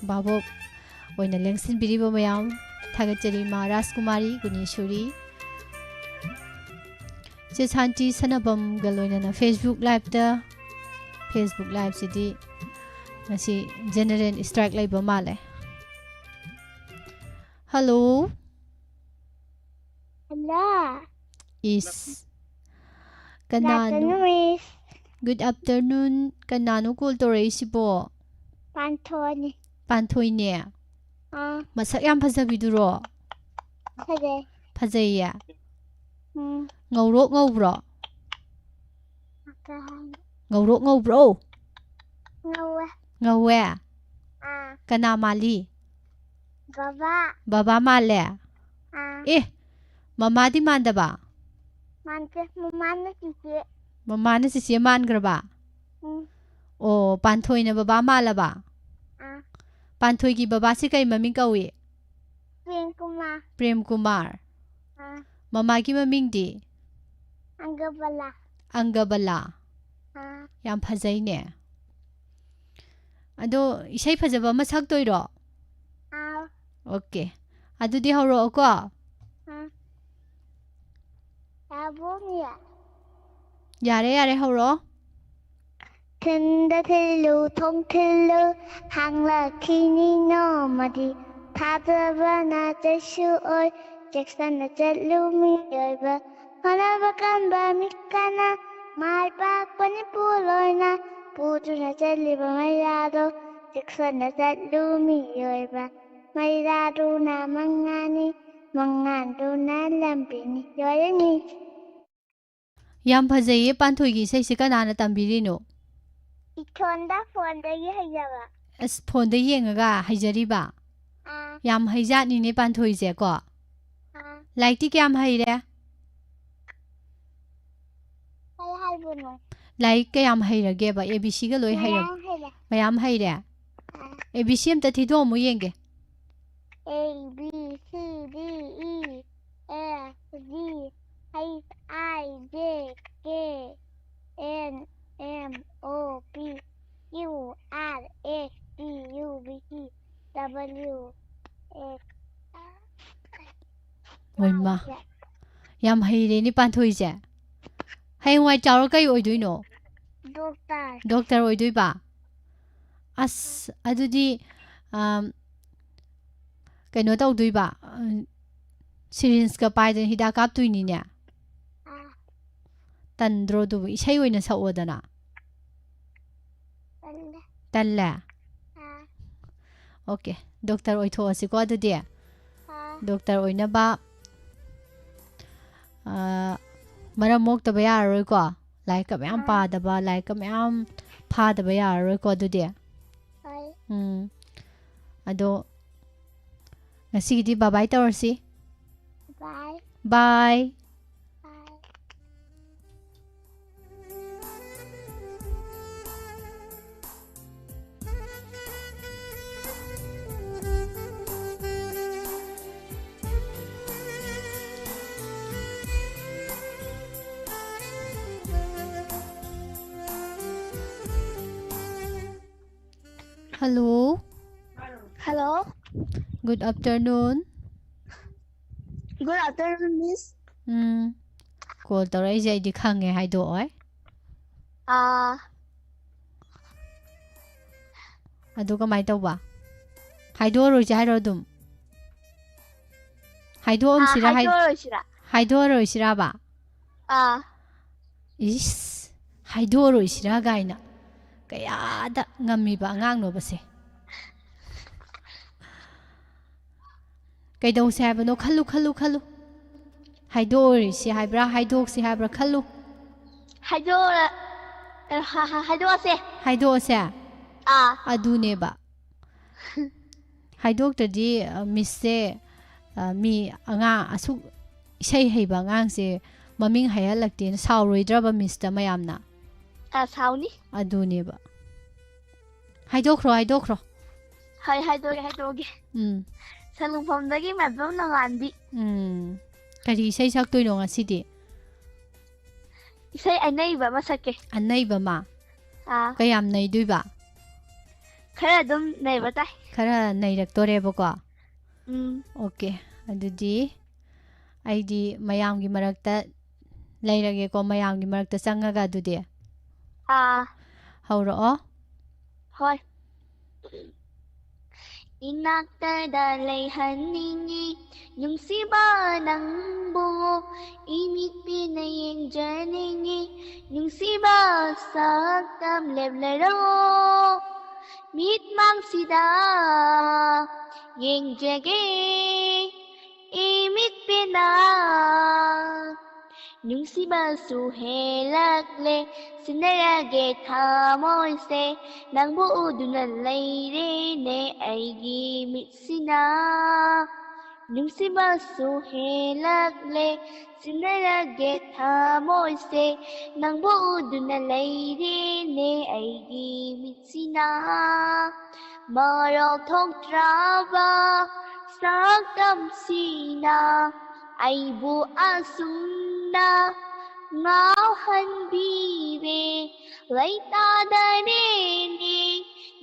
ꯚꯥꯕꯣꯛ ꯑꯣꯏꯅ ꯂꯦꯡꯁꯤꯟꯕꯤꯔꯤꯕ ꯃꯌꯥꯝ ꯊꯥꯒꯠꯆꯔꯤ꯫ ꯏꯃꯥ ꯔꯥꯖꯀꯨꯃꯥꯔꯤ, ꯒꯨꯅꯦꯁꯣꯔꯤ, ꯆꯦ ꯁꯥꯟꯇꯤ ꯁꯅꯥꯕꯝꯒ ꯂꯣꯏꯅꯅ Facebook Liveꯇ, Facebook Liveꯁꯤꯗꯤ ꯉꯁꯤ general strike ꯂꯩꯕ ꯃꯥꯜꯂꯦ꯫ Hello꯫ Hello. Is Good ꯀꯅꯥꯅꯣ? Afternoon, Miss. Good afternoon. ꯀꯅꯥꯅꯣ call ꯇꯧꯔꯛꯏꯁꯤꯕꯣ? ꯄꯥꯟꯊꯣꯏꯅꯤ꯫ ꯄꯥꯟꯊꯣꯏꯅꯦ꯫ ꯑꯥ, ꯃꯁꯛ ꯌꯥꯝ ꯐꯖꯕꯤꯗꯨꯔꯣ? ꯐꯖꯩ꯫ ꯐꯖꯩꯌꯦ꯫ ꯎꯝ, ꯉꯧꯔꯣꯛ ꯉꯧꯕ꯭ꯔꯣ? ꯀꯩ ꯍꯥꯏꯅꯤ? ꯉꯧꯔꯣꯛ ꯉꯧꯕ꯭ꯔꯣ? ꯉꯧꯋꯦ꯫ ꯉꯧꯋꯦ꯫ ꯑꯥ, ꯀꯅꯥ ꯃꯥꯜꯂꯤ? ꯕꯕꯥ꯫ ꯕꯕꯥ ꯃꯥꯜꯂꯦ꯫ ꯑꯥ, ꯑꯦ, ꯃꯃꯥꯗꯤ ꯃꯥꯟꯗꯕ? ꯃꯥꯟꯗꯦ, ꯃꯃꯥꯅ ꯆꯤꯆꯦ꯫ ꯃꯃꯥꯅ ꯆꯤꯆꯦ ꯃꯥꯟꯈ꯭ꯔꯕ? ꯎꯝ, ꯑꯣ, ꯄꯥꯟꯊꯣꯏꯅ ꯕꯕꯥ ꯃꯥꯜꯂꯕ? ꯑꯥ, ꯄꯥꯟꯊꯣꯏꯒꯤ ꯕꯕꯥꯁꯤ ꯀꯩ ꯃꯃꯤꯡ ꯀꯧꯏ? ꯄ꯭ꯔꯦꯝ ꯀꯨꯃꯥꯔ꯫ ꯄ꯭ꯔꯦꯝ ꯀꯨꯃꯥꯔ꯫ ꯑꯥ, ꯃꯃꯥꯒꯤ ꯃꯃꯤꯡꯗꯤ? ꯑꯪꯒꯕꯂꯥ꯫ ꯑꯪꯒꯕꯂꯥ꯫ ꯑꯥ, ꯌꯥꯝ ꯐꯖꯩꯅꯦ꯫ ꯑꯗꯣ ꯏꯁꯩ ꯐꯖꯕ ꯑꯃ ꯁꯛꯇꯣꯏꯔꯣ? ꯑꯥ, OK꯫ ꯑꯗꯨꯗꯤ ꯍꯧꯔꯛꯑꯣꯀꯣ꯫ ꯑꯥ, ꯌꯥꯕꯣ, ꯃꯤ? ꯌꯥꯔꯦ, ꯌꯥꯔꯦ, ꯍꯧꯔꯛꯑꯣ꯫ ꯊꯤꯟꯗ ꯊꯤꯜꯂꯨ, ꯊꯣꯡ ꯊꯤꯜꯂꯨ, ꯍꯥꯡꯂꯛꯈꯤꯅꯤ ꯅꯣꯡꯃꯗꯤ꯫ ꯊꯥꯖꯕꯅ ꯆꯩꯁꯨ ꯑꯣꯏ, ꯆꯦꯛꯁꯤꯟꯅ ꯆꯠꯂꯨ ꯃꯤꯑꯣꯏꯕ꯫ ꯍꯣꯠꯅꯕ ꯀꯟꯕ ꯃꯤ ꯀꯅꯥ, ꯃꯥꯏ ꯄꯥꯛꯄꯅꯤ ꯄꯣꯠꯂꯣꯏꯅ꯫ ꯄꯨꯗꯨꯅ ꯆꯠꯂꯤꯕ ꯃꯩꯔꯥꯗꯣ ꯆꯦꯛꯁꯤꯟꯅ ꯆꯠꯂꯨ ꯃꯤꯑꯣꯏꯕ꯫ ꯃꯩꯔꯥꯗꯨꯅ ꯃꯉꯥꯅꯤ, ꯃꯉꯥꯜꯗꯨꯅ ꯂꯝꯕꯤꯅꯤ꯫ ꯂꯣꯏꯔꯅꯤ꯫ ꯌꯥꯝ ꯐꯖꯩꯌꯦ ꯄꯥꯟꯊꯣꯏꯒꯤ ꯏꯁꯩꯁꯦ꯫ ꯀꯅꯥꯅ ꯇꯝꯕꯤꯔꯤꯅꯣ? ꯏꯊꯣꯟꯗ ꯐꯣꯟꯗꯒꯤ ꯍꯩꯖꯕ꯫ ꯑꯁ, ꯐꯣꯟꯗ ꯌꯦꯡꯉꯒ ꯍꯩꯖꯔꯤꯕ? ꯑꯥ, ꯌꯥꯝ ꯍꯩꯖꯥꯠꯅꯤꯅꯦ ꯄꯥꯟꯊꯣꯏꯁꯦ ꯀꯣ꯫ ꯑꯥ, ꯂꯥꯏꯔꯤꯛꯇꯤ ꯀꯌꯥꯝ ꯍꯩꯔꯦ? ꯀꯩ ꯍꯥꯏꯕꯅꯣ? ꯂꯥꯏꯔꯤꯛ ꯀꯌꯥꯝ ꯍꯩꯔꯒꯦꯕ? ꯑꯦ ꯕꯤ ꯁꯤꯒ ꯂꯣꯏ ꯍꯩꯔ- ꯃꯌꯥꯝ ꯍꯩꯔꯦ꯫ ꯃꯌꯥꯝ ꯍꯩꯔꯦ? ꯑꯥ, ꯑꯦ ꯕꯤ ꯁꯤ ꯑꯝꯇ ꯊꯤꯗꯣꯛꯑꯝꯃꯨ ꯌꯦꯡꯒꯦ꯫ A, B, C, D, E, F, G, H, I, J, K, L, M, O, P, Q, R, S, T, U, V, W, X, ꯍꯣꯏꯃ, ꯌꯥꯝ ꯍꯩꯔꯦꯅꯦ ꯄꯥꯟꯊꯣꯏꯁꯦ꯫ ꯍꯌꯦꯡꯋꯥꯏ ꯆꯥꯎꯔ ꯀꯩ ꯑꯣꯏꯗꯣꯏꯅꯣ? Doctor. ꯗꯣꯛꯇꯔ ꯑꯣꯏꯗꯣꯏꯕ? ꯑꯁ, ꯑꯗꯨꯗꯤ, ꯑꯝ, ꯀꯩꯅꯣ ꯇꯧꯗꯣꯏꯕ? ꯎꯝ, ꯁꯤꯔꯤꯟꯁꯀ ꯄꯥꯏꯗꯅ ꯍꯤꯗꯥꯛ ꯀꯥꯞꯇꯣꯏꯅꯤꯅꯦ? ꯑꯥ, ꯇꯟꯗ꯭ꯔꯣ ꯑꯗꯨꯕꯨ? ꯏꯁꯩ ꯑꯣꯏꯅ ꯁꯛꯑꯣꯗꯅ꯫ ꯇꯜꯂꯦ꯫ ꯇꯜꯂꯦ? ꯑꯥ, ꯑꯣꯀꯦ, ꯗꯣꯛꯇꯔ ꯑꯣꯏꯊꯣꯛꯑꯁꯤꯀꯣ ꯑꯗꯨꯗꯤ꯫ ꯑꯥ, ꯗꯣꯛꯇꯔ ꯑꯣꯏꯅꯕ, ꯑꯥ, ꯃꯔꯝ ꯃꯣꯛꯇꯕ ꯌꯥꯔꯔꯣꯏꯀꯣ꯫ ꯂꯥꯏꯔꯤꯛꯀ ꯃꯌꯥꯝ ꯑꯥ, ꯄꯥꯗꯕ, ꯂꯥꯏꯔꯤꯛꯀ ꯃꯌꯥꯝ ꯐꯥꯗꯕ ꯌꯥꯔꯔꯣꯏꯀꯣ ꯑꯗꯨꯗꯤ꯫ ꯍꯣꯏ꯫ ꯎꯝ꯫ ꯑꯗꯣ ꯉꯁꯤꯒꯤꯗꯤ ꯕꯥꯏ ꯕꯥꯏ ꯇꯧꯔꯁꯤ꯫ Bye. ꯕꯥꯏ꯫ Bye. Hello. Hello. Good afternoon. Good afternoon, Miss. Um. Call ꯇꯧꯔꯛꯏꯁꯦ ꯑꯩꯗꯤ ꯈꯪꯉꯦ, ꯍꯥꯏꯗꯣꯛꯑꯣꯏ꯫ ꯑꯥ, ꯑꯗꯨ ꯀꯃꯥꯏꯅ ꯇꯧꯕ? ꯍꯥꯏꯗꯣꯛꯑꯔꯣꯏꯁꯦ ꯍꯥꯏꯔꯣ ꯑꯗꯨꯝ? ꯑꯥ, ꯍꯥꯏꯗꯣꯛꯑꯝꯁꯤꯔꯥ? ꯍꯥꯏ- ꯍꯥꯏꯗꯣꯛꯑꯔꯣꯏꯁꯤꯔꯥ? ꯍꯥꯏꯗꯣꯛꯑꯔꯣꯏꯁꯤꯔꯥꯕ? ꯑꯥ, ꯏꯁ, ꯍꯥꯏꯗꯣꯛꯑꯔꯣꯏꯁꯤꯔꯥ ꯀꯥꯏꯅ꯫ ꯀꯌꯥꯗ ꯉꯝꯃꯤꯕ ꯑꯉꯥꯡꯅꯣꯕꯁꯦ? ꯀꯩꯗꯧꯁꯦ ꯍꯥꯏꯕꯅꯣ? ꯈꯜꯂꯨ, ꯈꯜꯂꯨ, ꯈꯜꯂꯨ꯫ ꯍꯥꯏꯗꯣꯛꯑꯣꯏꯁꯤ ꯍꯥꯏꯕ꯭ꯔꯥ, ꯍꯥꯏꯗꯣꯛꯁꯤ ꯍꯥꯏꯕ꯭ꯔꯥ? ꯈꯜꯂꯨ꯫ ꯍꯥꯏꯗꯣꯛꯑ-, ꯍꯥ-, ꯍꯥ-, ꯍꯥꯏꯗꯣꯛꯑꯁꯦ꯫ ꯍꯥꯏꯗꯣꯛꯑꯁꯦ? ꯑꯥ꯫ ꯑꯗꯨꯅꯦꯕ꯫ ꯍꯥꯏꯗꯣꯛꯇ꯭ꯔꯗꯤ, ꯑ, ꯃꯤꯁꯁꯦ, ꯑ, ꯃꯤ ꯑꯉꯥꯡ ꯑꯁꯨꯛ ꯏꯁꯩ ꯍꯩꯕ ꯑꯉꯥꯡꯁꯦ ꯃꯃꯤꯡ ꯍꯥꯏꯍꯜꯂꯛꯇꯦꯅ ꯁꯥꯎꯔꯣꯏꯗ꯭ꯔꯕ ꯃꯤꯁꯇ ꯃꯌꯥꯝꯅ? ꯑ, ꯁꯥꯎꯅꯤ꯫ ꯑꯗꯨꯅꯦꯕ꯫ ꯍꯥꯏꯗꯣꯛꯈ꯭ꯔꯣ, ꯍꯥꯏꯗꯣꯛꯈ꯭ꯔꯣ꯫ ꯍꯣꯏ, ꯍꯥꯏꯗꯣꯛꯑꯒꯦ, ꯍꯥꯏꯗꯣꯛꯑꯒꯦ꯫ ꯎꯝ꯫ ꯁꯂꯨꯡꯐꯝꯗꯒꯤ ꯃꯥꯏꯕꯝ ꯅꯣꯡꯉꯥꯟꯕꯤ꯫ ꯎꯝ꯫ ꯀꯔꯤ ꯏꯁꯩ ꯁꯛꯇꯣꯏꯅꯣ ꯉꯁꯤꯗꯤ? ꯏꯁꯩ ꯑꯅꯩꯕ ꯑꯃ ꯁꯛꯀꯦ꯫ ꯑꯅꯩꯕ ꯑꯃ? ꯑꯥ꯫ ꯀꯌꯥꯝ ꯅꯩꯗꯣꯏꯕ? ꯈꯔ ꯑꯗꯨꯝ ꯅꯩꯕ ꯇꯥꯏ꯫ ꯈꯔ ꯅꯩꯔꯛꯇꯣꯔꯦꯕꯀꯣ? ꯎꯝ꯫ OK, ꯑꯗꯨꯗꯤ ꯑꯩꯗꯤ ꯃꯌꯥꯝꯒꯤ ꯃꯔꯛꯇ ꯂꯩꯔꯒꯦꯀꯣ, ꯃꯌꯥꯝꯒꯤ ꯃꯔꯛꯇ ꯆꯪꯉꯒ ꯑꯗꯨꯗꯤ꯫ ꯑꯥ꯫ ꯍꯧꯔꯛꯑꯣ꯫ ꯍꯣꯏ꯫ ꯏꯅꯥꯛꯇꯗ ꯂꯩꯍꯟꯅꯤꯡꯉꯤ ꯅꯨꯡꯁꯤꯕ ꯅꯪꯕꯨ, ꯏꯃꯤꯠ ꯄꯦꯟꯅ ꯌꯦꯡꯖꯅꯤꯡꯉꯤ ꯅꯨꯡꯁꯤꯕ ꯁꯛꯇꯝ ꯂꯦꯞꯂꯔꯣ꯫ ꯃꯤꯠꯃꯥꯡꯁꯤꯗ ꯌꯦꯡꯖꯒꯦ ꯏꯃꯤꯠ ꯄꯦꯟꯅ꯫ ꯅꯨꯡꯁꯤꯕꯁꯨ ꯍꯦꯜꯂꯛꯂꯦ, ꯁꯤꯟꯅꯔꯒꯦ ꯊꯃꯣꯏꯁꯦ, ꯅꯪꯕꯨ ꯎꯗꯨꯅ ꯂꯩꯔꯦꯅꯦ ꯑꯩꯒꯤ ꯃꯤꯠꯁꯤꯅ꯫ ꯅꯨꯡꯁꯤꯕꯁꯨ ꯍꯦꯜꯂꯛꯂꯦ, ꯁꯤꯟꯅꯔꯒꯦ ꯊꯃꯣꯏꯁꯦ, ꯅꯪꯕꯨ ꯎꯗꯨꯅ ꯂꯩꯔꯦꯅꯦ ꯑꯩꯒꯤ ꯃꯤꯠꯁꯤꯅ꯫ ꯃꯔꯧ ꯊꯣꯛꯇ꯭ꯔꯕ ꯁꯛꯇꯝꯁꯤꯅ ꯑꯩꯕꯨ ꯑꯁꯨꯝꯅ ꯉꯥꯎꯍꯟꯕꯤꯔꯦ꯫ ꯂꯩꯇꯥꯗꯔꯦꯅꯦ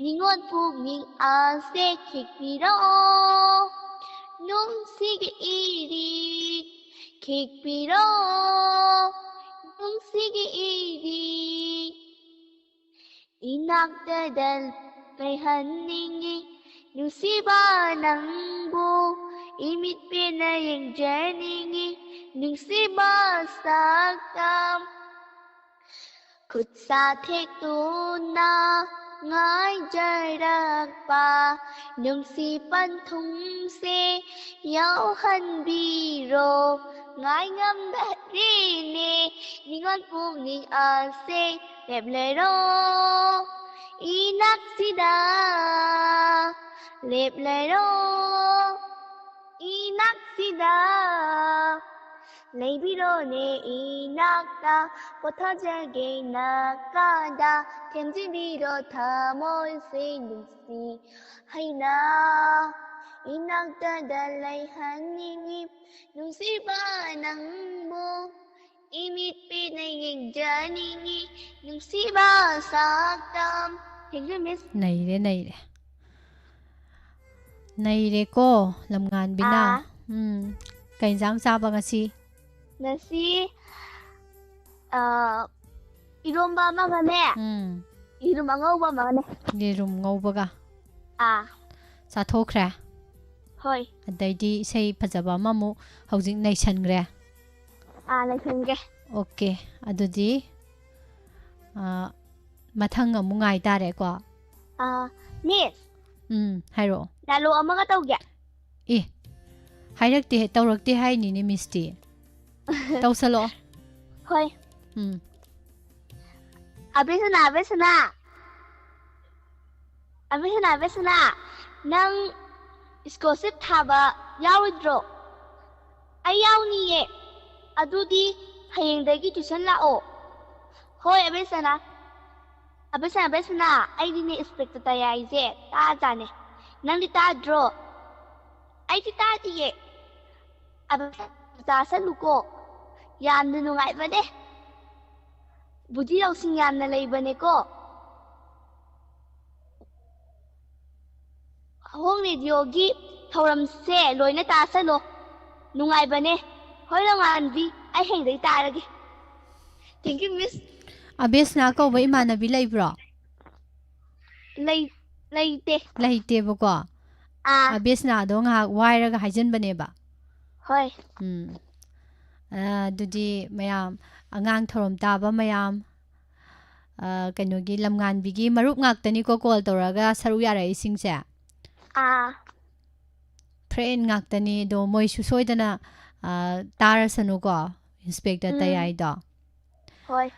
ꯅꯤꯉꯣꯜ ꯄꯨꯛꯅꯤꯡ ꯑꯁꯦ ꯈꯤꯛꯄꯤꯔꯣ꯫ ꯅꯨꯡꯁꯤꯒꯤ ꯏꯔꯤꯛ ꯈꯤꯛꯄꯤꯔꯣ꯫ ꯅꯨꯡꯁꯤꯒꯤ ꯏꯔꯤꯛ ꯏꯅꯥꯛꯇꯗ ꯂꯩꯍꯟꯅꯤꯡꯉꯤ ꯅꯨꯡꯁꯤꯕ ꯅꯪꯕꯨ, ꯏꯃꯤꯠ ꯄꯦꯟꯅ ꯌꯦꯡꯖꯅꯤꯡꯉꯤ ꯅꯨꯡꯁꯤꯕ ꯁꯛꯇꯝ꯫ ꯈꯨꯠꯁꯥ ꯊꯦꯛꯇꯨꯅ ꯉꯥꯏꯖꯔꯛꯄ ꯅꯨꯡꯁꯤ ꯄꯟꯊꯨꯡꯁꯦ ꯌꯧꯍꯟꯕꯤꯔꯣ꯫ ꯉꯥꯏ ꯉꯝꯗꯔꯦꯅꯦ ꯅꯤꯉꯣꯜ ꯄꯨꯛꯅꯤꯡ ꯑꯁꯦ꯫ ꯂꯦꯞꯂꯔꯣ ꯏꯅꯥꯛꯁꯤꯗ, ꯂꯦꯞꯂꯔꯣ ꯏꯅꯥꯛꯁꯤꯗ꯫ ꯂꯩꯕꯤꯔꯣꯅꯦ ꯏꯅꯥꯛꯇ, ꯄꯣꯊꯥꯖꯒꯦ ꯅꯥꯀꯥꯗ꯫ ꯊꯦꯝꯖꯤꯟꯕꯤꯔꯣ ꯊꯃꯣꯏꯁꯦ ꯅꯨꯡꯁꯤ ꯍꯥꯏꯅ, ꯏꯅꯥꯛꯇꯗ ꯂꯩꯍꯟꯅꯤꯡꯉꯤ꯫ ꯅꯨꯡꯁꯤꯕ ꯅꯪꯕꯨ ꯏꯃꯤꯠ ꯄꯦꯟꯅ ꯌꯦꯡꯖꯅꯤꯡꯉꯤ꯫ ꯅꯨꯡꯁꯤꯕ ꯁꯛꯇꯝ꯫ Thank you, Miss꯫ ꯅꯩꯔꯦ, ꯅꯩꯔꯦ꯫ ꯅꯩꯔꯦꯀꯣ, ꯂꯝꯉꯥꯟꯕꯤꯅ꯫ ꯑꯥ꯫ ꯎꯝ꯫ ꯀꯩ ꯏꯟꯖꯥꯡ ꯆꯥꯕ ꯉꯁꯤ? ꯉꯁꯤ, ꯑ, ꯏꯔꯣꯝꯕ ꯑꯃꯒꯅꯦ, ꯎꯝ꯫ ꯌꯦꯔꯨꯝ ꯑꯉꯧꯕ ꯑꯃꯒꯅꯦ꯫ ꯌꯦꯔꯨꯝ ꯉꯧꯕꯒ? ꯑꯥ꯫ ꯆꯥꯊꯣꯛꯈ꯭ꯔꯦ? ꯍꯣꯏ꯫ ꯑꯗꯩꯗꯤ ꯏꯁꯩ ꯐꯖꯕ ꯑꯃꯃꯨꯛ ꯍꯧꯖꯤꯛ ꯅꯩꯁꯟꯈ꯭ꯔꯦ? ꯑꯥ, ꯅꯩꯁꯟꯒꯦ꯫ ꯑꯣꯀꯦ, ꯑꯗꯨꯗꯤ, ꯑ, ꯃꯊꯪ ꯑꯃꯨꯛ ꯉꯥꯏ ꯇꯥꯔꯦꯀꯣ? ꯑꯥ, Miss꯫ ꯎꯝ, ꯍꯥꯏꯔꯛꯑꯣ꯫ Dialogue ꯑꯃꯒ ꯇꯧꯒꯦ꯫ ꯑꯦ, ꯍꯥꯏꯔꯛꯇꯦ, ꯇꯧꯔꯛꯇꯦ ꯍꯥꯏꯅꯤꯅꯦ, Miss ꯇꯤ꯫ ꯇꯧꯁꯜꯂꯛꯑꯣ꯫ ꯍꯣꯏ꯫ ꯎꯝ꯫ ꯑꯕꯦꯁꯅꯥ, ꯑꯕꯦꯁꯅꯥ꯫ ꯑꯕꯦꯁꯅꯥ, ꯑꯕꯦꯁꯅꯥ, ꯅꯪ scholarship ꯊꯥꯕ ꯌꯥꯎꯔꯣꯏꯗ꯭ꯔꯣ? ꯑꯩ ꯌꯥꯎꯅꯤꯌꯦ꯫ ꯑꯗꯨꯗꯤ ꯍꯌꯦꯡꯗꯒꯤ tuition ꯂꯥꯛꯑꯣ꯫ ꯍꯣꯏ, ꯑꯕꯦꯁꯅꯥ꯫ ꯑꯕꯦꯁꯅꯥ, ꯑꯕꯦꯁꯅꯥ, ꯑꯩꯗꯤꯅꯦ inspector ꯇꯌꯥꯏꯁꯦ ꯇꯥꯖꯥꯠꯅꯦ꯫ ꯅꯪꯗꯤ ꯇꯥꯗ꯭ꯔꯣ? ꯑꯩꯗꯤ ꯇꯥꯗꯤꯌꯦ꯫ ꯑꯕꯦꯁꯅꯥ, ꯆꯥꯁꯜꯂꯨꯀꯣ꯫ ꯌꯥꯝꯅ ꯅꯨꯡꯉꯥꯏꯕꯅꯦ꯫ ꯕꯨꯙꯤ ꯂꯧꯁꯤꯡ ꯌꯥꯝꯅ ꯂꯩꯕꯅꯦꯀꯣ꯫ ꯑꯍꯣꯡ ꯔꯦꯗꯤꯑꯣꯒꯤ ꯊꯧꯔꯝꯁꯦ ꯂꯣꯏꯅ ꯇꯥꯁꯜꯂꯣ꯫ ꯅꯨꯡꯉꯥꯏꯕꯅꯦ꯫ ꯍꯣꯏ, ꯂꯝꯉꯥꯟꯕꯤ, ꯑꯩ ꯍꯌꯦꯡꯗꯒꯤ ꯇꯥꯔꯒꯦ꯫ Thank you, Miss꯫ ꯑꯕꯦꯁꯅꯥ ꯀꯧꯕ ꯏꯃꯥꯟꯅꯕꯤ ꯂꯩꯕ꯭ꯔꯣ? ꯂꯩ-, ꯂꯩꯇꯦ꯫ ꯂꯩꯇꯦꯕꯀꯣ? ꯑꯥ꯫ ꯑꯕꯦꯁꯅꯥꯗꯣ ꯉꯥꯏꯍꯥꯛ ꯋꯥꯏꯔꯒ ꯍꯥꯏꯖꯟꯕꯅꯦꯕ꯫ ꯍꯣꯏ꯫ ꯎꯝ꯫ ꯑ, ꯑꯗꯨꯗꯤ ꯃꯌꯥꯝ, ꯑꯉꯥꯡ ꯊꯧꯔꯝ ꯇꯥꯕ ꯃꯌꯥꯝ, ꯑ, ꯀꯩꯅꯣꯒꯤ ꯂꯝꯉꯥꯟꯕꯤꯒꯤ ꯃꯔꯨꯞ ꯉꯥꯛꯇꯅꯤꯀꯣ call ꯇꯧꯔꯒ ꯁꯔꯨꯛ ꯌꯥꯔꯛꯏꯁꯤꯡꯁꯦ꯫ ꯑꯥ꯫ Friend ꯉꯥꯛꯇꯅꯤ꯫ ꯑꯗꯣ ꯃꯣꯏꯁꯨ ꯁꯣꯏꯗꯅ, ꯑ, ꯇꯥꯔꯁꯅꯨꯀꯣ, Inspector ꯎꯝ꯫ ꯇꯌꯥꯏꯗꯣ꯫ ꯍꯣꯏ꯫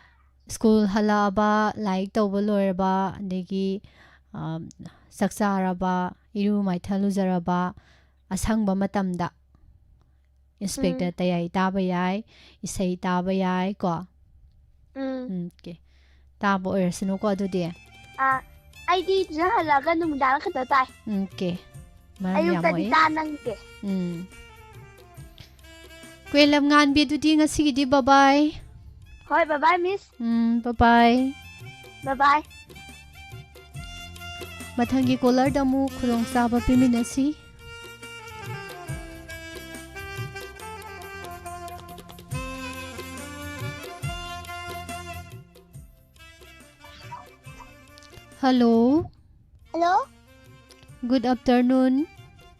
School ꯍꯜꯂꯛꯑꯕ, ꯂꯥꯏꯔꯤꯛ ꯇꯧꯕ ꯂꯣꯏꯔꯕ, ꯑꯗꯒꯤ, ꯑ, ꯆꯥꯛ ꯆꯥꯔꯕ, ꯏꯔꯨ ꯃꯥꯏꯊ ꯂꯨꯖꯔꯕ, ꯑꯁꯪꯕ ꯃꯇꯝꯗ Inspector ꯎꯝ꯫ ꯇꯌꯥꯏ ꯇꯥꯕ ꯌꯥꯏ, ꯏꯁꯩ ꯇꯥꯕ ꯌꯥꯏ ꯀꯣ꯫ ꯎꯝ꯫ ꯎꯝ, okay꯫ ꯇꯥꯕ ꯑꯣꯏꯔꯁꯅꯨꯀꯣ ꯑꯗꯨꯗꯤ꯫ ꯑꯥ, ꯑꯩꯗꯤ tuition ꯍꯜꯂꯛꯑꯒ ꯅꯨꯃꯤꯗꯥꯡ ꯈꯛꯇ ꯇꯥꯏ꯫ ꯎꯝ, okay꯫ ꯃꯔꯝ ꯌꯥꯝ ꯑꯌꯨꯛꯇꯗꯤ ꯃꯣꯛꯏ꯫ ꯇꯥ ꯅꯪꯗꯦ꯫ ꯎꯝ꯫ ꯀ꯭ꯋꯦ ꯂꯝꯉꯥꯟꯕꯤ, ꯑꯗꯨꯗꯤ ꯉꯁꯤꯒꯤꯗꯤ bye bye꯫ ꯍꯣꯏ, bye bye, miss꯫ ꯎꯝ, bye bye꯫ Bye bye꯫ ꯃꯊꯪꯒꯤ callerꯗ ꯑꯃꯨꯛ ꯈꯨꯗꯣꯡꯆꯥꯕ ꯄꯤꯃꯤꯟꯅꯁꯤ꯫ Hello꯫ Hello꯫ Good afternoon꯫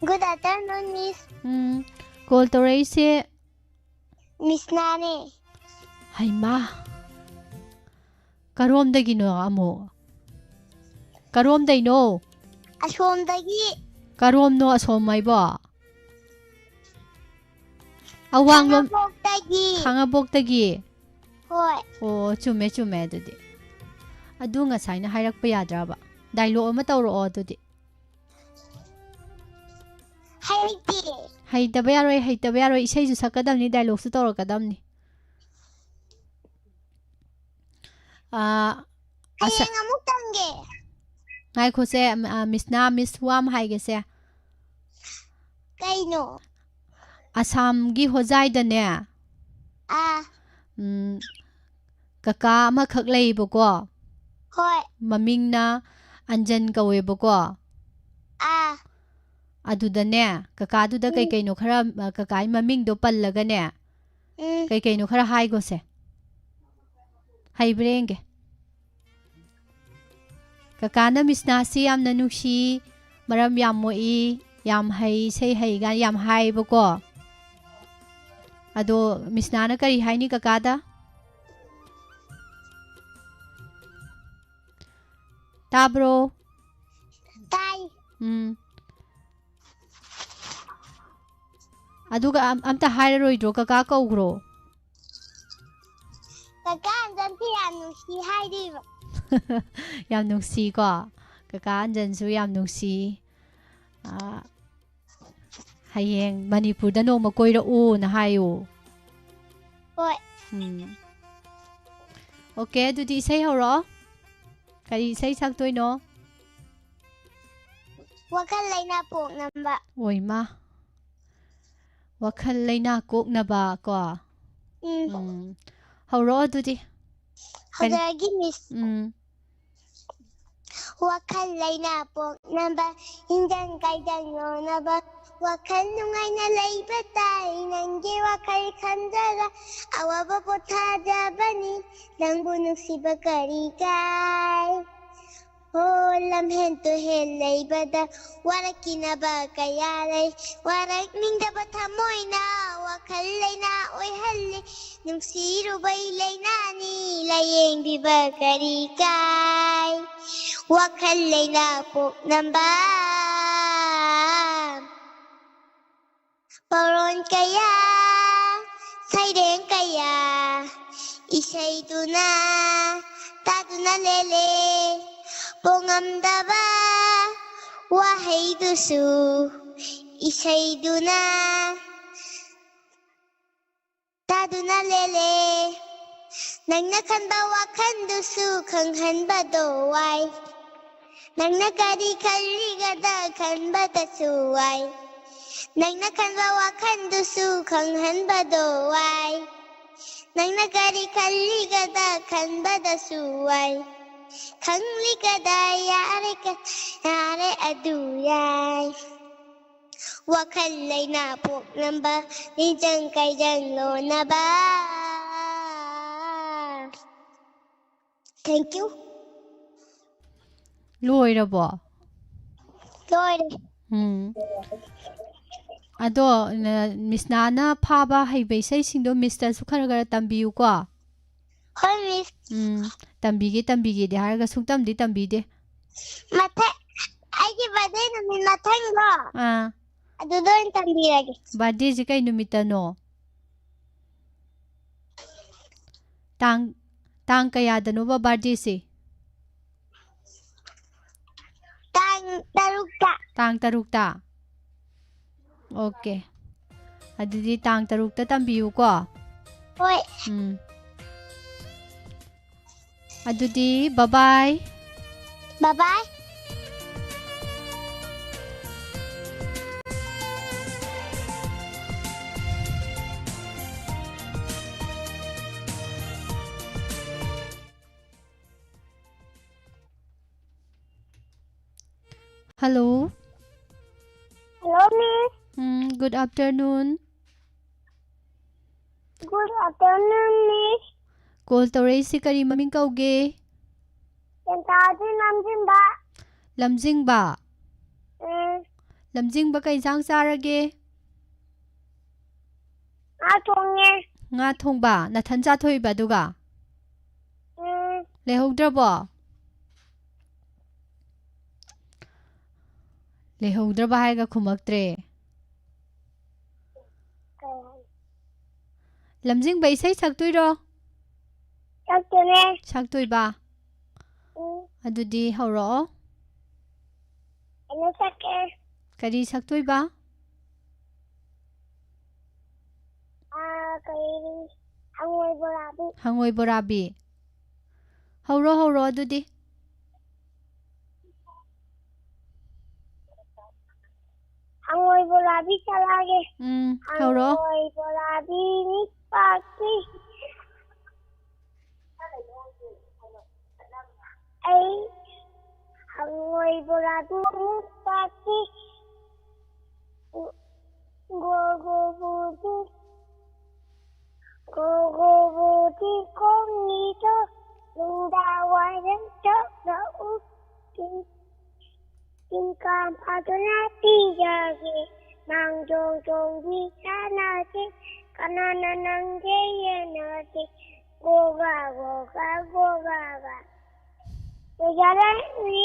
Good afternoon, miss꯫ ꯎꯝ, call ꯇꯧꯔꯛꯏꯁꯦ ꯃꯤꯁꯅꯥꯅꯦ꯫ ꯍꯩꯃꯥ! ꯀꯔꯣꯝꯗꯒꯤꯅꯣ ꯑꯃꯨꯛ? ꯀꯔꯣꯝꯗꯩꯅꯣ? ꯑꯁꯣꯝꯗꯒꯤ꯫ ꯀꯔꯣꯝꯅꯣ ꯑꯁꯣꯝ ꯍꯥꯏꯕꯣ? ꯑꯋꯥꯡꯂꯣꯝ꯫ ꯈꯥꯉꯕꯣꯛꯇꯒꯤ꯫ ꯈꯥꯉꯕꯣꯛꯇꯒꯤ? ꯍꯣꯏ꯫ ꯑꯣ, ꯆꯨꯝꯃꯦ, ꯆꯨꯝꯃꯦ ꯑꯗꯨꯗꯤ꯫ ꯑꯗꯨ ꯉꯁꯥꯏꯅ ꯍꯥꯏꯔꯛꯄ ꯌꯥꯗ꯭ꯔꯕ? Dialogue ꯑꯃ ꯇꯧꯔꯛꯑꯣ ꯑꯗꯨꯗꯤ꯫ ꯍꯩꯇꯦ꯫ ꯍꯩꯇꯕ ꯌꯥꯔꯣꯏ, ꯍꯩꯇꯕ ꯌꯥꯔꯣꯏ꯫ ꯏꯁꯩꯁꯨ ꯁꯛꯀꯗꯕꯅꯤ, dialogueꯁꯨ ꯇꯧꯔꯛꯀꯗꯕꯅꯤ꯫ ꯑꯥ, ꯑꯁ-, ꯍꯌꯦꯡ ꯑꯃꯨꯛ ꯇꯝꯒꯦ꯫ ꯉꯥꯏꯈꯣꯁꯦ, ꯑ, ꯃꯤꯁꯅꯥ, ꯃꯤꯁ ꯋꯥꯝ ꯍꯥꯏꯒꯦꯁꯦ꯫ ꯀꯩꯅꯣ? ꯑꯁꯥꯝꯒꯤ ꯍꯣꯖꯥꯏꯗꯅꯦ, ꯑꯥ꯫ ꯎꯝ, ꯀꯀꯥ ꯑꯃꯈꯛ ꯂꯩꯌꯦꯕꯀꯣ꯫ ꯍꯣꯏ꯫ ꯃꯃꯤꯡꯅ ꯑꯟꯖꯟ ꯀꯧꯋꯦꯕꯀꯣ꯫ ꯑꯥ꯫ ꯑꯗꯨꯗꯅꯦ, ꯀꯀꯥꯗꯨꯗ ꯎꯝ꯫ ꯀꯩ ꯀꯩꯅꯣ ꯈꯔ, ꯑ, ꯀꯀꯥꯒꯤ ꯃꯃꯤꯡꯗꯣ ꯄꯜꯂꯒꯅꯦ, ꯎꯝ꯫ ꯀꯩ ꯀꯩꯅꯣ ꯈꯔ ꯍꯥꯏꯒꯣꯁꯦ꯫ ꯍꯩꯕ꯭ꯔꯥ ꯌꯦꯡꯒꯦ꯫ ꯀꯀꯥꯅ ꯃꯤꯁꯅꯥꯁꯤ ꯌꯥꯝꯅ ꯅꯨꯡꯁꯤ, ꯃꯔꯝ ꯌꯥꯝ ꯃꯣꯛꯏ, ꯌꯥꯝ ꯍꯩ, ꯏꯁꯩ ꯍꯩ ꯀꯥꯏꯅ ꯌꯥꯝ ꯍꯥꯏꯌꯦꯕꯀꯣ꯫ ꯑꯗꯣ ꯃꯤꯁꯅꯥꯅ ꯀꯔꯤ ꯍꯥꯏꯅꯤ ꯀꯀꯥꯗ? ꯇꯥꯕ꯭ꯔꯣ? ꯇꯥꯏ꯫ ꯎꯝ꯫ ꯑꯗꯨꯒ ꯑꯝ-, ꯑꯝꯇ ꯍꯥꯏꯔꯔꯣꯏꯗ꯭ꯔꯣ? ꯀꯀꯥ ꯀꯧꯈ꯭ꯔꯣ꯫ ꯀꯀꯥ ꯑꯟꯖꯟꯁꯦ ꯌꯥꯝ ꯅꯨꯡꯁꯤ ꯍꯥꯏꯔꯤꯕ꯫ ꯌꯥꯝ ꯅꯨꯡꯁꯤꯀꯣ꯫ ꯀꯀꯥ ꯑꯟꯖꯟꯁꯨ ꯌꯥꯝ ꯅꯨꯡꯁꯤ꯫ ꯑꯥ, ꯍꯌꯦꯡ ꯃꯅꯤꯄꯨꯔꯗ ꯅꯣꯡꯃ ꯀꯣꯏꯔꯛꯎꯅ ꯍꯥꯏꯌꯨ꯫ ꯍꯣꯏ꯫ ꯎꯝ꯫ ꯑꯣꯀꯦ, ꯑꯗꯨꯗꯤ ꯏꯁꯩ ꯍꯧꯔꯛꯑꯣ꯫ ꯀꯔꯤ ꯏꯁꯩ ꯁꯛꯇꯣꯏꯅꯣ? ꯋꯥꯈꯜ ꯂꯩꯅꯥ ꯄꯣꯛꯅꯕ꯫ ꯑꯣꯏꯃꯥ꯫ ꯋꯥꯈꯜ ꯂꯩꯅꯥ ꯀꯣꯛꯅꯕ ꯀꯣ꯫ ꯎꯝ꯫ ꯎꯝ꯫ ꯍꯧꯔꯛꯑꯣ ꯑꯗꯨꯗꯤ꯫ ꯀꯔꯤ? ꯍꯧꯖꯔꯒꯦ, ꯃꯤꯁ꯫ ꯎꯝ꯫ ꯋꯥꯈꯜ ꯂꯩꯅꯥ ꯄꯣꯛꯅꯕ, ꯅꯤꯡꯖꯪ ꯀꯥꯏꯖꯪ ꯂꯣꯟꯅꯕ, ꯋꯥꯈꯜ ꯅꯨꯡꯉꯥꯏꯅ ꯂꯩꯕ ꯇꯥꯏ꯫ ꯅꯪꯒꯤ ꯋꯥꯈꯜ ꯈꯟꯖꯔ ꯑꯋꯥꯕ ꯄꯣꯊꯥꯖꯕꯅꯤ꯫ ꯅꯪꯕꯨ ꯅꯨꯡꯁꯤꯕ ꯀꯔꯤ ꯀꯥꯏ? ꯍꯣ, ꯂꯝꯍꯦꯟ ꯇꯨꯍꯦꯟ ꯂꯩꯕꯗ ꯋꯥꯔꯛꯈꯤꯅꯕ ꯀꯌꯥ ꯂꯩ꯫ ꯋꯥꯔꯛꯅꯤꯡꯗꯕ ꯊꯃꯣꯏꯅ ꯋꯥꯈꯜ ꯂꯩꯅꯥ ꯑꯣꯏꯍꯜꯂꯤ꯫ ꯅꯨꯡꯁꯤꯔꯨꯕꯩ ꯂꯩꯅꯥꯅꯤ, ꯂꯥꯌꯦꯡꯕꯤꯕ ꯀꯔꯤ ꯀꯥꯏ? ꯋꯥꯈꯜ ꯂꯩꯅꯥ ꯄꯣꯛꯅꯕ ꯄꯥꯎꯔꯣꯟ ꯀꯌꯥ, ꯁꯩꯔꯦꯡ ꯀꯌꯥ, ꯏꯁꯩꯗꯨꯅ ꯇꯥꯗꯨꯅ ꯂꯦꯜꯂꯦ꯫ ꯄꯣꯛꯉꯝꯗꯕ ꯋꯥꯍꯩꯗꯨꯁꯨ ꯏꯁꯩꯗꯨꯅ ꯇꯥꯗꯨꯅ ꯂꯦꯜꯂꯦ꯫ ꯅꯪꯅ ꯈꯟꯕ ꯋꯥꯈꯜꯗꯨꯁꯨ ꯈꯪꯍꯟꯕꯗꯣ ꯋꯥꯏ꯫ ꯅꯪꯅ ꯀꯔꯤ ꯈꯜꯂꯤꯒꯗ ꯈꯟꯕꯗꯁꯨ ꯋꯥꯏ꯫ ꯅꯪꯅ ꯈꯟꯕ ꯋꯥꯈꯜꯗꯨꯁꯨ ꯈꯪꯍꯟꯕꯗꯣ ꯋꯥꯏ꯫ ꯅꯪꯅ ꯀꯔꯤ ꯈꯜꯂꯤꯒꯗ ꯈꯟꯕꯗꯁꯨ ꯋꯥꯏ꯫ ꯈꯪꯂꯤꯒꯗ ꯌꯥꯔꯦ ꯀ-, ꯌꯥꯔꯦ ꯑꯗꯨ ꯌꯥꯏ꯫ ꯋꯥꯈꯜ ꯂꯩꯅꯥ ꯄꯣꯛꯅꯕ, ꯅꯤꯡꯖꯪ ꯀꯥꯏꯖꯪ ꯂꯣꯟꯅꯕ꯫ Thank you. ꯂꯣꯏꯔꯕꯣ? ꯂꯣꯏꯔꯦ꯫ ꯎꯝ꯫ ꯑꯗꯣ, ꯅ-, ꯃꯤꯁꯅꯥꯅ ꯐꯥꯕ ꯍꯩꯕ ꯏꯁꯩꯁꯤꯡꯗꯣ ꯃꯤꯁꯇꯁꯨ ꯈꯔ ꯈꯔ ꯇꯝꯕꯤꯌꯨꯀꯣ꯫ ꯍꯣꯏ, ꯃꯤꯁ꯫ ꯎꯝ, ꯇꯝꯕꯤꯒꯦ, ꯇꯝꯕꯤꯒꯦꯗꯤ ꯍꯥꯏꯔꯒ ꯁꯨꯡꯇꯝꯗꯤ ꯇꯝꯕꯤꯗꯦ꯫ ꯃꯊꯪ, ꯑꯩꯒꯤ ꯕꯥꯔꯗꯦ ꯅꯨꯃꯤꯠ ꯃꯊꯪꯗꯣ, ꯑꯥ꯫ ꯑꯗꯨꯗ ꯑꯣꯏꯅ ꯇꯝꯕꯤꯔꯒꯦ꯫ ꯕꯥꯔꯗꯦꯁꯤ ꯀꯩ ꯅꯨꯃꯤꯠꯇꯅꯣ? ꯇꯥꯡ, ꯇꯥꯡ ꯀꯌꯥꯗꯅꯣꯕ ꯕꯥꯔꯗꯦꯁꯤ? ꯇꯥꯡ ꯇꯔꯨꯛꯇ꯫ ꯇꯥꯡ ꯇꯔꯨꯛꯇ? ꯑꯣꯀꯦ꯫ ꯑꯗꯨꯗꯤ ꯇꯥꯡ ꯇꯔꯨꯛꯇ ꯇꯝꯕꯤꯌꯨꯀꯣ꯫ ꯍꯣꯏ꯫ ꯎꯝ꯫ ꯑꯗꯨꯗꯤ bye bye꯫ Bye bye꯫ Hello꯫ Hello, Miss. ꯎꯝ, good afternoon꯫ Good afternoon, Miss꯫ Call ꯇꯧꯔꯛꯏꯁꯤ ꯀꯔꯤ ꯃꯃꯤꯡ ꯀꯧꯒꯦ? ꯀꯦꯟꯇꯥꯖꯤ ꯂꯝꯖꯤꯡꯕ꯫ ꯂꯝꯖꯤꯡꯕ? ꯎꯝ꯫ ꯂꯝꯖꯤꯡꯕ ꯀꯩ ꯏꯟꯁꯥꯡ ꯆꯥꯔꯒꯦ? ꯉꯥ ꯊꯣꯡꯉꯦ꯫ ꯉꯥ ꯊꯣꯡꯕ? ꯅꯊꯟ ꯆꯥꯊꯣꯛꯏꯕ ꯑꯗꯨꯒ? ꯎꯝ꯫ ꯂꯩꯍꯧꯗ꯭ꯔꯕꯣ? ꯂꯩꯍꯧꯗ꯭ꯔꯕ ꯍꯥꯏꯔꯒ ꯈꯨꯝꯃꯛꯇ꯭ꯔꯦ꯫ ꯀꯩ ꯍꯥꯏ? ꯂꯝꯖꯤꯡꯕ ꯏꯁꯩ ꯁꯛꯇꯣꯏꯔꯣ? ꯁꯛꯇꯣꯏꯅꯦ꯫ ꯁꯛꯇꯣꯏꯕ? ꯎꯝ꯫ ꯑꯗꯨꯗꯤ ꯍꯧꯔꯛꯑꯣ꯫ ꯑꯩꯅ ꯁꯛꯀꯦ꯫ ꯀꯔꯤ ꯁꯛꯇꯣꯏꯕ? ꯑꯥ, ꯀꯔꯤ? ꯍꯪꯉꯣꯏ ꯕꯣꯔꯥꯕꯤ꯫ ꯍꯪꯉꯣꯏ ꯕꯣꯔꯥꯕꯤ꯫ ꯍꯧꯔꯣ, ꯍꯧꯔꯣ ꯑꯗꯨꯗꯤ꯫ ꯍꯪꯉꯣꯏ ꯕꯣꯔꯥꯕꯤ ꯁꯛꯂꯛꯑꯒꯦ꯫ ꯎꯝ, ꯍꯧꯔꯣ꯫ ꯍꯪꯉꯣꯏ ꯕꯣꯔꯥꯕꯤ ꯃꯤꯠ ꯄꯥꯛꯄꯤ꯫ ꯑꯩ ꯍꯪꯉꯣꯏ ꯕꯣꯔꯥꯕꯤ ꯃꯤꯠ ꯄꯥꯛꯄꯤ꯫ ꯒꯣ ꯒꯣ ꯕꯨꯗꯤ, ꯒꯣ ꯒꯣ ꯕꯨꯗꯤ ꯈꯣꯡꯉꯤꯗꯣ, ꯅꯨꯡꯗꯥꯡ ꯋꯥꯏꯔꯝ ꯊꯣꯛꯂꯛꯎ꯫ ꯇꯤꯡ-, ꯇꯤꯡꯀꯥꯡ ꯐꯥꯗꯨꯅ ꯄꯤꯖꯒꯦ, ꯃꯥꯡꯖꯣꯡ ꯆꯣꯡꯕꯤ ꯁꯥꯟꯅꯁꯦ, ꯀꯅꯥꯅ ꯅꯪꯒꯦ ꯌꯦꯡꯅꯁꯦ, ꯒꯣꯒꯥ, ꯒꯣꯒꯥ, ꯒꯣꯒꯥꯒ꯫ ꯂꯣꯏꯖꯔꯅꯤ꯫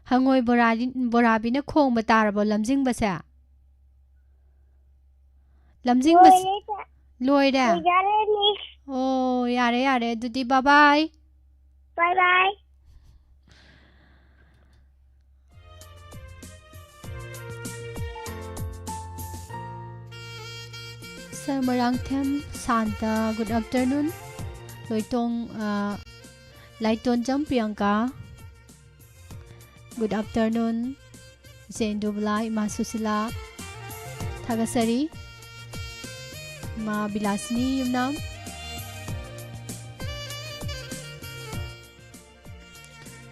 ꯍꯪꯉꯣꯏ ꯕꯣꯔꯥꯗꯤ-, ꯕꯣꯔꯥꯕꯤꯅ ꯈꯣꯡꯕ ꯇꯥꯔꯕꯣ ꯂꯝꯖꯤꯡꯕꯁꯦ? ꯂꯝꯖꯤꯡꯕꯁꯦ ꯂꯣꯏꯔꯦ, ꯏꯆꯦ꯫ ꯂꯣꯏꯔꯦ? ꯂꯣꯏꯖꯔꯅꯤ꯫ ꯑꯣ, ꯌꯥꯔꯦ, ꯌꯥꯔꯦ꯫ ꯑꯗꯨꯗꯤ bye bye꯫ Bye bye꯫ Sir Moirangthem Santa, good afternoon꯫ ꯂꯣꯏꯇꯣꯡ, ꯑ, ꯂꯥꯏꯇꯣꯟꯖꯝ ꯄ꯭ꯔꯤꯌꯥꯡꯀꯥ, good afternoon꯫ ꯏꯆꯦ ꯏꯟꯗꯨꯕꯂꯥ, ꯏꯃꯥ ꯁꯨꯁꯤꯂꯥ, ꯊꯥꯒꯠꯆꯔꯤ꯫ ꯏꯃꯥ ꯕꯤꯂꯥꯁꯤꯅꯤ ꯌꯨꯝꯅꯥꯝ꯫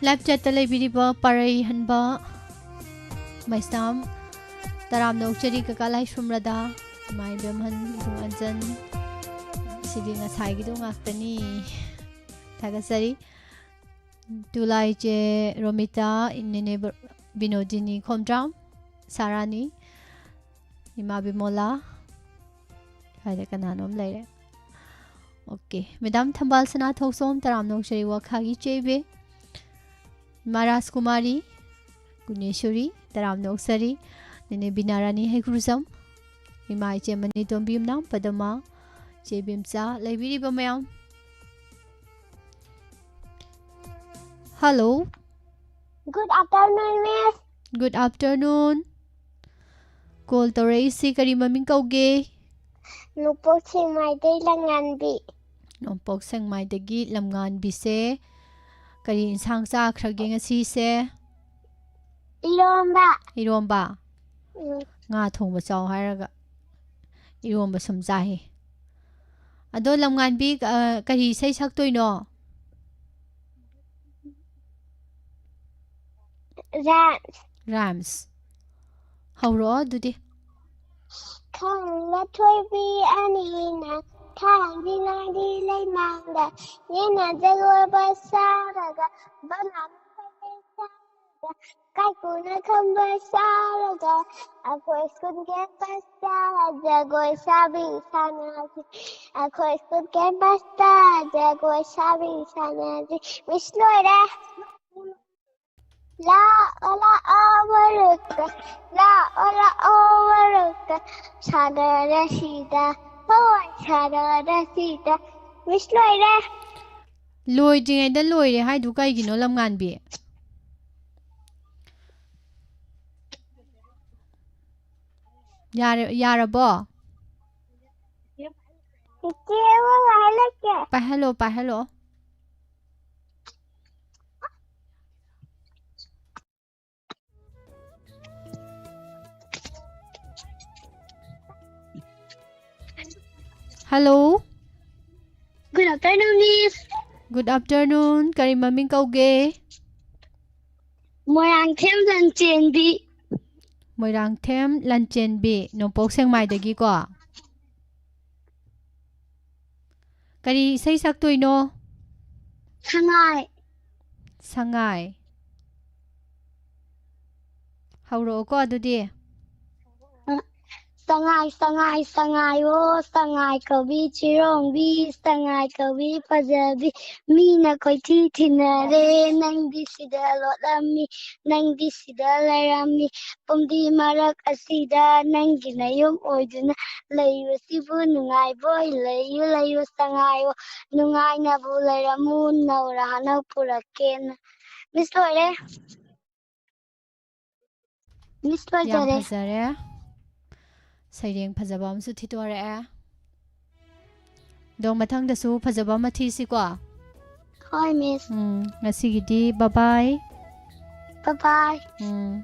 Live chatꯇ ꯂꯩꯕꯤꯔꯤꯕ ꯄꯥꯔꯩ ꯍꯟꯕ ꯃꯩꯁꯅꯥꯝ, ꯇꯔꯥꯝꯅ ꯑꯣꯛꯆꯔꯤ ꯀꯀꯥ ꯂꯥꯏꯁ꯭ꯔꯝ ꯔꯥꯙꯥ, ꯏꯃꯥ ꯏꯕꯦꯝꯍꯟ, ꯏꯕꯨꯡ ꯑꯟꯖꯟ, ꯁꯤꯗꯤ ꯉꯁꯥꯏꯒꯤꯗꯣ ꯉꯥꯛꯇꯅꯤ꯫ ꯊꯥꯒꯠꯆꯔꯤ꯫ ꯇꯨꯂꯥꯏ ꯏꯆꯦ ꯔꯣꯃꯤꯇꯥ, ꯏꯅꯦꯅꯦ ꯕ-, ꯕꯤꯅꯣꯗꯤꯅꯤ ꯈꯣꯝꯗ꯭ꯔꯥꯝ, ꯁꯥꯔꯥꯅꯤ, ꯏꯃꯥ ꯕꯤꯃꯣꯂꯥ, ꯁ꯭ꯋꯥꯏꯗ ꯀꯅꯥꯅꯣꯝ ꯂꯩꯔꯦ꯫ Okay, ꯃꯦꯗꯥꯝ ꯊꯝꯕꯥꯜ ꯁꯅꯥꯊꯣꯛꯁꯣꯝ, ꯇꯔꯥꯝꯅ ꯑꯣꯛꯆꯔꯤ ꯋꯥꯈꯥꯒꯤ ꯆꯦꯕꯦ, ꯏꯃꯥ ꯔꯥꯖꯀꯨꯃꯥꯔꯤ, ꯒꯨꯅꯦꯁꯣꯔꯤ, ꯇꯔꯥꯝꯅ ꯑꯣꯛꯆꯔꯤ, ꯅꯦꯅꯦ ꯕꯤꯅꯥꯔꯥꯅꯤ ꯍꯩꯒ꯭ꯔꯨꯖꯝ, ꯏꯃꯥ ꯏꯆꯦ ꯃꯅꯤꯇꯣꯝꯕꯤ ꯌꯨꯝꯅꯥꯝ ꯄꯗꯃ, ꯏꯆꯦ ꯕꯦꯝꯆꯥ, ꯂꯩꯕꯤꯔꯤꯕ ꯃꯌꯥꯝ꯫ Hello꯫ Good afternoon, Miss꯫ Good afternoon꯫ Call ꯇꯧꯔꯛꯏꯁꯤ ꯀꯔꯤ ꯃꯃꯤꯡ ꯀꯧꯒꯦ? ꯅꯣꯡꯄꯣꯛ ꯁꯦꯛꯃꯥꯏꯗꯩ ꯂꯝꯉꯥꯟꯕꯤ꯫ ꯅꯣꯡꯄꯣꯛ ꯁꯦꯛꯃꯥꯏꯗꯒꯤ ꯂꯝꯉꯥꯟꯕꯤꯁꯦ ꯀꯔꯤ ꯏꯟꯁꯥꯡ ꯆꯥꯈ꯭ꯔꯒꯦ ꯉꯁꯤꯁꯦ? ꯏꯔꯣꯝꯕ꯫ ꯏꯔꯣꯝꯕ? ꯎꯝ꯫ ꯉꯥ ꯊꯣꯡꯕ ꯆꯥꯎ ꯍꯥꯏꯔꯒ ꯏꯔꯣꯝꯕ ꯁꯨꯝ ꯆꯥꯏ꯫ ꯑꯗꯣ ꯂꯝꯉꯥꯟꯕꯤ, ꯑ, ꯀꯔꯤ ꯏꯁꯩ ꯁꯛꯇꯣꯏꯅꯣ? Rhymes꯫ Rhymes꯫ ꯍꯧꯔꯛꯑꯣ ꯑꯗꯨꯗꯤ꯫ ꯈꯪꯅ ꯊꯣꯏꯕꯤ ꯑꯅꯤꯅ ꯊꯥꯏꯅꯉꯩꯒꯤ ꯂꯩꯃꯥꯡꯗ ꯌꯦꯡꯅ ꯖꯒꯣꯏꯕ ꯁꯥꯔꯒ ꯕꯅꯥ ꯀꯥꯏꯀꯨꯅ ꯈꯝꯕ ꯁꯥꯔꯒ ꯑꯩꯈꯣꯏ ꯁ꯭ꯀꯨꯜ ꯀꯦꯝꯄꯁꯇ ꯖꯒꯣꯏ ꯁꯥꯕꯤ ꯁꯥꯟꯅꯁꯤ꯫ ꯑꯩꯈꯣꯏ ꯁ꯭ꯀꯨꯜ ꯀꯦꯝꯄꯁꯇ ꯖꯒꯣꯏ ꯁꯥꯕꯤ ꯁꯥꯟꯅꯁꯤ꯫ ꯃꯤꯁ, ꯂꯣꯏꯔꯦ꯫ ꯂꯥꯛꯑꯣ ꯂꯥꯛꯑꯣ ꯃꯔꯨꯞꯀ, ꯂꯥꯛꯑꯣ ꯂꯥꯛꯑꯣ ꯃꯔꯨꯞꯀ, ꯁꯥꯟꯅꯔꯁꯤꯗ, ꯍꯣꯏ ꯁꯥꯟꯅꯔꯁꯤꯗ꯫ ꯃꯤꯁ, ꯂꯣꯏꯔꯦ꯫ ꯂꯣꯏꯗ꯭ꯔꯤꯉꯩꯗ ꯂꯣꯏꯔꯦ ꯍꯥꯏꯗꯨ ꯀꯩꯒꯤꯅꯣ, ꯂꯝꯉꯥꯟꯕꯤ? ꯌꯥꯔꯦ, ꯌꯥꯔꯕꯣ? ꯏꯆꯦ, ꯑꯃ ꯍꯥꯏꯔꯛꯀꯦ꯫ ꯄꯥꯏꯍꯜꯂꯣ, ꯄꯥꯏꯍꯜꯂꯣ꯫ Hello. Good afternoon, Miss. Good afternoon. ꯀꯔꯤ ꯃꯃꯤꯡ ꯀꯧꯒꯦ? ꯃꯣꯏꯔꯥꯡꯊꯦꯝ ꯂꯟꯆꯦꯟꯕꯤ꯫ ꯃꯣꯏꯔꯥꯡꯊꯦꯝ ꯂꯟꯆꯦꯟꯕꯤ, ꯅꯣꯡꯄꯣꯛ ꯁꯦꯛꯃꯥꯏꯗꯒꯤꯀꯣ꯫ ꯀꯔꯤ ꯏꯁꯩ ꯁꯛꯇꯣꯏꯅꯣ? ꯁꯉꯥꯏ꯫ ꯁꯉꯥꯏ꯫ ꯍꯧꯔꯛꯑꯣꯀꯣ ꯑꯗꯨꯗꯤ꯫ ꯑ, ꯁꯉꯥꯏ, ꯁꯉꯥꯏ, ꯁꯉꯥꯏ, ꯑꯣ, ꯁꯉꯥꯏ ꯀꯧꯕꯤ ꯆꯤꯔꯣꯡꯕꯤ, ꯁꯉꯥꯏ ꯀꯧꯕꯤ ꯐꯖꯕꯤ, ꯃꯤꯅ ꯀꯣꯏꯊꯤ ꯊꯤꯅꯔꯦ, ꯅꯪꯗꯤ ꯁꯤꯗ ꯂꯣꯠꯂꯝꯃꯤ, ꯅꯪꯗꯤ ꯁꯤꯗ ꯂꯩꯔꯝꯃꯤ, ꯐꯨꯝꯗꯤ ꯃꯔꯛ ꯑꯁꯤꯗ ꯅꯪꯒꯤ ꯅꯌꯨꯝ ꯑꯣꯏꯗꯨꯅ ꯂꯩꯕꯁꯤꯕꯨ ꯅꯨꯡꯉꯥꯏꯕꯣꯏ? ꯂꯩꯌꯨ, ꯂꯩꯌꯨ, ꯁꯉꯥꯏ ꯑꯣ, ꯅꯨꯡꯉꯥꯏꯅꯕꯨ ꯂꯩꯔꯝꯃꯨ, ꯅꯧꯔ ꯍꯟꯗꯛ ꯄꯨꯔꯛꯀꯦꯅ꯫ ꯃꯤꯁ, ꯂꯣꯏꯔꯦ꯫ ꯃꯤꯁ, ꯌꯥꯝ ꯂꯣꯏꯖꯔꯦ꯫ ꯐꯖꯔꯦ꯫ ꯁꯩꯔꯦꯡ ꯐꯖꯕ ꯑꯃꯁꯨ ꯊꯤꯗꯣꯔꯛꯑꯦ꯫ ꯑꯗꯣ ꯃꯊꯪꯗꯁꯨ ꯐꯖꯕ ꯑꯃ ꯊꯤꯁꯤꯀꯣ꯫ ꯍꯣꯏ, ꯃꯤꯁ꯫ ꯎꯝ, ꯉꯁꯤꯒꯤꯗꯤ bye bye꯫ Bye bye꯫ ꯎꯝ꯫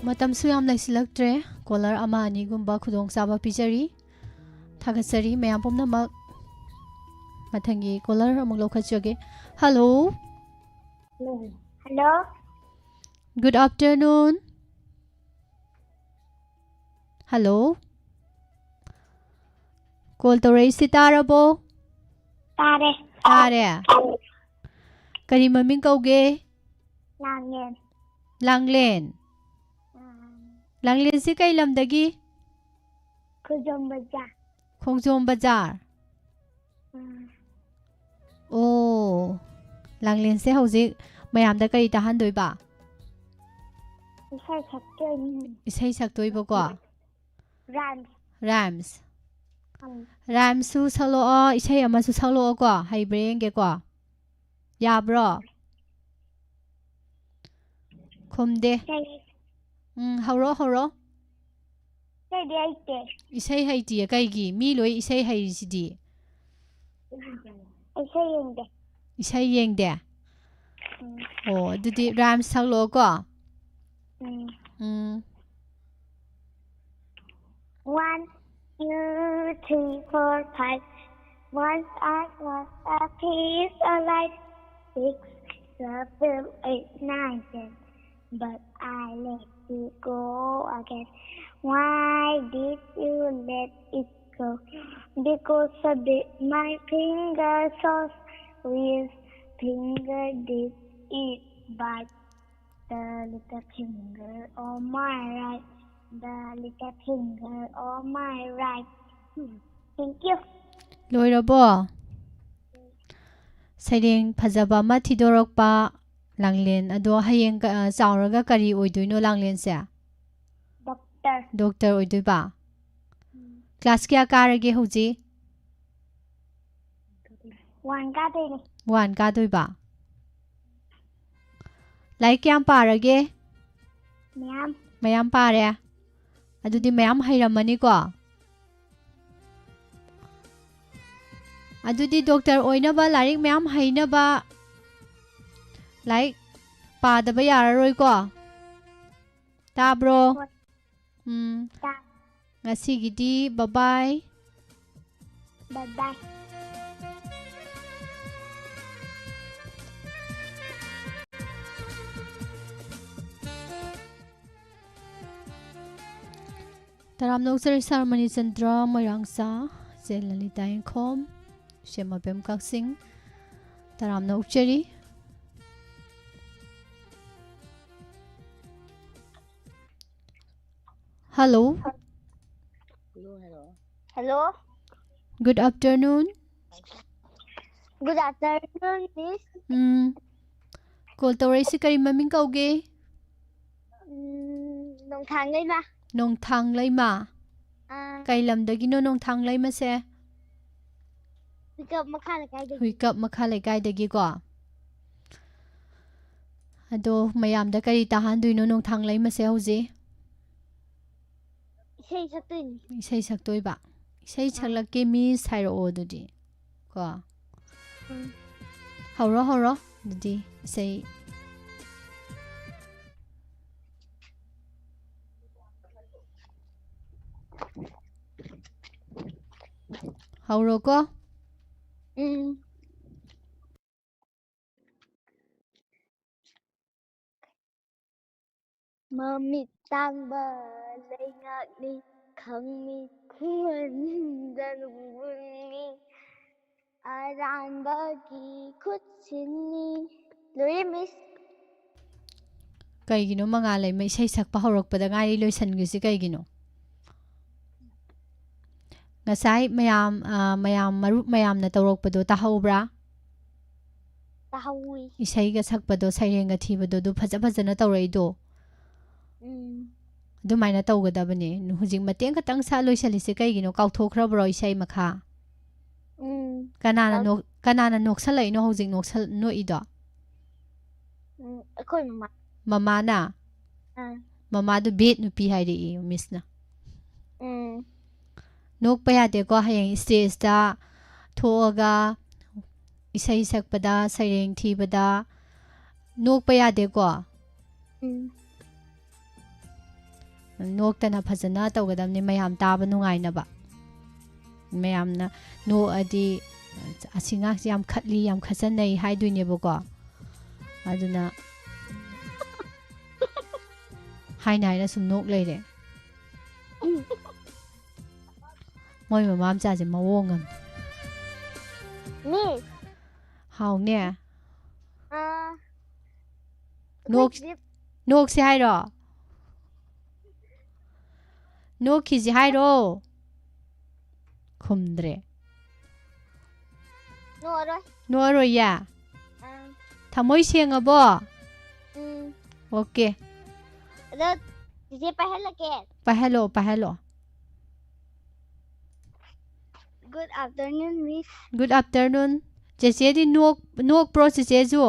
ꯃꯇꯝꯁꯨ ꯌꯥꯝ ꯂꯩꯁꯤꯜꯂꯛꯇ꯭ꯔꯦ꯫ ꯀꯣꯂꯔ ꯑꯃ ꯑꯅꯤꯒꯨꯝꯕ ꯈꯨꯗꯣꯡꯆꯥꯕ ꯄꯤꯖꯔꯤ꯫ ꯊꯥꯒꯠꯆꯔꯤ ꯃꯌꯥꯝ ꯄꯨꯝꯅꯃꯛ꯫ ꯃꯊꯪꯒꯤ ꯀꯣꯂꯔ ꯑꯃꯨꯛ ꯂꯧꯈꯠꯆꯒꯦ꯫ Hello. Hello. Good afternoon. Hello. Call ꯇꯧꯔꯛꯏꯁꯤ ꯇꯥꯔꯕꯣ? ꯇꯥꯔꯦ꯫ ꯇꯥꯔꯦ꯫ ꯀꯔꯤ ꯃꯃꯤꯡ ꯀꯧꯒꯦ? ꯂꯥꯡꯂꯦꯟ꯫ ꯂꯥꯡꯂꯦꯟ꯫ ꯎꯝ꯫ ꯂꯥꯡꯂꯦꯟꯁꯤ ꯀꯩ ꯂꯝꯗꯒꯤ? ꯈꯣꯡꯖꯣꯝ ꯕꯖꯥꯔ꯫ ꯈꯣꯡꯖꯣꯝ ꯕꯖꯥꯔ꯫ ꯎꯝ꯫ ꯑꯣ꯫ ꯂꯥꯡꯂꯦꯟꯁꯦ ꯍꯧꯖꯤꯛ ꯃꯌꯥꯝꯗ ꯀꯔꯤ ꯇꯥꯍꯟꯗꯣꯏꯕ? ꯏꯁꯩ ꯁꯛꯇꯣꯏꯅꯤ꯫ ꯏꯁꯩ ꯁꯛꯇꯣꯏꯕꯀꯣ? Rhymes꯫ Rhymes꯫ ꯎꯝ꯫ Rhymes ꯁꯨ ꯁꯛꯂꯛꯑꯣ, ꯏꯁꯩ ꯑꯃꯁꯨ ꯁꯛꯂꯛꯑꯣꯀꯣ꯫ ꯍꯩꯕ꯭ꯔꯥ ꯌꯦꯡꯒꯦꯀꯣ꯫ ꯌꯥꯕ꯭ꯔꯣ? ꯈꯨꯝꯗꯦ꯫ ꯏꯁꯩ꯫ ꯎꯝ, ꯍꯧꯔꯣ, ꯍꯧꯔꯣ꯫ ꯏꯁꯩꯗꯤ ꯍꯩꯇꯦ꯫ ꯏꯁꯩ ꯍꯩꯇꯤꯌꯦ ꯀꯩꯒꯤ? ꯃꯤ ꯂꯣꯏ ꯏꯁꯩ ꯍꯩꯔꯤꯁꯤꯗꯤ꯫ ꯏꯁꯩ ꯌꯦꯡꯗꯦ꯫ ꯏꯁꯩ ꯌꯦꯡꯗꯦ? ꯎꯝ꯫ ꯑꯣ, ꯑꯗꯨꯗꯤ rhymes ꯁꯛꯂꯛꯑꯣꯀꯣ꯫ Um. Um. One, two, three, four, five. Once I was a piece of light. Six, seven, eight, nine, ten. But I let it go again. Why did you let it go? Because I bit my finger so with finger did it bite. The little finger on my right, the little finger on my right. Hmm. Thank you. ꯂꯣꯏꯔꯕꯣ? ꯁꯩꯔꯦꯡ ꯐꯖꯕ ꯑꯃ ꯊꯤꯗꯣꯔꯛꯄ ꯂꯥꯡꯂꯦꯟ꯫ ꯑꯗꯣ ꯍꯌꯦꯡ ꯀ-, ꯑ, ꯆꯥꯎꯔꯒ ꯀꯔꯤ ꯑꯣꯏꯗꯣꯏꯅꯣ ꯂꯥꯡꯂꯦꯟꯁꯦ? Doctor꯫ Doctor ꯑꯣꯏꯗꯣꯏꯕ? ꯎꯝ꯫ Class ꯀꯌꯥ ꯀꯥꯔꯒꯦ ꯍꯧꯖꯤꯛ? One ꯀꯥꯗꯣꯏꯅꯦ꯫ One ꯀꯥꯗꯣꯏꯕ? ꯂꯥꯏꯔꯤꯛ ꯀꯌꯥꯝ ꯄꯥꯔꯒꯦ? ꯃꯌꯥꯝ꯫ ꯃꯌꯥꯝ ꯄꯥꯔꯦ꯫ ꯑꯗꯨꯗꯤ ꯃꯌꯥꯝ ꯍꯩꯔꯝꯃꯅꯤꯀꯣ? ꯑꯗꯨꯗꯤ doctor ꯑꯣꯏꯅꯕ, ꯂꯥꯏꯔꯤꯛ ꯃꯌꯥꯝ ꯍꯩꯅꯕ, ꯂꯥꯏꯔꯤꯛ ꯄꯥꯗꯕ ꯌꯥꯔꯔꯣꯏꯀꯣ? ꯇꯥꯕ꯭ꯔꯣ? ꯍꯣꯏ꯫ ꯎꯝ꯫ ꯇꯥꯏ꯫ ꯉꯁꯤꯒꯤꯗꯤ bye bye꯫ Bye bye꯫ ꯇꯔꯥꯝꯅ ꯑꯣꯛꯆꯔꯤ ꯁꯥꯔ ꯃꯅꯤꯆꯟꯗ꯭ꯔ ꯃꯣꯏꯔꯥꯡꯆꯥ, ꯏꯆꯦ ꯂꯂꯤꯇꯥ ꯌꯦꯡꯈꯣꯝ, ꯏꯆꯦ ꯃꯕꯦꯝ ꯀꯛꯆꯤꯡ, ꯇꯔꯥꯝꯅ ꯑꯣꯛꯆꯔꯤ꯫ Hello꯫ Hello, hello꯫ Hello꯫ Good afternoon꯫ Good afternoon, Miss꯫ ꯎꯝ꯫ Call ꯇꯧꯔꯛꯏꯁꯤ ꯀꯔꯤ ꯃꯃꯤꯡ ꯀꯧꯒꯦ? ꯎꯝ, ꯅꯣꯡꯊꯥꯡꯂꯩꯃ꯫ ꯅꯣꯡꯊꯥꯡꯂꯩꯃ? ꯑꯥ꯫ ꯀꯩ ꯂꯝꯗꯒꯤꯅꯣ ꯅꯣꯡꯊꯥꯡꯂꯩꯃꯁꯦ? ꯍꯨꯏꯀꯞ ꯃꯈꯥ ꯂꯩꯀꯥꯏꯗꯒꯤ꯫ ꯍꯨꯏꯀꯞ ꯃꯈꯥ ꯂꯩꯀꯥꯏꯗꯒꯤꯀꯣ? ꯑꯗꯣ ꯃꯌꯥꯝꯗ ꯀꯔꯤ ꯇꯥꯍꯟꯗꯣꯏꯅꯣ ꯅꯣꯡꯊꯥꯡꯂꯩꯃꯁꯦ ꯍꯧꯖꯤꯛ? ꯏꯁꯩ ꯁꯛꯇꯣꯏꯅꯤ꯫ ꯏꯁꯩ ꯁꯛꯇꯣꯏꯕ? ꯏꯁꯩ ꯑꯥ꯫ ꯁꯛꯂꯛꯀꯦ, Miss, ꯍꯥꯏꯔꯛꯑꯣ ꯑꯗꯨꯗꯤ꯫ ꯀꯣ? ꯎꯝ꯫ ꯍꯧꯔꯣ, ꯍꯧꯔꯣ꯫ ꯑꯗꯨꯗꯤ ꯏꯁꯩ꯫ ꯍꯧꯔꯣꯀꯣ꯫ ꯎꯝ꯫ ꯃꯃꯤꯠ ꯇꯥꯡꯕ ꯂꯩꯉꯥꯛꯅꯤ, ꯈꯪꯅꯤ ꯈꯨꯃꯟꯗ ꯅꯨꯡꯕꯨꯜꯅꯤ, ꯑꯔꯥꯟꯕꯒꯤ ꯈꯨꯠꯁꯤꯅꯤ꯫ ꯂꯣꯏꯔꯦ, Miss꯫ ꯀꯩꯒꯤꯅꯣ ꯃꯉꯥꯜꯂꯩꯃ ꯏꯁꯩ ꯁꯛꯄ ꯍꯧꯔꯛꯄꯗ ꯉꯥꯏꯔꯤ ꯂꯣꯏꯁꯟꯈ꯭ꯔꯤꯁꯤ ꯀꯩꯒꯤꯅꯣ? ꯉꯁꯥꯏ ꯃꯌꯥꯝ, ꯑ, ꯃꯌꯥꯝ, ꯃꯔꯨꯞ ꯃꯌꯥꯝꯅ ꯇꯧꯔꯛꯄꯗꯣ ꯇꯥꯍꯧꯕ꯭ꯔꯥ? ꯇꯥꯍꯧꯋꯤ꯫ ꯏꯁꯩꯒ ꯁꯛꯄꯗꯣ, ꯁꯩꯔꯦꯡꯒ ꯊꯤꯕꯗꯣ, ꯑꯗꯨ ꯐꯖ ꯐꯖꯅ ꯇꯧꯔꯛꯏꯗꯣ꯫ ꯎꯝ꯫ ꯑꯗꯨꯃꯥꯏꯅ ꯇꯧꯒꯗꯕꯅꯦ꯫ ꯍꯧꯖꯤꯛ ꯃꯇꯦꯛ ꯈꯛꯇꯪ ꯁꯛꯑ ꯂꯣꯏꯁꯤꯜꯂꯤꯁꯦ ꯀꯩꯒꯤꯅꯣ? ꯀꯥꯎꯊꯣꯛꯈ꯭ꯔꯕ꯭ꯔꯣ ꯏꯁꯩ ꯃꯈꯥ? ꯎꯝ꯫ ꯀꯅꯥꯅ ꯀꯥꯎ- ꯅꯣꯛ-, ꯀꯅꯥꯅ ꯅꯣꯛꯁꯜꯂꯛꯏꯅꯣ ꯍꯧꯖꯤꯛ ꯅꯣꯛꯁꯜ-, ꯅꯣꯛꯏꯗꯣ? ꯎꯝ, ꯑꯩꯈꯣꯏ ꯃꯃꯥ꯫ ꯃꯃꯥꯅ? ꯑꯥ꯫ ꯃꯃꯥꯗꯨ bad ꯅꯨꯄꯤ ꯍꯥꯏꯔꯛꯏ, Miss ꯅ꯫ ꯎꯝ꯫ ꯅꯣꯛꯄ ꯌꯥꯗꯦꯀꯣ, ꯍꯌꯦꯡ stage ꯇ ꯊꯣꯛꯑꯒ ꯏꯁꯩ ꯁꯛꯄꯗ, ꯁꯩꯔꯦꯡ ꯊꯤꯕꯗ ꯅꯣꯛꯄ ꯌꯥꯗꯦꯀꯣ꯫ ꯎꯝ꯫ ꯅꯣꯛꯇꯅ ꯐꯖꯅ ꯇꯧꯒꯗꯕꯅꯤ, ꯃꯌꯥꯝ ꯇꯥꯕ ꯅꯨꯡꯉꯥꯏꯅꯕ꯫ ꯃꯌꯥꯝꯅ ꯅꯣꯛꯑꯗꯤ "ꯑꯁꯤ ꯑꯉꯥꯡꯁꯤ ꯌꯥꯝ ꯈꯠꯂꯤ, ꯌꯥꯝ ꯈꯠꯆꯟꯅꯩ" ꯍꯥꯏꯗꯣꯏꯅꯦꯕꯀꯣ꯫ ꯑꯗꯨꯅ ꯍꯥꯏꯅ ꯍꯥꯏꯅ ꯁꯨꯝ ꯅꯣꯛ ꯂꯩꯔꯦ꯫ ꯃꯣꯏ ꯃꯃꯥ ꯃꯆꯥꯁꯦ ꯃꯑꯣꯡ ꯑꯃ꯫ Miss, ꯍꯥꯎꯅꯦ꯫ uh, knock- quick zip. ꯅꯣꯛꯁꯦ ꯍꯥꯏꯔꯣ? ꯅꯣꯛꯈꯤꯁꯦ ꯍꯥꯏꯔꯣ? ꯈꯨꯝꯗ꯭ꯔꯦ꯫ ꯅꯣꯛꯑꯔꯣꯏ꯫ ꯅꯣꯛꯑꯔꯣꯏꯌꯦ? ꯑꯪ. ꯊꯃꯣꯏ ꯁꯦꯡꯉꯕꯣ? ꯎꯝ. ꯑꯣꯀꯦ꯫ ꯑꯗꯣ ꯆꯤꯆꯦ ꯄꯥꯏꯍꯜꯂꯛꯀꯦ꯫ ꯄꯥꯏꯍꯜꯂꯣ, ꯄꯥꯏꯍꯜꯂꯣ꯫ Good afternoon, Miss. Good afternoon. ꯆꯦꯆꯦꯗꯤ ꯅꯣꯛ- ꯅꯣꯛꯄ꯭ꯔꯣ ꯆꯦꯆꯦꯁꯨ?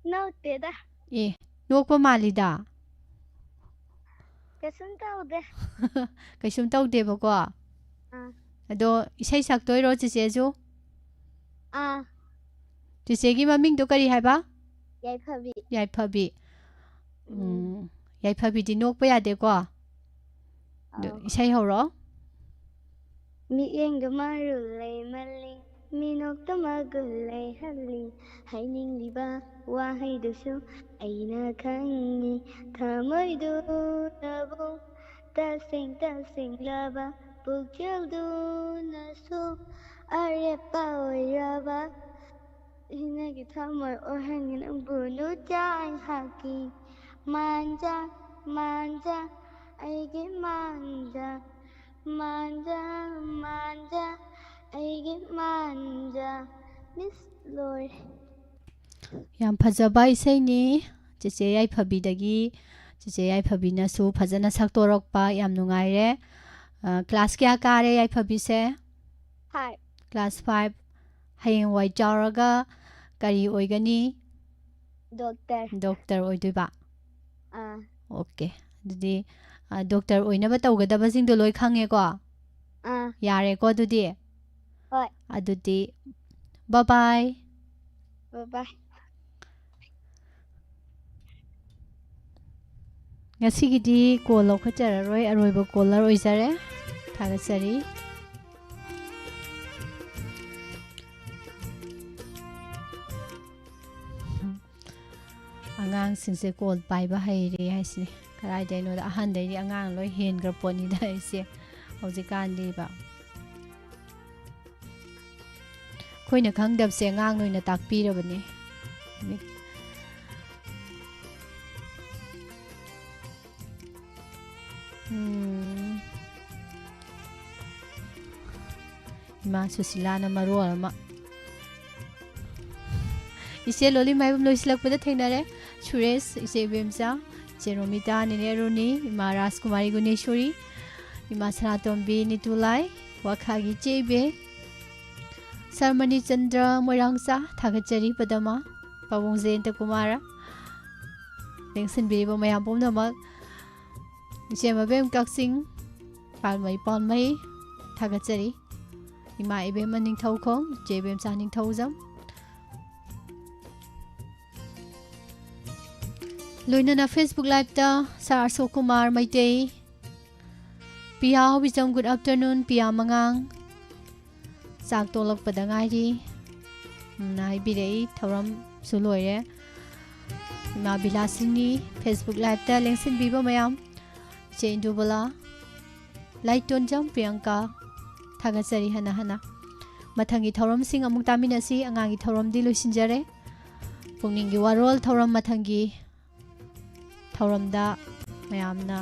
ꯅꯣꯛꯇꯦꯗ꯫ ꯑꯦ, ꯅꯣꯛꯄ ꯃꯥꯜꯂꯤꯗ꯫ ꯀꯩꯁꯨꯝ ꯇꯧꯗꯦ꯫ ꯀꯩꯁꯨꯝ ꯇꯧꯗꯦꯕꯀꯣ꯫ ꯑꯥ. ꯑꯗꯣ ꯏꯁꯩ ꯁꯛꯇꯣꯏꯔꯣ ꯆꯦꯆꯦꯁꯨ? ꯑꯥ. ꯆꯦꯆꯦꯒꯤ ꯃꯃꯤꯡꯗꯣ ꯀꯔꯤ ꯍꯥꯏꯕ? ꯌꯥꯏꯐꯕꯤ꯫ ꯌꯥꯏꯐꯕꯤ꯫ ꯎꯝ. ꯎꯝ, ꯌꯥꯏꯐꯕꯤꯗꯤ ꯅꯣꯛꯄ ꯌꯥꯗꯦꯀꯣ꯫ ꯑꯗꯨ ꯑꯧ. ꯏꯁꯩ ꯍꯧꯔꯣ꯫ ꯃꯤꯠꯌꯦꯡꯗ ꯃꯔꯨ ꯂꯩꯃꯜꯂꯤ, ꯃꯤꯅꯣꯛꯇ ꯃꯒꯨꯟ ꯂꯩꯍꯜꯂꯤ, ꯍꯥꯏꯅꯤꯡꯂꯤꯕ ꯋꯥꯍꯩꯗꯨꯁꯨ ꯑꯩꯅ ꯈꯪꯉꯤ, ꯊꯃꯣꯏꯗꯨꯅꯕꯨ ꯇꯁꯦꯡ ꯇꯁꯦꯡꯂꯕ, ꯄꯨꯛꯆꯦꯜꯗꯨꯅꯁꯨ ꯑꯔꯦꯞꯄ ꯑꯣꯏꯔꯕ, ꯏꯅꯒꯤ ꯊꯃꯣꯏ ꯑꯣꯏꯍꯟꯒꯦ ꯅꯪꯕꯨ ꯅꯨꯡꯆꯥ ꯑꯩꯍꯥꯛꯀꯤ ꯃꯥꯟꯖꯥ, ꯃꯥꯟꯖꯥ, ꯑꯩꯒꯤ ꯃꯥꯟꯖꯥ, ꯃꯥꯟꯖꯥ, ꯃꯥꯟꯖꯥ, ꯑꯩꯒꯤ ꯃꯥꯟꯖꯥ꯫ Miss, ꯂꯣꯏꯔꯦ꯫ ꯌꯥꯝ ꯐꯖꯕ ꯏꯁꯩꯅꯤ꯫ ꯆꯦꯆꯦ ꯌꯥꯏꯐꯕꯤꯗꯒꯤ, ꯆꯦꯆꯦ ꯌꯥꯏꯐꯕꯤꯅꯁꯨ ꯐꯖꯅ ꯁꯛꯇꯣꯔꯛꯄ, ꯌꯥꯝ ꯅꯨꯡꯉꯥꯏꯔꯦ꯫ ꯑ, class ꯀꯌꯥ ꯀꯥꯔꯦ ꯌꯥꯏꯐꯕꯤꯁꯦ? Five. Class five꯫ ꯍꯌꯦꯡꯋꯥꯏ ꯆꯥꯎꯔꯒ ꯀꯔꯤ ꯑꯣꯏꯒꯅꯤ? Doctor. Doctor ꯑꯣꯏꯗꯣꯏꯕ? ꯑꯥ. ꯑꯣꯀꯦ꯫ ꯑꯗꯨꯗꯤ, ꯑ, doctor ꯑꯣꯏꯅꯕ ꯇꯧꯒꯗꯕꯁꯤꯡꯗꯣ ꯂꯣꯏ ꯈꯪꯉꯦꯀꯣ? ꯑꯥ. ꯌꯥꯔꯦꯀꯣ ꯑꯗꯨꯗꯤ? ꯍꯣꯏ. ꯑꯗꯨꯗꯤ bye bye꯫ Bye bye. ꯉꯁꯤꯒꯤꯗꯤ ꯀꯣꯜ ꯂꯧꯈꯠꯆꯔꯔꯣꯏ, ꯑꯔꯣꯏꯕ ꯀꯣꯂꯔ ꯑꯣꯏꯖꯔꯦ꯫ ꯊꯥꯒꯠꯆꯔꯤ꯫ ꯑꯉꯥꯡꯁꯤꯡꯁꯦ ꯀꯣꯜ ꯄꯥꯏꯕ ꯍꯩꯔꯦ ꯍꯥꯏꯁꯤꯅꯤ꯫ ꯀꯗꯥꯏꯗꯩꯅꯣꯗ, ꯑꯍꯟꯗꯩꯗꯤ ꯑꯉꯥꯡ ꯂꯣꯏ ꯍꯦꯟꯈ꯭ꯔ ꯄꯣꯠꯅꯤꯗ ꯑꯩꯁꯦ ꯍꯧꯖꯤꯛꯀꯥꯟꯗꯤꯕ꯫ ꯑꯩꯈꯣꯏꯅ ꯈꯪꯗꯕꯁꯦ ꯑꯉꯥꯡꯅ ꯑꯣꯏꯅ ꯇꯥꯛꯄꯤꯔꯕꯅꯤ꯫ ꯎꯝ꯫ ꯏꯃꯥ ꯁꯨꯁꯤꯂꯥꯅ ꯃꯔꯣꯜ ꯑꯃ꯫ ꯏꯆꯦ ꯂꯣꯂꯤ ꯃꯥꯏꯕꯝ ꯂꯣꯏꯁꯤꯜꯂꯛꯄꯗ ꯊꯦꯡꯅꯔꯦ꯫ ꯁꯨꯔꯦꯁ, ꯏꯆꯦ ꯏꯕꯦꯝꯆꯥ, ꯏꯆꯦ ꯔꯣꯃꯤꯇꯥ, ꯅꯦꯅꯦ ꯑꯔꯨꯅꯤ, ꯏꯃꯥ ꯔꯥꯖꯀꯨꯃꯥꯔꯤ ꯒꯨꯅꯦꯁꯣꯔꯤ, ꯏꯃꯥ ꯁꯅꯥꯇꯣꯝꯕꯤ ꯅꯤꯇꯨꯂꯥꯏ, ꯋꯥꯈꯥꯒꯤ ꯏꯆꯦ ꯏꯕꯦ, ꯁꯔꯃꯅꯤ ꯆꯟꯗ꯭ꯔ ꯃꯣꯏꯔꯥꯡꯆꯥ, ꯊꯥꯒꯠꯆꯔꯤ ꯄꯗꯃ, ꯄꯥꯕꯨꯡ ꯖꯌꯟꯇ ꯀꯨꯃꯥꯔ, ꯂꯦꯡꯁꯤꯟꯕꯤꯔꯤꯕ ꯃꯌꯥꯝ ꯄꯨꯝꯅꯃꯛ, ꯏꯆꯦ ꯃꯕꯦꯝ ꯀꯛꯆꯤꯡ, ꯄꯥꯜꯃꯩ ꯄꯥꯜꯃꯩ, ꯊꯥꯒꯠꯆꯔꯤ꯫ ꯏꯃꯥ ꯏꯕꯦꯝꯃ ꯅꯤꯡꯊꯧꯈꯣꯡ, ꯏꯆꯦ ꯏꯕꯦꯝꯆꯥ ꯅꯤꯡꯊꯧꯖꯝ꯫ ꯂꯣꯏꯅꯅ Facebook Liveꯇ ꯁꯥꯔ ꯑꯁꯣꯛ ꯀꯨꯃꯥꯔ ꯃꯩꯇꯩ, ꯄꯤꯌꯥ ꯍꯧꯕꯤꯖꯝ, good afternoon, ꯄꯤꯌꯥ ꯃꯉꯥꯡ꯫ ꯆꯥꯛ ꯇꯣꯛꯂꯛꯄꯗ ꯉꯥꯏꯔꯤ꯫ ꯎꯝ, ꯍꯥꯏꯕꯤꯔꯛꯏ, ꯊꯧꯔꯝꯁꯨ ꯂꯣꯏꯔꯦ꯫ ꯏꯃꯥ ꯕꯤꯂꯥꯁꯤꯅꯤ, Facebook Liveꯇ ꯂꯦꯡꯁꯤꯟꯕꯤꯕ ꯃꯌꯥꯝ, ꯏꯆꯦ ꯏꯟꯗꯨꯕꯂꯥ, ꯂꯥꯏꯇꯣꯟꯖꯝ ꯄ꯭ꯔꯤꯌꯪꯀꯥ, ꯊꯥꯒꯠꯆꯔꯤ ꯍꯟꯅ ꯍꯟꯅ꯫ ꯃꯊꯪꯒꯤ ꯊꯧꯔꯝꯁꯤꯡ ꯑꯃꯨꯛ ꯇꯥꯃꯤꯟꯅꯁꯤ꯫ ꯑꯉꯥꯡꯒꯤ ꯊꯧꯔꯝꯗꯤ ꯂꯣꯏꯁꯤꯟꯖꯔꯦ꯫ ꯄꯨꯛꯅꯤꯡꯒꯤ ꯋꯥꯔꯣꯜ ꯊꯧꯔꯝ ꯃꯊꯪꯒꯤ ꯊꯧꯔꯝꯗ ꯃꯌꯥꯝꯅ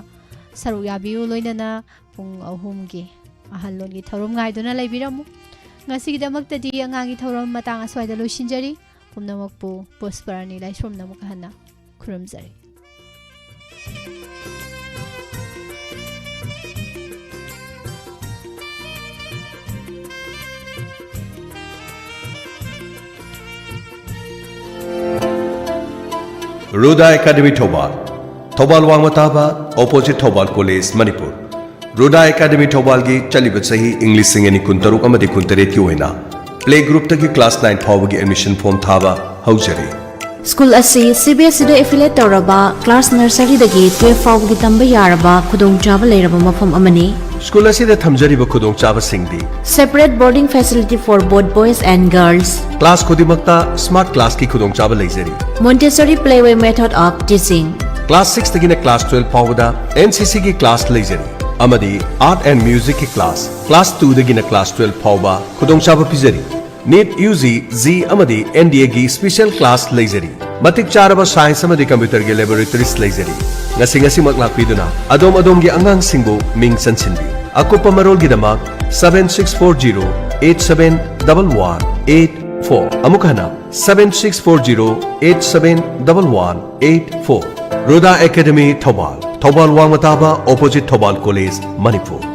ꯁꯔꯨꯛ ꯌꯥꯕꯤꯌꯨ꯫ ꯂꯣꯏꯅꯅ ꯄꯨꯡ ꯑꯍꯨꯝꯒꯤ ꯑꯍꯜꯂꯣꯟꯒꯤ ꯊꯧꯔꯝ ꯉꯥꯏꯗꯨꯅ ꯂꯩꯕꯤꯔꯝꯃꯨ꯫ ꯉꯁꯤꯒꯤꯗꯃꯛꯇꯗꯤ ꯑꯉꯥꯡꯒꯤ ꯊꯧꯔꯝ ꯃꯇꯥꯡ ꯑꯁ꯭ꯋꯥꯏꯗ ꯂꯣꯏꯁꯤꯟꯖꯔꯤ꯫ ꯄꯨꯝꯅꯃꯛꯄꯨ ꯄꯨꯁꯄꯔꯥꯅꯤ ꯂꯥꯏꯁ꯭ꯔꯝꯅ ꯑꯃꯨꯛ ꯍꯟꯅ ꯈꯨꯔꯨꯝꯖꯔꯤ꯫ ꯔꯨꯗꯥ ꯑꯦꯀꯥꯗꯃꯤ ꯊꯧꯕꯥꯜ, ꯊꯧꯕꯥꯜ ꯋꯥꯡꯃ ꯇꯥꯕ, opposite Thoubal college, Manipur. Ruda academy ꯊꯧꯕꯥꯜꯒꯤ ꯆꯠꯂꯤꯕ ꯆꯍꯤ ꯏꯪ ꯂꯤꯁꯤꯡ ꯑꯅꯤ ꯀꯨꯟꯇꯔꯨꯛ ꯑꯃꯗꯤ ꯀꯨꯟꯇꯔꯦꯠꯀꯤ ꯑꯣꯏꯅ play groupꯇꯒꯤ class nine ꯐꯥꯎꯕꯒꯤ admission form ꯊꯥꯕ ꯍꯧꯖꯔꯤ꯫ ꯁ꯭ꯀꯨꯜ ꯑꯁꯤ ꯁꯤ ꯕꯤ ꯑꯦꯁ ꯏꯗ ꯑꯦꯐꯤꯂꯦꯠ ꯇꯧꯔꯕ ꯀ꯭ꯂꯥꯁ ꯅꯔꯁꯔꯤꯗꯒꯤ ꯇꯨꯌꯦꯜꯐ ꯐꯥꯎꯕꯒꯤ ꯇꯝꯕ ꯌꯥꯔꯕ ꯈꯨꯗꯣꯡꯆꯥꯕ ꯂꯩꯔꯕ ꯃꯐꯝ ꯑꯃꯅꯤ꯫ ꯁ꯭ꯀꯨꯜ ꯑꯁꯤꯗ ꯊꯝꯖꯔꯤꯕ ꯈꯨꯗꯣꯡꯆꯥꯕꯁꯤꯡꯗꯤ: Separate boarding facility for both boys and girls. Class ꯈꯨꯗꯤꯡꯃꯛꯇ ꯁ꯭ꯃꯥꯔꯠ ꯀ꯭ꯂꯥꯁꯀꯤ ꯈꯨꯗꯣꯡꯆꯥꯕ ꯂꯩꯖꯔꯤ꯫ Montessori playway method of teaching. Class ꯁꯤꯛꯁꯇꯒꯤꯅ ꯀ꯭ꯂꯥꯁ ꯇꯨꯌꯦꯜꯐ ꯐꯥꯎꯕꯗ ꯑꯦꯟ ꯁꯤ ꯁꯤꯒꯤ ꯀ꯭ꯂꯥꯁ ꯂꯩꯖꯔꯤ ꯑꯃꯗꯤ ꯑꯥꯔꯠ ꯑꯦꯟ ꯃ꯭ꯌꯨꯖꯤꯛꯀꯤ ꯀ꯭ꯂꯥꯁ, ꯀ꯭ꯂꯥꯁ ꯇꯨꯗꯒꯤꯅ ꯀ꯭ꯂꯥꯁ ꯇꯨꯌꯦꯜꯐ ꯐꯥꯎꯕ ꯈꯨꯗꯣꯡꯆꯥꯕ ꯄꯤꯖꯔꯤ꯫ ꯅꯤꯠ, ꯌꯨ ꯖꯤ, ꯖꯤ ꯑꯃꯗꯤ ꯑꯦꯟ ꯗꯤ ꯑꯦꯒꯤ ꯁ꯭ꯄꯤꯁꯦꯜ ꯀ꯭ꯂꯥꯁ ꯂꯩꯖꯔꯤ꯫ ꯃꯇꯤꯛ ꯆꯥꯔꯕ ꯁꯥꯏꯟꯁ ꯑꯃꯗꯤ ꯀꯝꯄ꯭ꯌꯨꯇꯔꯒꯤ ꯂꯦꯕꯣꯔꯦꯇꯔꯤꯁ ꯂꯩꯖꯔꯤ꯫ ꯉꯁꯤ ꯉꯁꯤꯃꯛ ꯂꯥꯛꯄꯤꯗꯨꯅ ꯑꯗꯣꯝ ꯑꯗꯣꯝꯒꯤ ꯑꯉꯥꯡꯁꯤꯡꯕꯨ ꯃꯤꯡ ꯆꯟꯁꯤꯟꯕꯤꯌꯨ꯫ ꯑꯀꯨꯞꯄ ꯃꯔꯣꯜꯒꯤꯗꯃꯛ seven six four zero eight seven double one eight four꯫ ꯑꯃꯨꯛ ꯍꯟꯅ, seven six four zero eight seven double one eight four꯫ Ruda academy Thoubal, Thoubal ꯋꯥꯡꯃ ꯇꯥꯕ, ꯑꯣꯄꯣꯖꯤꯠ ꯊꯧꯕꯥꯜ ꯀꯣꯂꯦꯖ, ꯃꯅꯤꯄꯨꯔ꯫